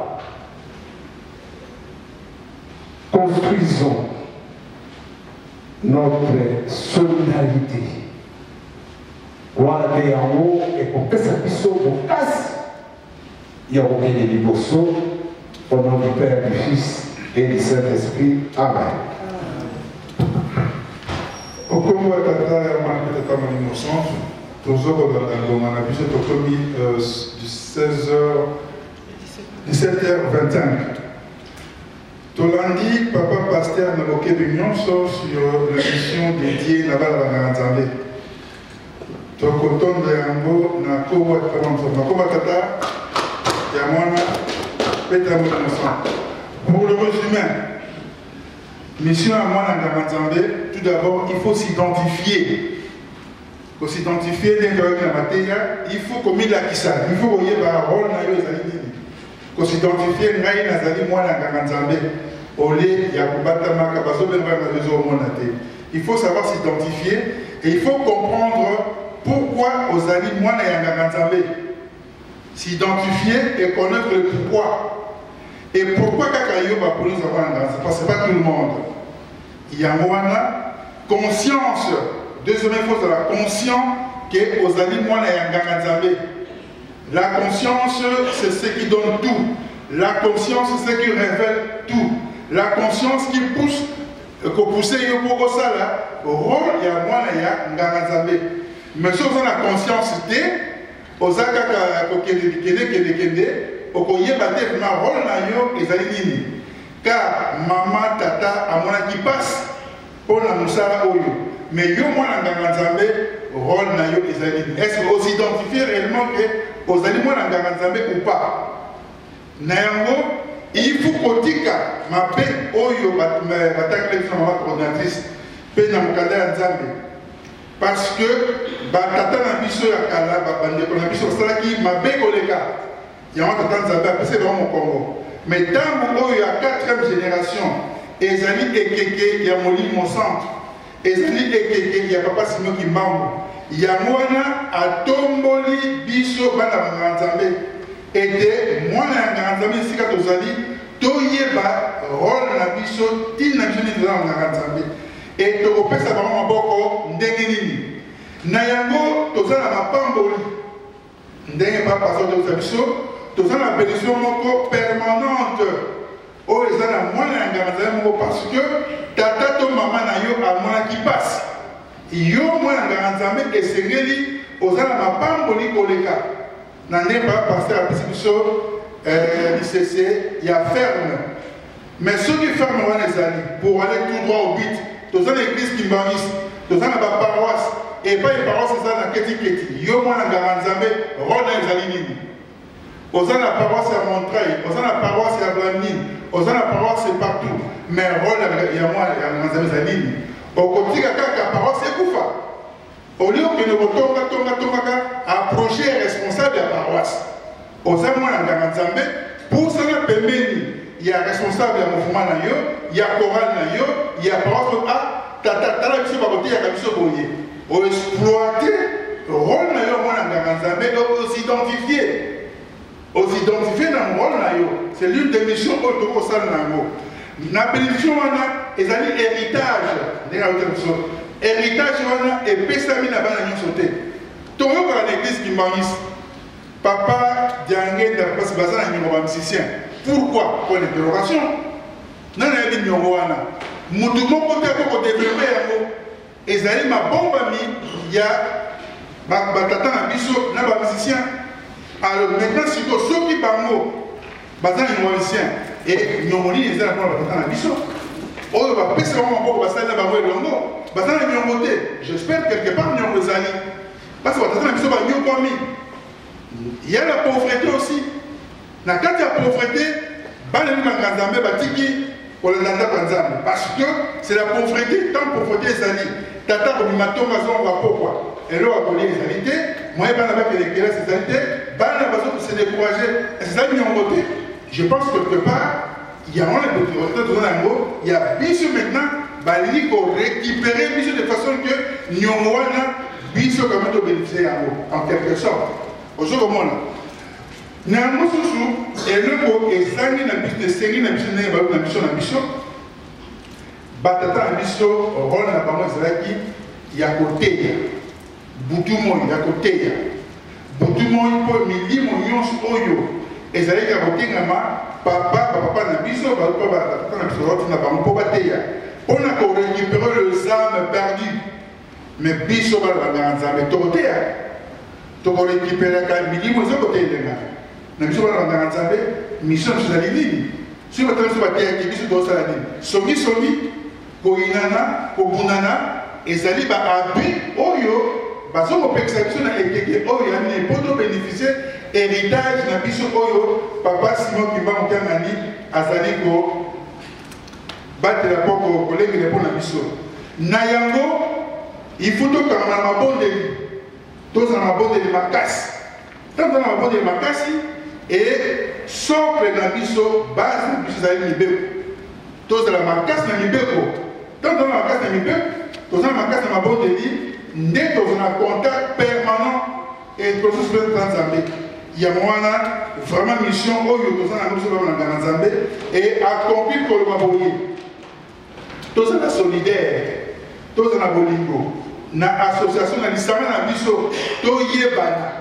Construisons notre solidarité. Wana nde yango ekopesa biso bokasi Ya kokende liboso. Au nom du Père, du Fils et du Saint-Esprit. Amen. Okombo ya Tata, ya Mwana mpe Tata Molimo Santu, tozo kolanda ngonga na biso, tokomi 16h 17h25. Tolandi papa pasteur na bokebi nyonso sur la mission dédiée na bana banganga Nzambe. Tokotonda yango na kombo ya Tata Mwana, na kombo ya Tata ya Mwana mpe Tata Molimo Santu. Pour le résumé, mission ya mwana nganga Nzambe, tout d'abord il faut s'identifier. Kosidentifier ndenge toyoki na mateya, il faut komilakisa, il faut koyeba rôle na yo ezali nini. Kosidentifie, ngai nazali mwana nganga Nzambe, olie ya kobatamaka bazobenga nga ezomona te. Il faut savoir s'identifier et il faut comprendre pourquoi ozali mwana ya nganga Nzambe. S'identifier et connaître le pourquoi. Et pourquoi kaka yo baponi oza mwana nganga Nzambe? Parce que pas tout le monde. Yango wana conscience. Deuxième, il faut ozala conscient ke ozali mwana ya nganga Nzambe. La conscience, c'est ce qui donne tout. La conscience, c'est ce qui révèle tout. La conscience qui pousse, kopousse yo po osala rôle ya mwana ya nganga Nzambe. Mais soki oza na conscience te, oza kaka kokende bikende kende kende, okoyeba te vraiment rôle na yo ezali nini. Car mama tata amonaki pasi mpo na mosala oyo, mais yo mwana nganga Nzambe, rôle na yo ezali nini? Est-ce que osidentifie réellement que ozali mwana nganga Nzambe ou pas? Na yango il faut kotika mabe oyo batangeli biso na mama coordinatrice mpe na mokanda ya Nzambe, parce que batata na biso ya kala, bandeko na biso basalaki mabe koleka. Yango Tata Nzambe apesi bango mokongo. Mais ntango oyo ya 4e génération ezali ekeke ya Molimo Centre, ezali ekeke ya Papa Simon Kimbangu. Yango wana atomboli biso bana ba nganga Nzambe, ete mwana ya nganga Nzambe esika tozali toyeba rôle na biso, ntina biso nini toza na nganga Nzambe, e tokopesa bango maboko ndenge nini. Na yango toza na mapamboli ndenge papa azotokisa biso, toza na bénédiction moko permanente oyo eza na mwana ya nganga Nzambe moko, parce que tata to mama na yo amonaki pasi. Yo mwana nganga Nzambe esengeli oza na mapamboli koleka. Na ndenge papa pasteur apesi biso lisese ya ferme, mais soki ferme wana ezali pour aller tout droit au but, toza na église kimbanguiste, toza na baparoisse, epai paroisse eza na ketiketi, yo mwana nganga Nzambe rôle na ezali nini? Oza na paroisse ya Montreuil, oza na paroisse ya Blandine, oza na paroisse partout, mais rôle ya mwana ya nganga Nzambe ezali nini? Okotika kaka paroisse ekufa olie okende kotonga tonga tongaka, approcher responsable ya paroisse. Oza mwana nganga Nzambe, pusana pembeni ya responsable ya mouvement na yo, ya chorale na yo, ya paroisse. A tata, tala biso bakoteyaka biso boye. Oexploite rôle na yo mwana nganga Nzambe, osidentifie, osidentifie na rôle na yo. C'est l'une des missions oyo tokosala na yango. Na bénédiction wana ezali héritage, ndenge auta biso héritage wana epesami na bana nyonso te. Toyokaka na église kimbanguiste papa Diangenda, parce que baza na nyongo ba musicien. Pourquoi? Point d'interrogation. Nani ayebi nyongo wana? Mutu moko te akoki kodevelope yango. Ezali mabombami ya batata na biso na ba musicien. Alors maintenant sikoyo soki bango baza na nyongo musicien, e nyongo nini eza na mpona batata na biso oyo bapesa bango maboko, basali na bango elongo, baza na nyongo te? J'espère quelque part nyongo ezali, parce que batata na biso banyokwami. Il y a la pauvreté aussi. Na kati ya pauvreté, bana banganga Nzambe batiki kolanda ndako ya Nzambe, parce que c'est la pauvreté. Tant pauvreté ezali, tata kobima ntongo azonga pokwa, eloko akolia ezali te, moye bana bakende kelasi ezali te, bana bazo se décourager. Ezali nyongo te. Je pense quelque part yango wana toza na yango ya biso. Maintenant balingi korécupérer biso de façon que nyongo wana biso quand même tobénéficie yango en quelque sorte. Ozo komona na mosusu eloko ezangi na biso, esengi na biso ndenge balobi na biso, na biso batata na biso, rôle na bango ezalaki ya koteya butu moi, ya koteya butu moi mpo milimo nyonso oyo Ezalaki ya kotengama papa bapapa na biso batata na biso batinda bango mpo bateya mpo na korécupérer les âmes perdues. Mais biso bana banganga Nzambe tokoteya, tokorécupéraka milimo eza kotelema na biso. Bana banganga Nzambe, mission na biso ezali nini? Soki batata biso bateyaki biso, tozosala nini? Songisongi, koyinana, kobundana ezali baabus oyo bazokopekisa biso na ekeke oyo ya nini mpo tobénéficie héritage na biso oyo papa Simon Kimbangu Kiangani azali kobatela mpo kolengela mpo na biso. Na yango il faut tokanga na mabondeli, tozala na mabondeli makasi. Ntango toza na mabondeli makasi e socle na biso, base na biso ezali mibeko, tozala makasi na mibeko. Ntango toza na makasi na mibeko, toza na makasi na mabondeli, nde toza na contact permanent et tosusu mpe na Nzambe. Yango wana vraiment mission oyo toza na yango biso bana na Nzambe e accomplir koloba boye: toza na solidaire, toza na bolingo na association na lisanga na biso, toyebana,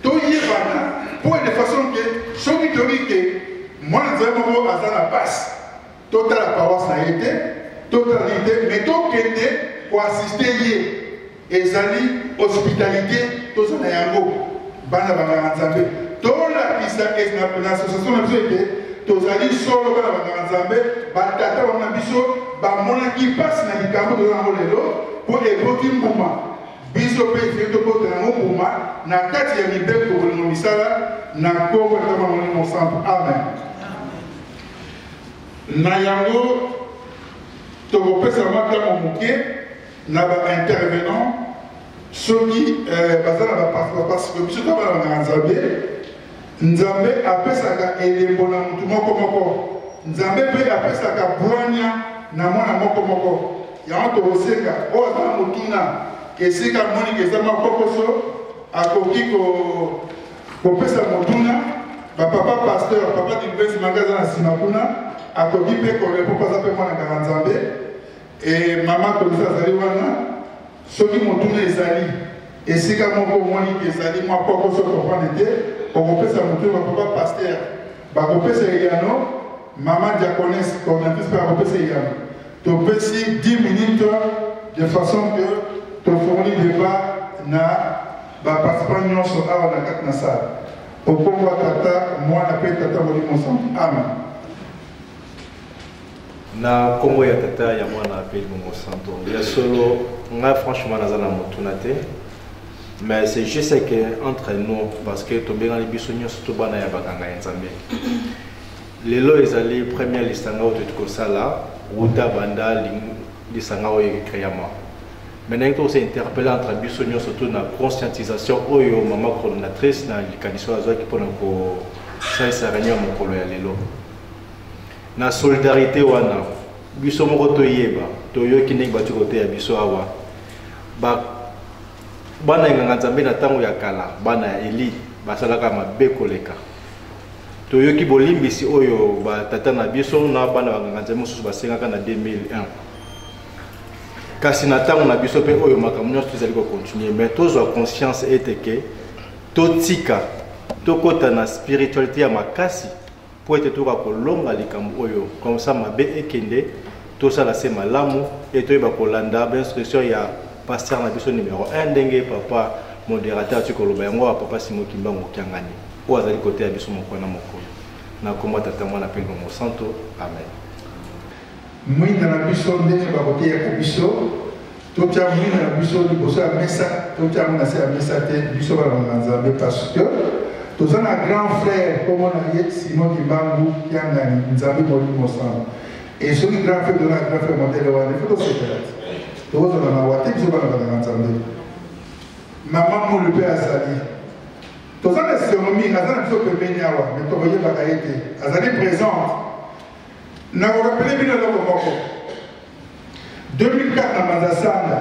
toyebana mpo de façon ke soki toyoki ke mwana Nzambe moko aza na pasi, totala paroisse na ye te, totala nini te, mais tokende koassister ye. Ezali hospitalité toza na yango. Bana banganga Nzambe, tolakisa na association na biso ete tozali solo bana banganga Nzambe. Batata bango na biso bamonaki mpasi na likambo toza yango lelo mpo eboti mbuma. Biso mpe ifei tobota yango mbuma na kati ya mibeko, bolingo, misala na nkombo ya Tata, Molimo Santo. Amen. Na yango tokopesa mwa ntango moke na baintervenant soki baza na baparfois, parce que biso toza bana banganga Nzambe. Nzambe apesaka elembo na motu moko moko, Nzambe mpe apesaka bwanya na mwana moko moko. Yango tokosenga oyo aza na motuna, esika amoniki eza mwa kokoso, akoki kopesa motuna. Bapapa pasteur, papa Dilbes Manga aza na nsima kuna, akoki mpe korepo aza mpe mwana nganga Nzambe. E mama Kolisa azali wana. Soki motuna ezali esika moko omoni ezali mwa kokoso, comprendre te, okopesa motuna. Bapapa pasteur bakopesa eyano, mama diaconesse coordinatrice mpe akopesa eyano. Topesi 10 minutes de façon que tofourni débat na baparticipant nyonso awa na kati na salle. Okombo Tata, Mwana mpe Tata Molimo Santo. Amen. Na nkombo ya Tata, ya Mwana mpe Limongo Santo. Ya solo, ngai franchement naza na motuna te, mais c'est juste que entre nous, parce que tobengani biso nyonso to bana ya baganga ya Nzambe, lelo ezali première lisanga oyo toyeti kosala wuta banda lisanga oyo ecréama. Mais ndenge tokose interpelle entre biso nyonso to na conscientisation oyo mama coordonnatrice na likanisi oyo azwaki mpona kosalisa réunion ya mokolo ya lelo na solidarité wana, biso moko toyeba, toyoki ndenge bati koteya biso awa, bana ya nganga Nzambe na ntango ya kala, bana ya Eli basalaka mabe koleka. Toyoki bolimbisi oyo batata na biso na bana banganga Nzambe mosusu basengaka na 2001. Kasi na ntango na biso mpe oyo makambo nyonso tozali kocontinue, mais tozwa conscience ete ke totika tokɔta na spiritualité ya makasi mpo ete tokoka kolonga likambo oyo, comme ça mabe ekende, tosala se malamu e toyeba kolanda bainstruction ya pasteur na biso numéro 1, ndenge papa modérateur ati koloba yango wa papa Simo Kimbangu Kiangani oyo azali koteya biso mokolo na mokolo. Na nkombo ya Tata, Mwana mpe Molimo Santo. Amen. Mwinda na biso, ndenge bakoteyaka biso, totya mwinda na biso liboso ya mesa, totya yango na se ya mesa te. Biso bana banga Nzambe, parce que toza na grand frère, kombo na ye Simon Kimbangu Kiangani, Nzambe Molimo Santo. E soki grand frère, toza na grand frère modèle wana, ifo tosepela te, tokozala mawa te. Biso bana banganga Nzambe, mama Mulu mpe azali, toza na esengo mingi. Aza na biso pembeni awa, me tokoyebaka ye te, azali présente. Nakorappeler bino eloko moko: 2004 na Manzasanga,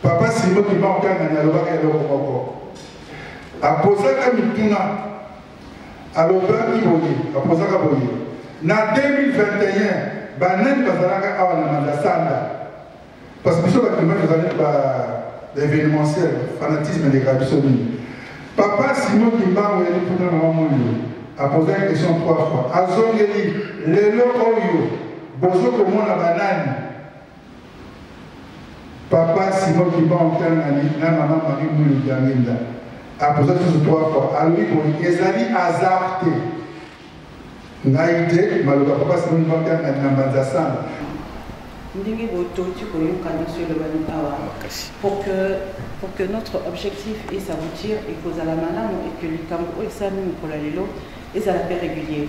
papa Simo Kimbangu Kiangani alobaka eloko moko, apozaka mituna, alobaki boye, apozaka boye: na 2021 banani bazalaka awa na Manzasanga? Parce que biso bakima tozali ba événementiel, fanatisme elekaka biso mingi. Papa Simon Kimbangu ya liputa na mama Mwilu apozaki question trois fois. Azongeli lelo oyo bozo komona banani? Papa Simon Kimbangu Kiangani na mama Marie Mwilu Diangienda apozaki susu trois fois. Alobi boye ezali hasard te. Ngai te maloba papa Simon Kimbangu Kiangani na Mbanza Samba. Ndenge bototi koyoka nyonso elobami awa pour que notre objectif esaboutir, ekozala malamu et que likambo oyo esalami mokolo ya lelo ezala mpe régulier,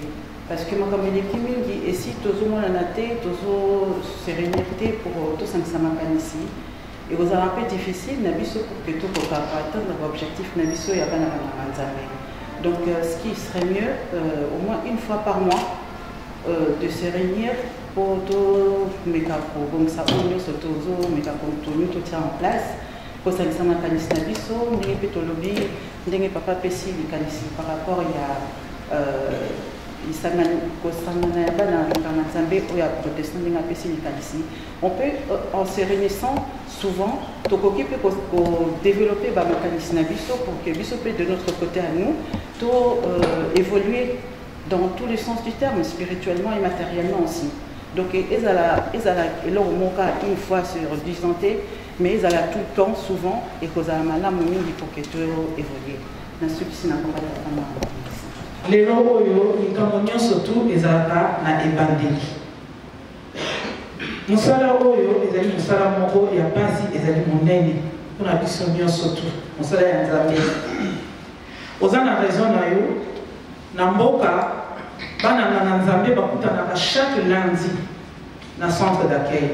parce que makambo eleki mingi. Esi tozomonana te, tozo se réunir te pour tosangisa makanisi, ekozala mpe difficile na biso pour que tokoka koatteindre baobjectif na biso ya bana banganga Nzambe. Donc ce qui serait mieux, au moins une fois par mois, de se réunir mpo tomeka kobongisa oyo nyonso tozomeka toni totia en place, kosangisa makanisi na biso. Ndenge mpe tolobi, ndenge papa apesi likanisi par rapport ya kosangana ya bana nganga Nzambe oyo ya protestant, ndenge apesi likanisi, on peut, en se réunissant souvent, tokoki mpe kodévelopper bamakanisi na biso pour que biso mpe, de notre côté à nous, to évoluer dans tous les sens du terme, spirituellement et matériellement aussi. Donc ezala eloko moko une fois sur 10 ans te, mais ezala tout le temps, souvent, ekozala malamu mingi pour que to évoluer. Nasukisi na komba tata mwana. Lelo oyo likambo nyonso tu ezalaka na ebandeli. Mosala oyo ezali mosala moko ya mpasi, ezali monene mpona biso nyonso tu, mosala ya Nzambe. Oza na raison na yo, na mboka bana nganga Nzambe bakutanaka chaque lundi na centre d'accueil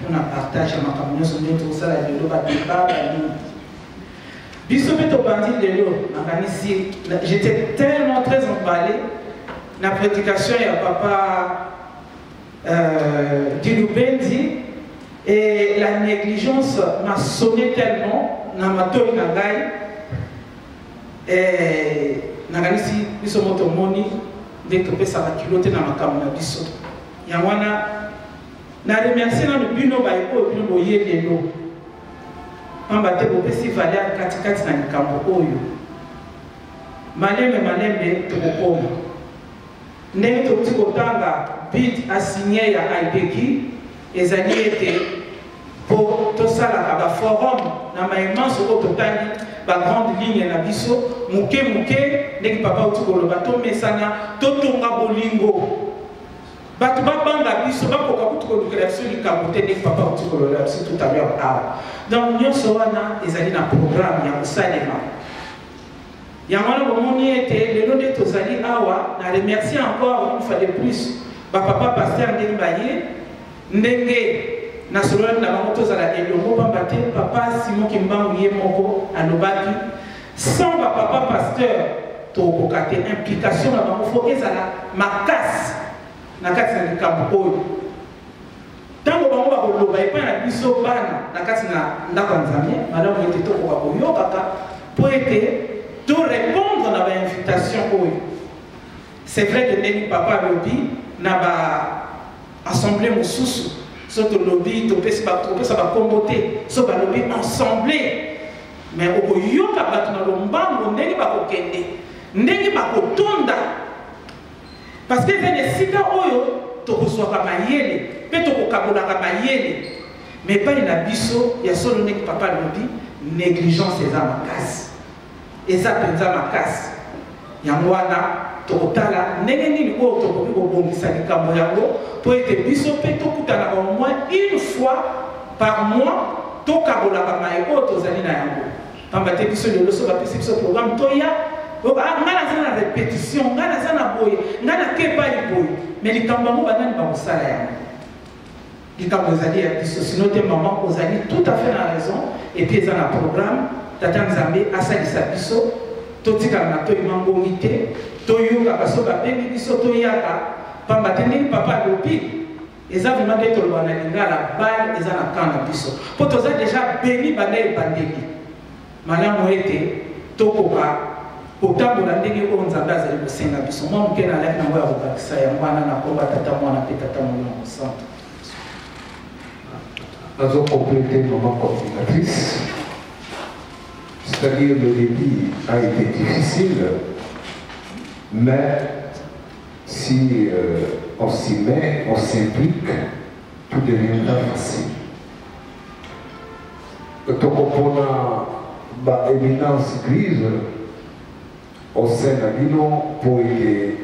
mpona partage ya makambo nyonso ndenge tokosala lelo, badébat, banini. Biso mpe tobandi lelo. Nakanisi j'étais tellement très emballé na prédication ya papa Dilubendi et la négligence m'a sonné tellement na matoi na ngai. Nakanisi biso mo tomoni nde topesaka kilo te na makambo na biso. Yango wana na remercie nano bino baye oyo bino boye lelo, pamba te bopesi valeur katikati na likambo oyo. Malembe malembe tokokoma ndenge tokuti kotanga but assigné ya AIPEGI ezali ete mpo tosalaka baforum na maemanso oyo totangi bagrande ligne na biso moke moke. Ndenge papa auti koloba, tomesana totonga bolingo, bato babanga biso, bakoka kutu kolukela biso likambo te, ndenge papa auti koloba biso tout à l'heure awa. Donc nyonso wana ezali na programme ya kosalema. Yango wana bomoni ete lelo nde tozali awa. Na remercier encore une fois de plus bapapa pasteur ndenge baye, ndenge nasololaki na bango tozala elongo, pamba te papa Simon Kimbangu ye moko alobaki: sans bapapa pasteur tokokoka te. Implication na bango fo ezala makasi na kati na likambo oyo. Ntango bango bakoloba epai na biso bana na kati na ndako ya Nzambe, malamu ete tokoka koyokaka mpo ete torépondre na bainvitation oyo. C'est vrai que ndenge papa alobi, na baassemblée mosusu, so tolobi, topesa bakombo te, so balobi assemblée, mais okoyoka bato na lombango ndenge bakokende, ndenge bakotonda, parce que eza na esika oyo tokozwaka mayele mpe tokokabolaka mayele. Mais epai na biso, ya solo, ndenge papa alobi, négligence eza makasi, eza mpenza makasi. Yango wana tokotala ndenge nini oyo tokoki kobongisa likambo yango mpo ete biso mpe tokutanaka au moins une fois par mois, tokabolaka maye oyo tozali na yango. Pamba te biso lelo, so bapesi biso programme, toya: "Ah, ngai naza na répétition, ngai naza na boye, ngai nake epai boye." Mais likambo yango, banani bakosala yango? Likambo ezali ya biso. Sino te, mama, ozali tout à fait na raison. Et puis eza na programme. Tata Nzambe asalisa biso totikala na toyima ngongi te, toyokaka so babengi biso, toyaka, pamba te ndenge papa alobi, eza vraiment nde toloba na lingala, balle eza na camp na biso, mpo toza déjà béni banda ebandeli. Malamu ete tokoka kotambola ndenge oyo Nzambe azali kosenga biso. Mwa moke nalaki nango ya kobakisa yango wana na komba Tata, Mwana mpe Tata Molimo Mosantu. Nazo compléter maman coordinatrice. C'est-à-dire le débit a été difficile, mais si euh, on s'y met, on s'implique, tout deviendra facile. Tokopona ba éminence grise au sein na bino mpo ete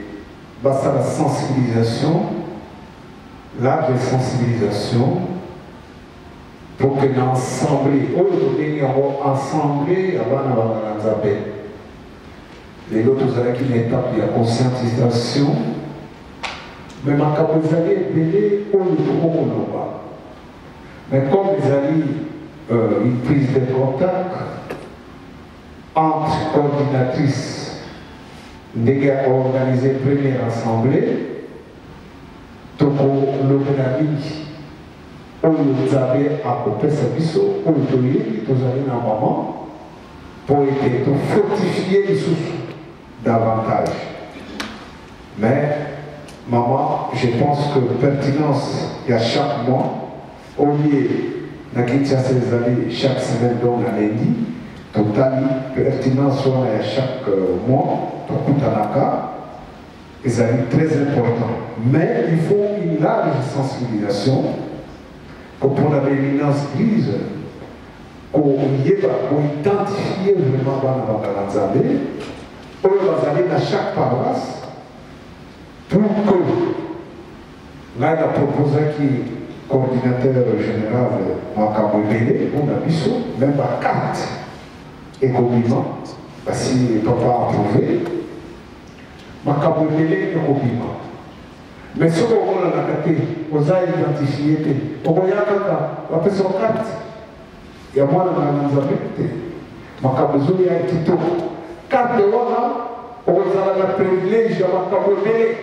basala sensibilisation, large sensibilisation pour que na assemblée oyo tobengi yango assemblée ya bana banganga nzambe. Lelo tozalaki na étape ya conscientisation, mais makambo ezali ebele oyo tokokoloba, mais comme ezali euh, une prise de contact entre coordinatrice ndenge ya koorganize première assemblée, tokolobela mingi oyo Nzambe akopesa biso, oyo toyebi tozali na mama mpo ete tofortifie lisusu davantage. Mais maman, je pense que pertinence ya chaque mois, au lieu na Kinshasa ezali chaque semaine, donc na lundi, totali pertinence wana ya chaque euh, mois tokutanaka, ezali très important. Mais il faut une large sensibilisation kopona baéminence grise, koyeba koidentifie vraiment bana banganga nzambe oyo bazali na chaque paroisse, pour que ngai na proposaki coordinateur général makambo ebele mpona biso, même bacarte ekobima, basi papa approuvé, makambo ebele ekobima. Mais soki omonanaka te, oza identifie te, okoya kaka bapesa carte ya mwana na nzambe te. Makambo ezoya kitoko, carte wana okozala na privilège ya makambo ebele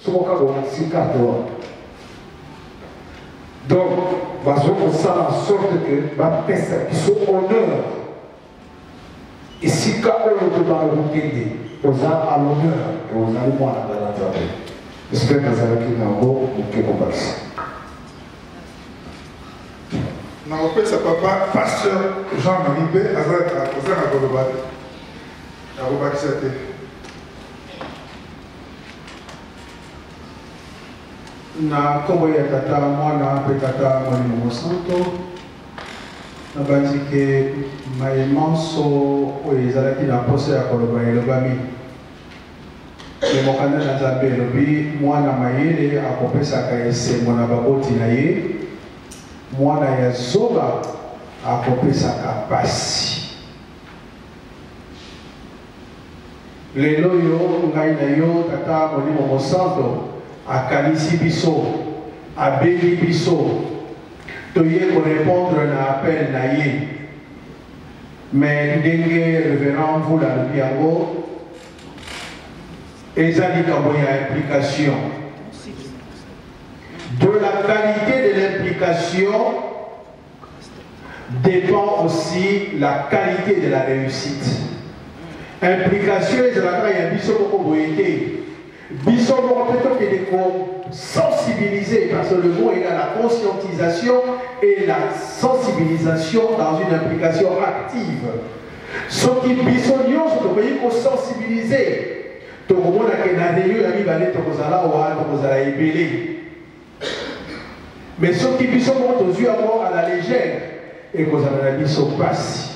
soki kaka olakisi carte wana. Donc bazokosala sorte que bapesa biso honneur esika oyo tobanda kokende, oza à l'honneur, ozali mwana ngala nzambe. Espere nazalaki na yango moke kobakisa. Nakopesa papa pasteur Jean Marie mpe azanga koloba te, nakobakisa te. Na nkombo ya Tata, Mwana mpe Tata Molimo Mosanto, nabanzi ke maye manso oyo ezalaki na mposa ya koloba elobami. Mpe mokanda na Nzambe elobi, mwana mayele akopesaka esengo na baboti na ye, mwana ya zoba akopesaka pasi. Lelo oyo ngai na yo, Tata Molimo Mosanto akanisi biso, abengi biso, toye korepondre na appel na ye. Mais ndenge Reverend Mvula alobi yango, eza likambo ya implication. De la qualité de l'implication dépend aussi la qualité de la réussite. Implication ezalaka ya biso moko boye te, biso moko mpe tokende ko-sensibiliser, parce que le mot est là, la conscientisation et la sensibilisation dans une implication active. Soki biso nyonso tokoki kosensibiliser, tokomona ke na réunion ya mibale tokozala awa, tokozala ebele. Mais soki biso moko tozwi yango à la légère, ekozala na biso mpasi.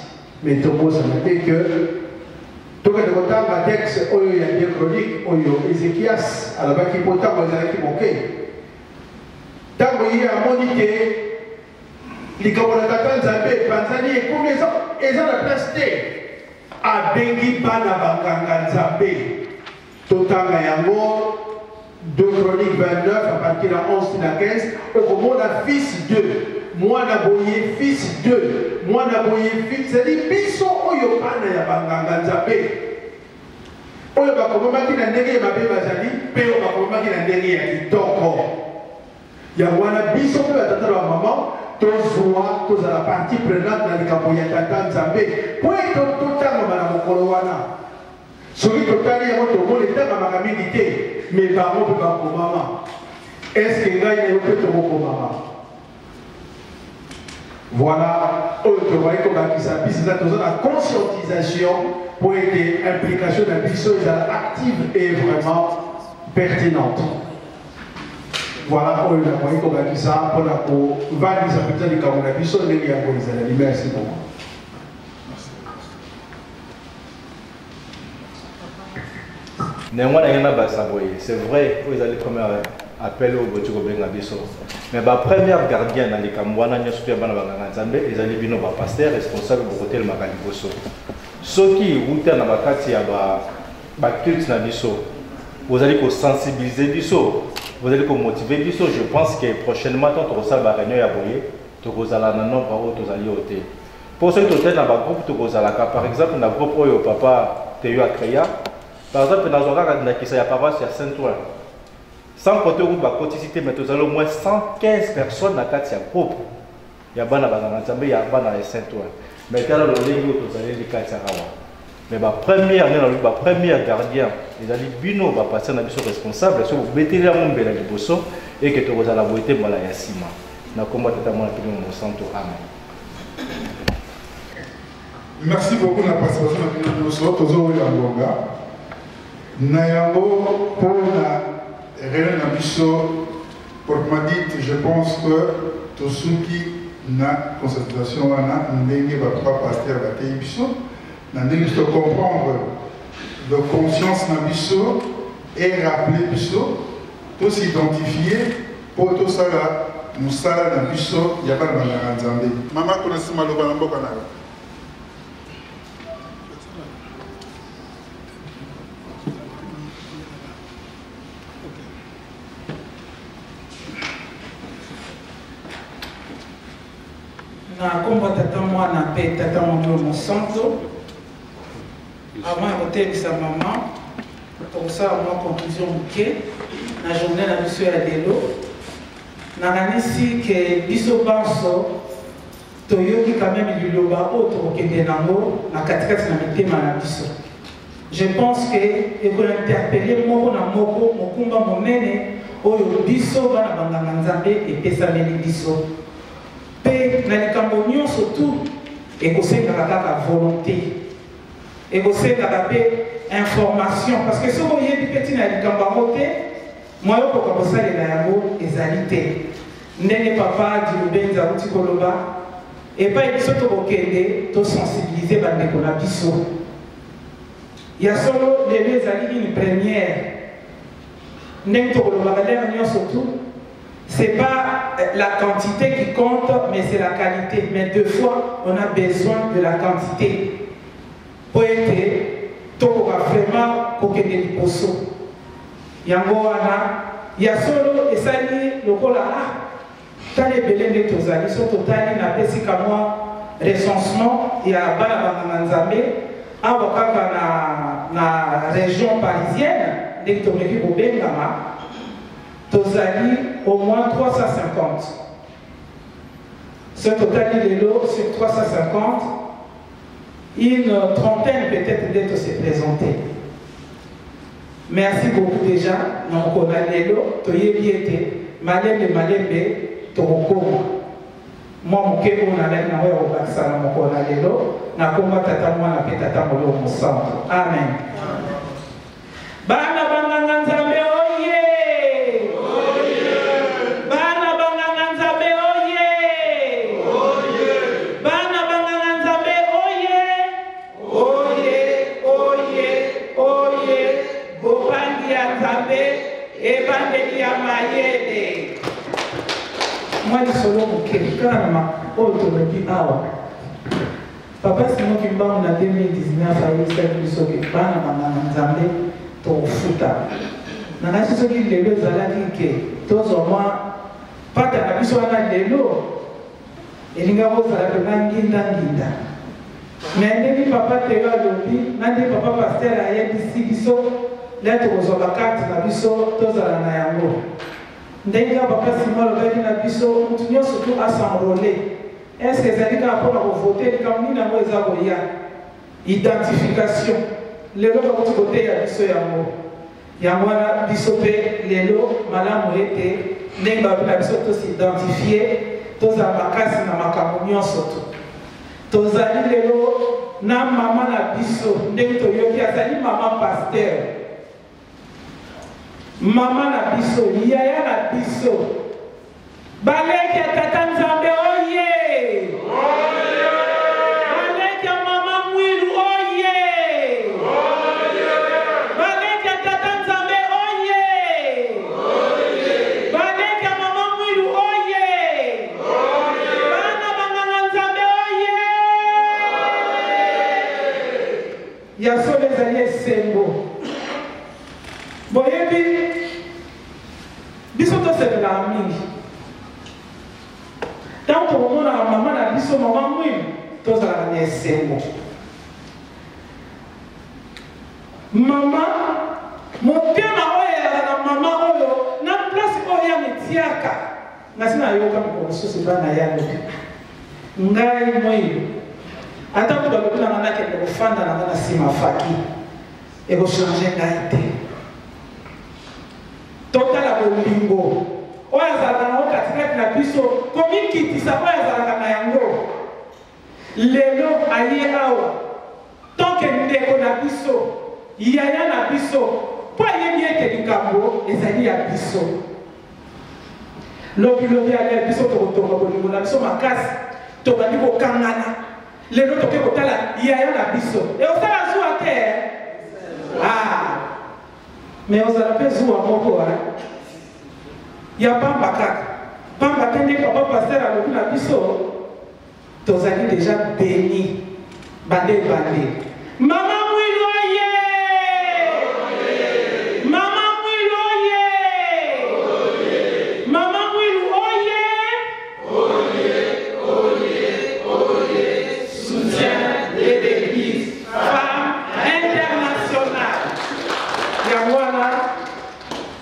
Mais tobosana te ke tokende kotanga texte oyo ya 2 Chronique oyo Ezekias alobaki, mpo ntango ezalaki moke, ntango ye amoni te likambo na Tata Nzambe epanzani, ekomi eza na place te, abengi bana banganga Nzambe. Totanga yango 2 Chronique 29 à partir ya 11 na 15, okomona fils 2, mwana boye fils 2, mwana boye fils, c'est-à-dire biso oyo bana ya banganga Nzambe oyo bakomamaki na ndenge ya mabe bazali, mpe oyo bakomamaki na ndenge ya kitoko. Yango wana biso mpe batata na bamama tozwa, tozala partie prenante na likambo ya Tata Nzambe, mpo ete totangama na mokolo wana. Soki totali yango, tomoni etangamaka mingi te, me bango mpe bakomama. Eske ngai na yo mpe tokokomama? Voilà oyo tokoki kobakisa biso eza toza na conscientisation mpo ete implication na biso ezala active et vraiment pertinente. Voilà oyo nakoki kobakisa mpo na kovandisa mpenza likambo na biso ndenge yango ezalali. Merci beaucoup. Na yango nalingi nabakisa boye, c'est vrai oyo ezali première appel oyo boti kobenga biso, mais bapremière gardien na likambo wana nyonso to ya bana banganga Nzambe ezali bino bapaster responsable. Bokotelemaka liboso soki wuta na bakati ya baculte na biso, bozali kosensibiliser biso, bozali komotiver biso. Je pense que prochainement, tant tokosala baréunion ya boye, tokozala na nombre oyo tozali oyo te, mpo soki totali na bagroupe, tokozalaka par exemple na groupe oyo papa Teyo acréa. Par exemple, nazwa kaka ndakisa ya paroisse ya Saint Ouen, sans compter oyo bakotisi te, mais tozali au moins 115 personnes na kati ya groupe ya bana banganga Nzambe ya bana ya Saint Ouen. Mais tala lolenge oyo tozaleli kati ya awa. Mais bapremière, nde nalobi, bapremière gardien ezali bino bapaster na biso responsable. Soki bobeteli yango mbela liboso, eke tokozala boye te mbala ya nsima. Na kombo Tata, Mwana mpe Mosanto, amen. Merci beaucoup na participation na bino nyonso. Tozowela ngonga na yango mpo na réunion na biso proprement dite. Je pense que tosuki na conscientisation wana, ndenge bapapa paster bateyi biso, na ndenge biso comprendre de conscience na biso et rappeler biso tosidentifie mpo tosala mosala na biso ya bana banganga Nzambe. Mama kuna nsima, loba na mboka na yo. Na nkombo ya Tata, Mwana mpe Tata Molimo Mosanto. Avant ya kotelisa mama, tokosala mwa conclusion moke na journée na biso ya lelo. Nakanisi ke biso banso toyoki quand même liloba oyo tokokende nango na katikati na mitema na biso. Je pense ke ekointerpele moko na moko mokumba monene oyo biso bana banganga Nzambe epesameli biso. Mpe na likambo nyonso tu, ekosengaka kaka volonté, ekosengaka mpe information, parce que soki oyebi mpe ntina ya likambo yango te, mwa okoka kosalela yango ezali te. Ndenge papa Dilubenza auti koloba, epai biso tokokende tosensibilize bandeko na biso. Ya solo, lelo ezali une première. Ndenge tokolobaka lere nyonso tu, c'est pas la quantité qui compte, mais c'est la qualité. Mais deux fois, on a besoin de la quantité po ete tokoka vraiment kokende liboso. Yango wana, ya solo, esali lokola ah, tala ebele nde tozali. So totali, napesi kamwa recensement ya bana banganga Nzambe awa kaka na région parisienne, ndenge tomeki kobengama, tozali au moins 350. So totali lelo, sur 350, une trentaine peut-être nde tose présenter. Merci beaucoup déjà na mokolo na lelo. Toyebi ete malembe malembe tokokoma. Mwa moke oyo nalaki nango ya kobakisa na mokolo na lelo, na komba Tata, Mwana mpe Tata Molimo Mosantu, amen. Bana banganga Nzambe oye! Bana banganga Nzambe oye! Bana banganga Nzambe oye! Oye, oye, oye! Bobangi ya Nzambe, ebandeli ya mayele. Mwa lisolo moke kaka na oyo tolobi awa. Papa Simon Kimbangu na 2019 ayebisaki biso ke bana banganga Nzambe tokofuta. Nanasi soki lelo ezalaki ke tozwa mwa pata na biso wana lelo, elingaka kozala mpenza ngindanginda. Me ndenge papa Teo alobi na ndenge papa paster ayebisi biso, le tokozwa bakarte na biso, tozala na yango. Ndenge kaka papa Simon alobaki na biso, motu nyonso tu asenrole. Est ce que ezali kaka mpona kovote? Likambo nini yango eza koya? Identification, lelo bakuti koteya biso yango. Yango wana biso mpe lelo malamu ete ndenge balobi na biso tosidentifie. Tozala makasi na makambo nyonso to. Tozali lelo na mama na biso ndenge toyoki azali mama pasteur. Mama na biso, yaya na biso. Baleki ya tata Nzambe oye! Baleki ya mama Mwilu oye! Baleki ya tata Nzambe oye! Baleki ya mama Mwilu oye! Bana banganga Nzambe oye! Ya solo ezali esengo. Boyebi biso tosepelaka mingi ntango tokomonaka mama na biso mama Mwilu, tozalaka na esengo. Mama motema oyo eyalaka na mama oyo na place oyo ya mitiaka nasi nayoka mokolo mosusu bana ya lobi ngai Mwilu, ata kutu balobi na ngai nakende kofanda na ngai na nsima faki, ekochange ngai te. Totala bolingo oyo azalaka nango katikati na biso, komikitisa oyo azalaka na yango. Lelo aye awa tonke ndeko na biso, yaya na biso, mpo ayebi ete likambo ezali ya biso. Lobilobi ale biso tokotonga bolingo na biso makasi, tobandi kokangana. Lelo toke kotala yaya na biso, ekosala zuwa te. Ah, mais ozala mpe zuwa moko ya pamba kaka pamba te. Nde papa pasteur alobi na biso, tozali déjà béni bande bande. Mama Mwilu oye! Mama Mwilu oye! Mama Mwilu oye! Soutien de l'Église Femme Internationale. Yango wana,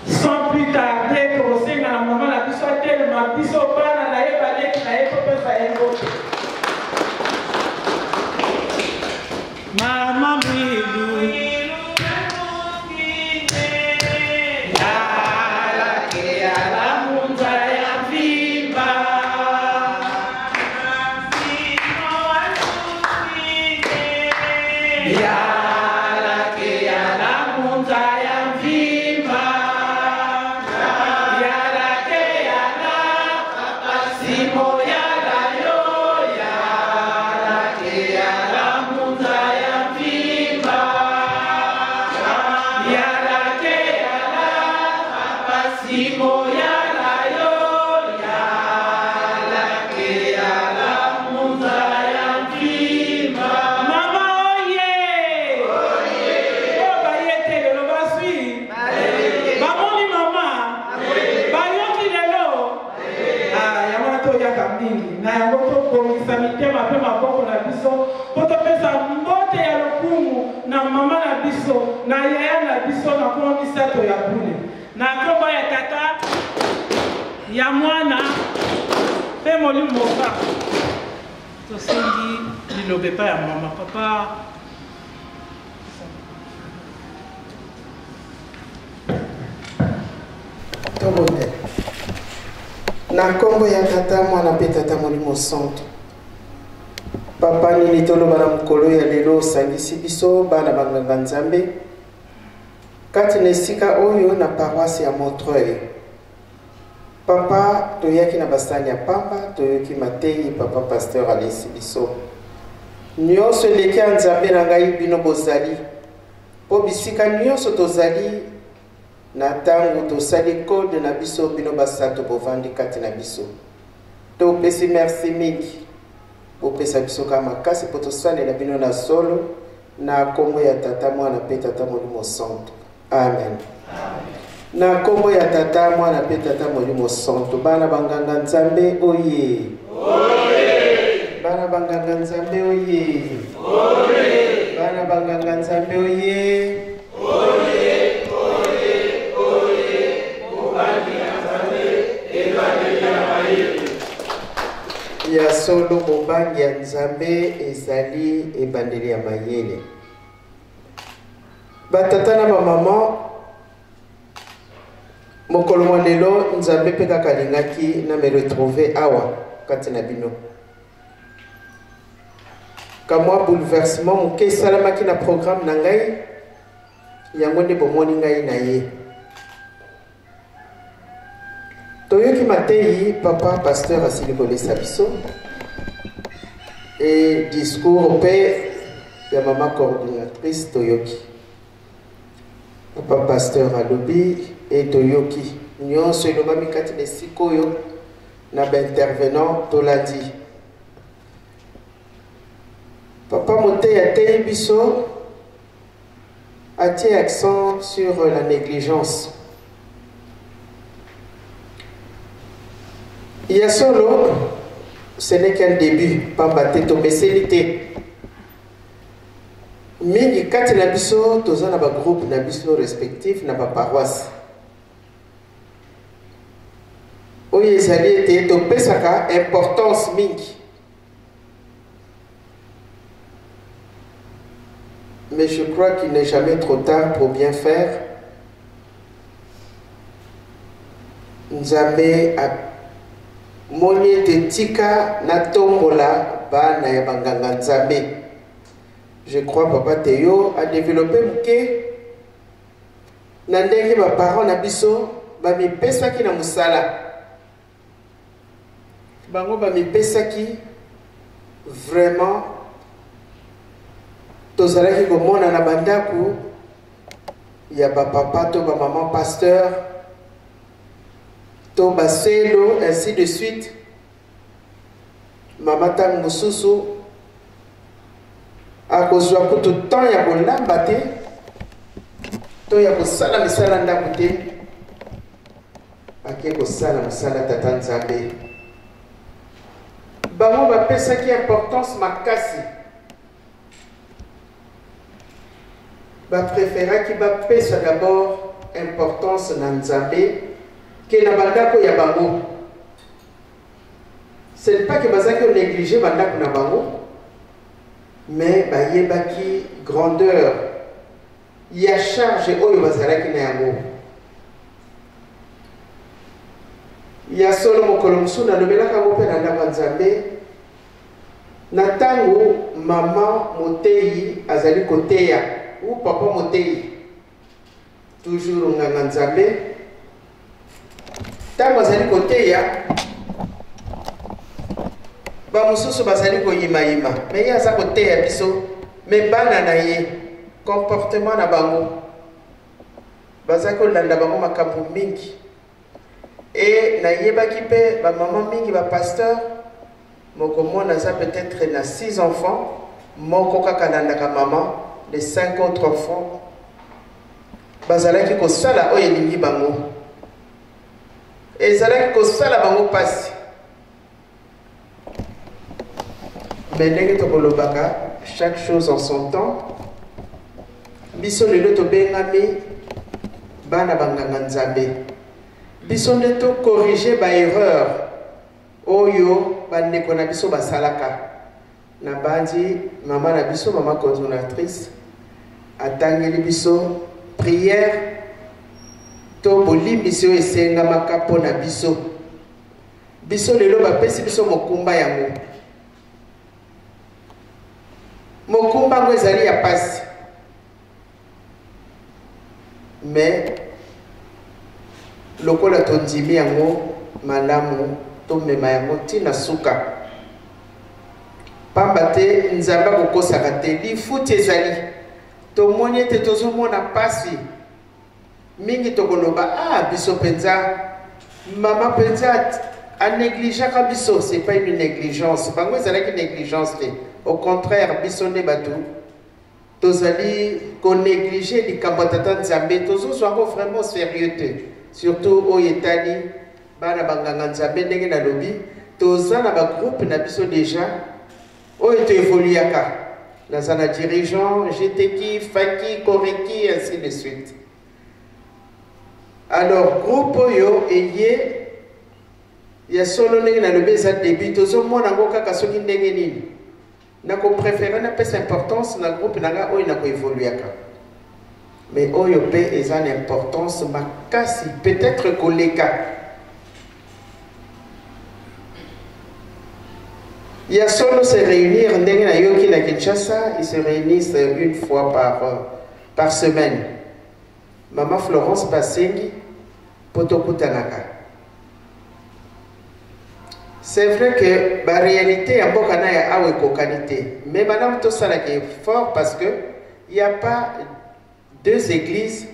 sans plus tarder, tokosenga na mama na biso atelema, biso bana na ye, baleki na ye, topesa ye mbote. Mama Mwilu, yala munza ya mvimba. Yala ke yala munza ya mvimba. Yala ke yala papa Simo yala yo. Yala ke yala munza ya mvimba. Yala ke yala papa Simo yala yo. Yala ke yala munza ya mvimba. Mama oye! Oyo baye te lelo bazwi, bamoni mama, bayoki lelo. Ah, yango wana toyaka mingi na yango, tobongisa mitema mpe maboko na biso mpo topesa mbote ya lokumu na mama na biso, na yaya na biso, na nkombo misato ya bule, na nkombo ya Tata, ya Mwana mpe Molimo Mosantu. Tosengi liloba epai ya mama papa. Tobondela. Na nkombo ya Tata, Mwana mpe Tata Molimo Santo. Papa, nini toloba na mokolo ya lelo? Osangisi biso bana banganga Nzambe kati na esika oyo na paroisse ya Montreuil. Papa, toyaki na basani ya pamba, toyoki mateyi papa pasteur alesi biso. Nyonso eleki ya Nzambe na ngai, bino bozali mpo bisika nyonso tozali na ntango tosali kode na biso, bino basantu bovandi kati na biso. Topesi merci mingi. Bopesa biso kaka makasi mpo tosalela bino na solo, na nkombo ya Tata, Mwana mpe Tata Molimo Santo. Amen. Na nkombo ya Tata, Mwana mpe Tata Molimo Santo. Bana banganga Nzambe oye! Bana banganga Nzambe oye! Bana banganga Nzambe oye! Ya solo, bobangi ya Nzambe ezali ebandeli ya mayele. Batata na bamama, mokolo mwa lelo Nzambe mpe kaka alingaki na me retrouve awa. kati na bino. Kamwa bouleversement moke esalamaki na programme na ngai, yango nde bomoni ngai na ye. Toyoki mateyi papa pasteur asili kolesa biso e discours mpe ya mama coordinatrice toyoki. Papa pasteur alobi e toyoki nyonso elobami kati na esika oyo na baintervenant tolandi. Papa moteyi ateyi biso atie accent sur la négligence. Ya solo, ce n'est qu'un début, pamba te tomeseni te. Mingi kati na biso toza na ba groupe na biso respectif na ba paroisse. Oyo ezali ete topesaka importance mingi. Mais je crois qu'il n'est jamais trop tard pour bien faire. Nzambe amoni ete tika natombola bana ya banganga Nzambe. Je crois papa Theo a développé moke na ndenge ba parents na biso bamipesaki na mosala. Bango bamipesaki vraiment, tozalaki komona na bandako ya bapapa to bamama pasteur to baselo ainsi de suite. Mama ntango mosusu akozwa kutu temps ya kolamba te to ya kosala misala ndako te, ake kosala mosala tata Nzambe. Bango bapesaki importance makasi, bapreferaki bapesa d'abord importance na Nzambe ke na bandako ya bango. Ce n'est pas que bazalaki konéglige bandako na bango, mais bayebaki grandeur ya charge oyo bazalaki na yango. Ya solo, mokolo mosusu nalobelaka yango mpe na ndako ya Nzambe, na ntango mama moteyi azali koteya ou papa moteyi, toujours nganga Nzambe, ntango azali koteya, bamosusu bazali koyimayima, me ye aza koteya biso, me bana na ye comportement na bango baza kolanda bango makambo mingi. E nayebaki mpe bamama mingi bapasteur, mokomona aza peut-être na 6 enfants, moko kaka alandaka mama, les 5 autres enfants bazalaki kosala oyo elingi bango, ezalaki kosala bango mpasi. Me ndenge tokolobaka, chaque chose en son temps. Biso lelo tobengami bana banganga Nzambe, biso nde tokorige baerreur oyo bandeko na biso basalaka. Nabanzi mama na biso, mama coordonnatrice, atangeli biso prière to bolimbisi oyo esengamaka mpo na biso. Biso lelo bapesi biso mokumba yango. Mokumba yango ezali ya pasi, me lokola tondimi yango malamu, tomema yango ntina suka, pamba te Nzambe akokosaka te. Lifuti ezali. Tomoni ete tozomona pasi mingi, tokoloba ah, biso mpenza mama mpenza anégligeaka biso. C'est pas une négligence, bango ezalaki négligence te, au contraire, biso nde bato tozali konéglige likambo ya tata Nzambe, tozozwa yango vraiment sérieux te, surtout oyo etali bana banganga Nzambe. Ndenge nalobi, toza na bagroupe na biso déjà oyo toevoluaka, naza na dirigeant GTki, faki, koreki, ainsi de suite. Alors groupe oyo eye ya solo, ndenge nalobi, eza début, tozomona yango kaka soki ndenge nini. Nakopréféré napesa importance na groupe na nga oyo nakoevoluaka, mais oyo mpe eza na importance makasi, peut-être koleka. Ya solo se réunir ndenge nayoki na Kinshasa, ils se réunissent une fois par, euh, par semaine. Mama Florence basengi mpo tokutanaka. C'est vrai que ba réalité ya mboka na ya awa ekokani te, mais malamu tosalaka effort parce que il y a pas deux églises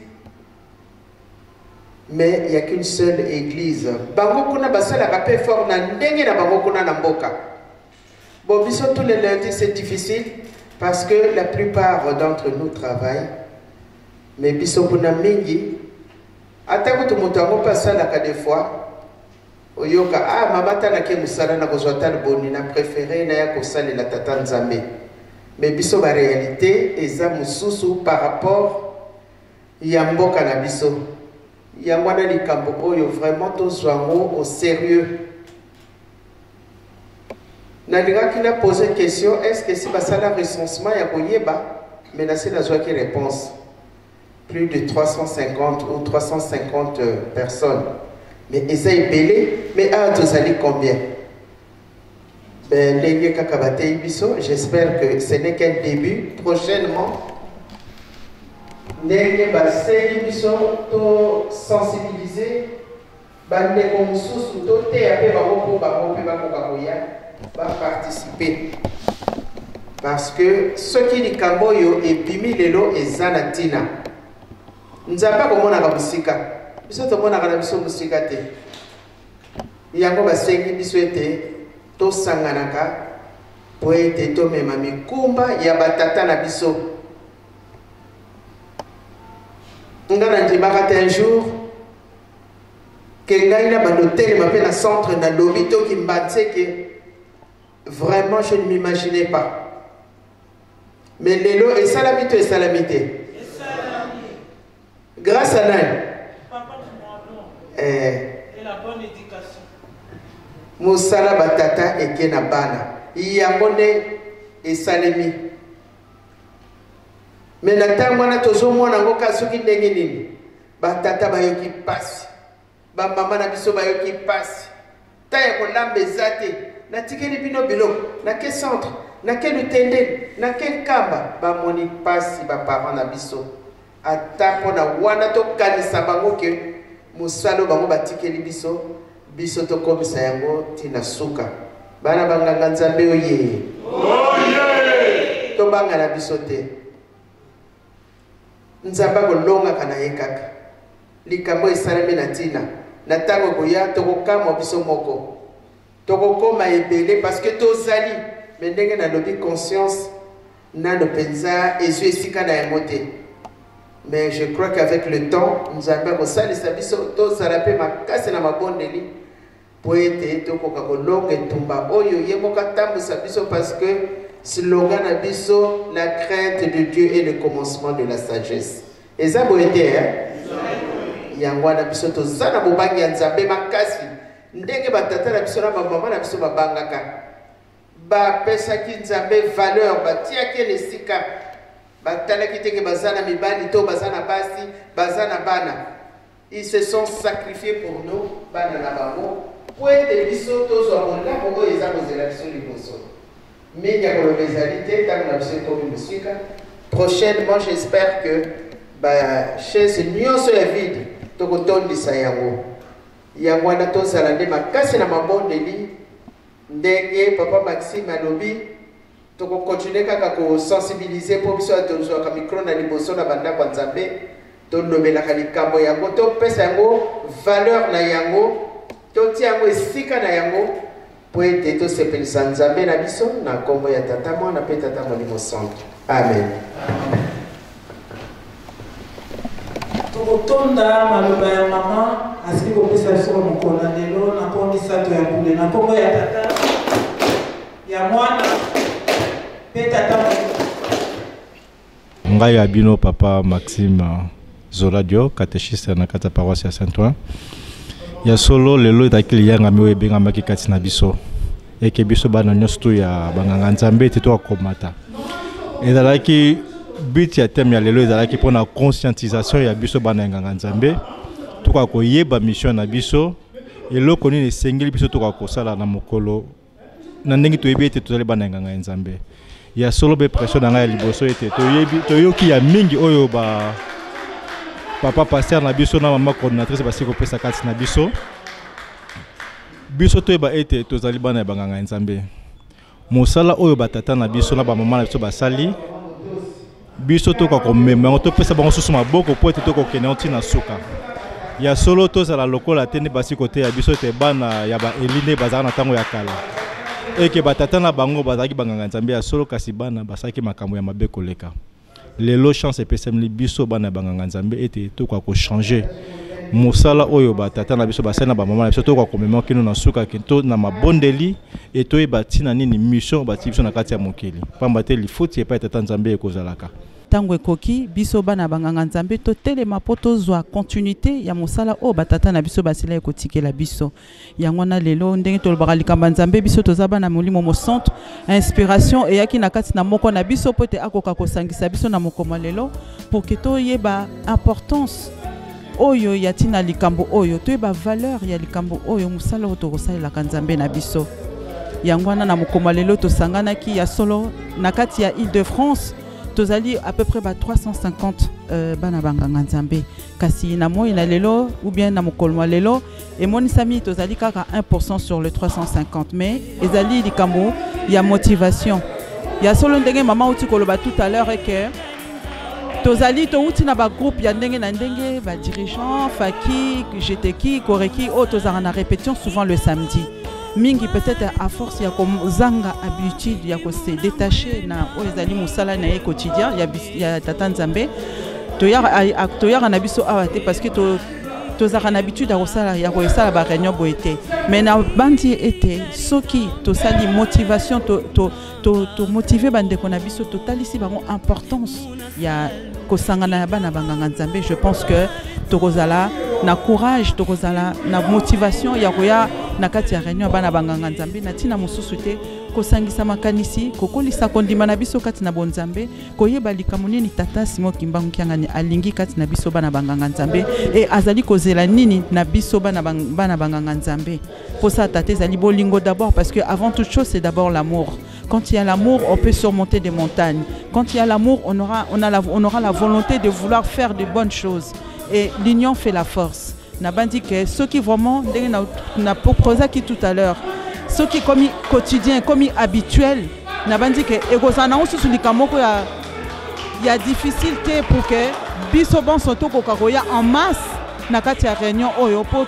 mais il y a qu'une seule église. Bango kuna basalaka mpe effort na ndenge na bango kuna na mboka. Bon, biso tous les lundis c'est difficile parce que la plupart d'entre nous travaillent, mais biso kuna mingi ata kutu moto yango mpe asalaka des fois oyoka ah mama ata nake mosala nakozwa ata liboni na préféré naya kosalela tata Nzambe. Mais biso ba réalité eza mosusu par rapport ya mboka na biso. Yango wana likambo oyo vraiment tozwa yango au sérieux. Nalingaki na pose question, est ce que si basala recensement ya koyeba, mais nasi nazwaki réponse plus de 350 ou 350 personnes, mais eza ebele. Mais awa tozali combien? Ben, ndenge kaka bateyi biso, j'espère que ce n'est qu'un début. Prochainement, ndenge basengi biso tosensibiliser bandeko mosusu, toteya mpe bango mpo bango mpe bakoka koya baparticipe, parce que soki likambo oyo ebimi lelo eza na ntina. Nzambe akomonaka mosika, biso tomonaka na biso mosika te. Yango basengi biso ete tosanganaka mpo ete tomema mikumba ya batata na biso. Nga nandimaka te un jour ke ngai na bando telema mpe na centre na lobi to Kimbanseke. Vraiment, je ne m'imaginais pas, mais lelo esalami to esalami te grâce à nani? Eh. Mosala batata eke na bana, yango nde esalemi. Me na ntango wana tozomona yango ka soki ndenge nini batata bayoki mpasi, bamama na biso bayoki mpasi, ta ya kolamba eza te, natikeli bino biloko, nake centre, nake Lutendeli, nake Nkamba. Bamoni mpasi baparent na biso. Ata mpo na wana tokanisa bango ke mosala oyo bango batikeli biso, biso tokomisa yango ntina suka. Bana banganga Nzambe oye, tobanga na biso te. Nzambe akolongaka na ye kaka. Likambo esalemi na ntina. Na ntango ekoya tokokamwa biso moko, tokokoma ebele parce que tozali. Me ndenge nalobi, conscience nano mpenza ezwi esika na yango te, mais je crois qu'avec le temps Nzambe akosalisa biso tozala mpe makasi na mabondeli mpo ete tokoka kolonga etumba oyo ye moko atambwisa biso, parce que slogan na biso, la crainte de Dieu est le commencement de la sagesse. Eza boye te, eh? Yango wana biso toza na bobangi ya Nzambe makasi. Ndenge batata na biso na bamama na biso babangaka, bapesaki Nzambe valeur, batiaki ye na esika, batalaki teke baza na mibali to baza na basi, baza na bana. Ils se sont sacrifiés pour nous, bana na bango, mpo ete biso tozwa bolamu oyo eza kozela biso liboso. Mingi ya koloba ezali te, ntango na biso ekomi mosika. Prochainement, j'espère que bachaise nyonso ya vide tokotondisa yango. Yango wana tozala nde makasi na mabondeli. Ndenge papa Maxime alobi, tokokontinue kaka kosensibilize mpo biso tozwaka mikro na liboso na bandako ya Nzambe, tolobelaka likambo yango, topesa yango valeur na yango, totia yango esika na yango mpo ete tosepelisa Nzambe na biso. Na nkombo ya Tata, Mwana mpe Tata Molimo Santo, amen. Tokotonda maloba ya mama asili kopesa biso mokolo na lelo na nkombo misato ya bule, na nkombo ya Tata, ya Mwana mpe Tata. Ngai ya bino papa Maxime Zoladio, catéchiste na kati ya paroisse ya Saint-Ouen. Ya solo, lelo ezalaki liyangami oyo ebengamaki kati na biso eke biso bana nyonso tu ya banganga Nzambe ete toakomata. Ezalaki but ya thème ya lelo, ezalaki mpona conscientisation ya biso bana ya nganga Nzambe, tokoka koyeba mission na biso, eloko nini esengeli biso tokoka kosala na mokolo. Na ndenge toyebi ete tozali bana ya nganga ya Nzambe. Ya solo be pression na ngai ya liboso ete toyebi toyoki ya mingi oyo ba papa pasteur na biso na mama coordinatrice basi kopesa kati na biso. Biso toyeba ete tozali bana ya banganga ya Nzambe. Mosala oyo batata na biso na bamama na biso basali, biso tokoka komema yango, topesa bango susu maboko mpo ete tokokende yango ntina suka. Ya solo tozala lokola te nde basi koteya biso ete bana ya baeli nde bazalaka na ntango ya kala, eke batata na bango bazalaki banganga Nzambe ya solo, kasi bana basalaki makambo ya mabe koleka. Lelo chance epesameli biso bana ya banganga Nzambe ete tokoka kochanger mosala oyo batata na biso basali na bamama na biso, tokoka komema kino na suka to na mabondeli e toyeba ntina nini mission batii biso na kati ya mokili, pamba te lifuti epai tata Nzambe ekozalaka. Ntango ekoki biso bana banganga Nzambe totelema mpo tozwa continuité ya mosala oyo batata na biso basilaki kotikela biso. Yango wana lelo ndenge tolobaka likambo ya Nzambe, biso toza bana Molimo Mosantu. Inspiration eyaki na kati na moko na biso mpo ete akoka kosangisa biso na mokolo lelo pour que toyeba importance oyo ya ntina likambo oyo, toyeba valeur ya likambo oyo, mosala oyo tokosalelaka Nzambe na biso. Yango wana na mokolo lelo tosanganaki ya solo na kati ya Île-de-France, tozali à peu près ba 350 bana banganga Nzambe. Kasi na moi na lelo ou bien na mokolo mwa lelo emonisami tozali kaka 1% sur le 350, mais ezali likambo ya motivation ya solo. Ndenge mama uti koloba tout à l'heure que tozali touti na bagroupe ya ndenge na ndenge, badirigeant faki, jeteki, koreki, oyo tozalaka na répétition souvent le samedi mingi, peut-être à force ya kozanga habitude ya kose détacher na oyo ezali mosala na ye quotidien ya tata Nzambe, toyaka na biso awa te parce que tozalaka na habitude ya kosala ya kosala baréunion boye te. Mais na bandi ete soki tosali motivation, tomotive bandeko na biso, totalisi bango importance ya kosangana ya bana banganga Nzambe, je pense que tokozala na courage, tokozala na motivation ya koya na kati ya réunion ya bana banganga Nzambe, na ntina mosusu te kosangisa makanisi, kokolisa kondima na biso kati na bonzambe, koyeba likambo nini tata Simon Kimbangu Kiangani alingi kati na biso bana banganga Nzambe e azali kozela nini na biso bana, bana banganga Nzambe. Posa tata ezali bolingo d'abord, parce que avant toute chose, c'est d'abord l'amour. Quand il y a l'amour, on peut surmonter des montagnes. Quand il y a l'amour, on aura la volonté de vouloir faire de bonnes choses. Et l'union fait la force. Nabandi que ceux qui vraiment, na proposaki tout à l'heure, ceux qui comme quotidien, comme habituel, nabandi que ekozala nango susu likambo moko ya difficulté pour que biso bonso tokoka koya en masse na kati ya réunion oyo, mpo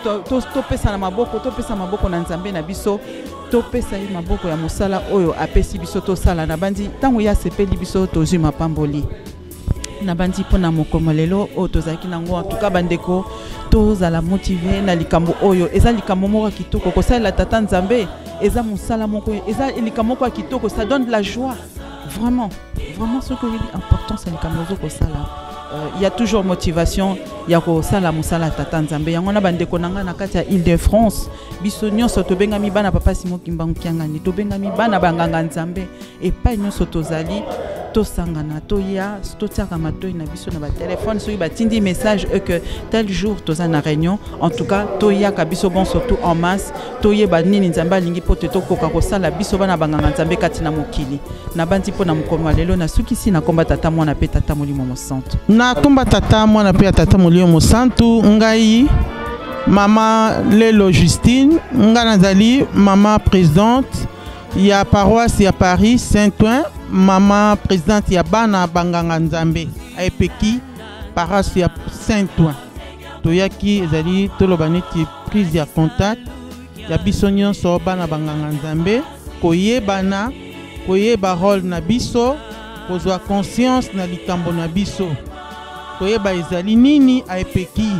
topesa na maboko, topesa maboko na Nzambe na biso, topesa ye maboko ya mosala oyo apesi biso tosala. Nabandi ntango ye asepeli, biso tozwi mapamboli. Nabandi mpona mokolo lelo oyo tozalaki nango, en tout cas bandeko, tozala motive na likambo oyo. Eza likambo moko ya kitoko kosalela tata Nzambe, eza mosala moko, eza likambo moko ya kitoko, ça donne de la joie vraiment, vraiment. Soki oyebi importance ya likambo ozo kosala, il y a toujours motivation ya kosala mosala ya tata Nzambe. Yango na bandeko na ngai na kati ya Île de France, biso nyonso tobengami bana papa Simon Kimbangu Kiangani, tobengami bana banganga Nzambe. Epai nyonso tozali, tosangana, toya, totiaka matoi na biso na batelefone soki batindi message e que tel jour toza na réunion. En tout cas toyaka biso bon, surtout en masse, toyeba nini Nzambe alingi mpo te tokoka kosala biso bana banganga Nzambe kati na mokili. Nabandi mpo na mokolo ya lelo, nasukisi na komba Tata, Mwana mpe Tata Molimo Mosantu. Na komba Tata, Mwana mpe ya Tata Molimo Mosantu, ngai mama Lelo Justine, ngai nazali mama présidente ya paroisse ya Paris Saint-Ouen, mama présidente ya bana banganga Nzambe aepeki paroisse ya Saint-Ouen. Toyaki ezali toloba neti prise ya contact ya biso nyonso bana banganga Nzambe, koyebana, koyeba role na biso, kozwa conscience na likambo na biso, koyeba ezali nini aepeki,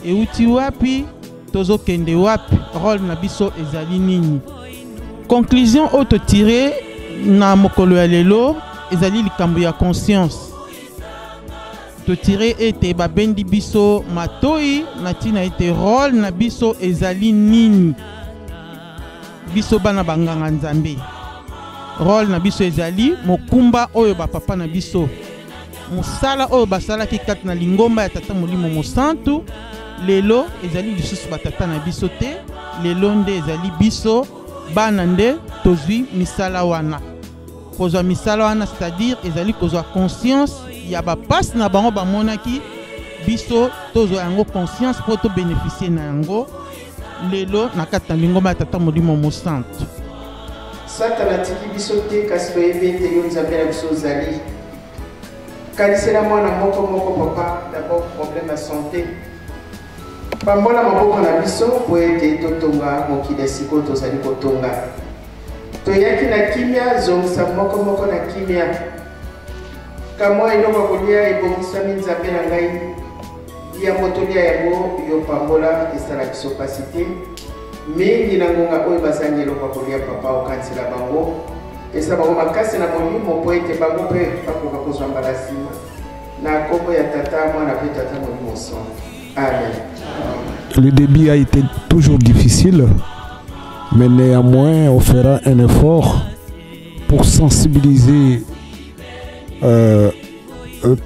euti wapi, tozokende wapi, role na biso ezali nini. Conclusion oyo totire na mokolo ya lelo ezali likambo ya conscience. Totire ete babendi biso matoi na ntina ete role na biso ezali nini. Biso bana banganga Nzambe, role na biso ezali mokumba oyo bapapa na biso, mosala oyo basalaki kati na lingomba ya Tata Molimo Mosantu. Lelo ezali lisusu batata na biso te, lelo nde ezali biso. Bana nde tozwi misala wana. Kozwa misala wana, c'est-à-dire ezali kozwa conscience ya bapasi na bango bamonaki, biso tozwa yango conscience mpo tobénéficie na yango lelo na kati na lingomba ya Tata Molimo Mosantu. Satana atiki biso te, kasi toyebi ete yo Nzambe na biso ozali. Kanisela mwana moko moko, papa, d'abord problème ya santé. Pambola maboko na biso mpo ete totonga mokili ya sikoyo tozali kotonga. Toyaki na kimia, zongisa moko moko na kimia. Kamwa eloko ya kolia ebongisami, Nzambe na ngai, yambo tolia yango, yo pambola, esala biso pasi te. Mingi na ngonga oyo bazangi eloko ya kolia, papa, okanisela bango, pesa bango makasi na molimo mpo ete bango mpe bakoka kozwa mbala nsima. Na nkombo ya Tata, Mwana mpe Tata Molimo Santo. Amen. Le débit a été toujours difficile, mais néanmoins, on fera un effort pour sensibiliser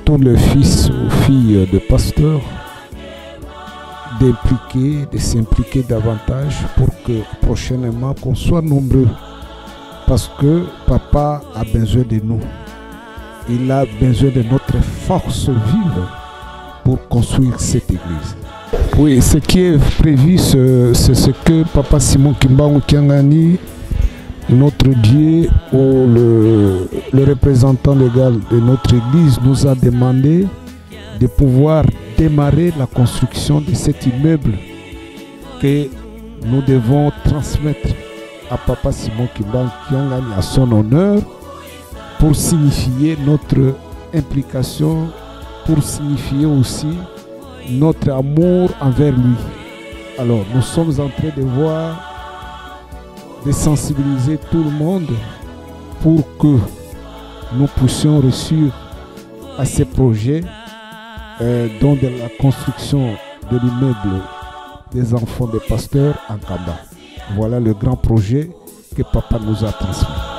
tous les fils ou filles de pasteurs d'impliquer, de s'impliquer davantage pour que prochainement qu'on soit nombreux, parce que papa a besoin de nous. Il a besoin de notre force vive pour construire cette église. Oui, ce qui est prévu, c'est ce que papa Simon Kimbangu Kiangani, notre Dieu, ou le représentant légal de notre église, nous a demandé de pouvoir démarrer la construction de cet immeuble que nous devons transmettre à papa Simon Kimbangu Kiangani à son honneur, pour signifier notre implication, pour signifier aussi notre amour envers lui. Alors, nous sommes en train de voir, de sensibiliser tout le monde pour que nous puissions réussir à ces projets, dont de la construction de l'immeuble des enfants des pasteurs en Nkamba. Voilà le grand projet que papa nous a transmis.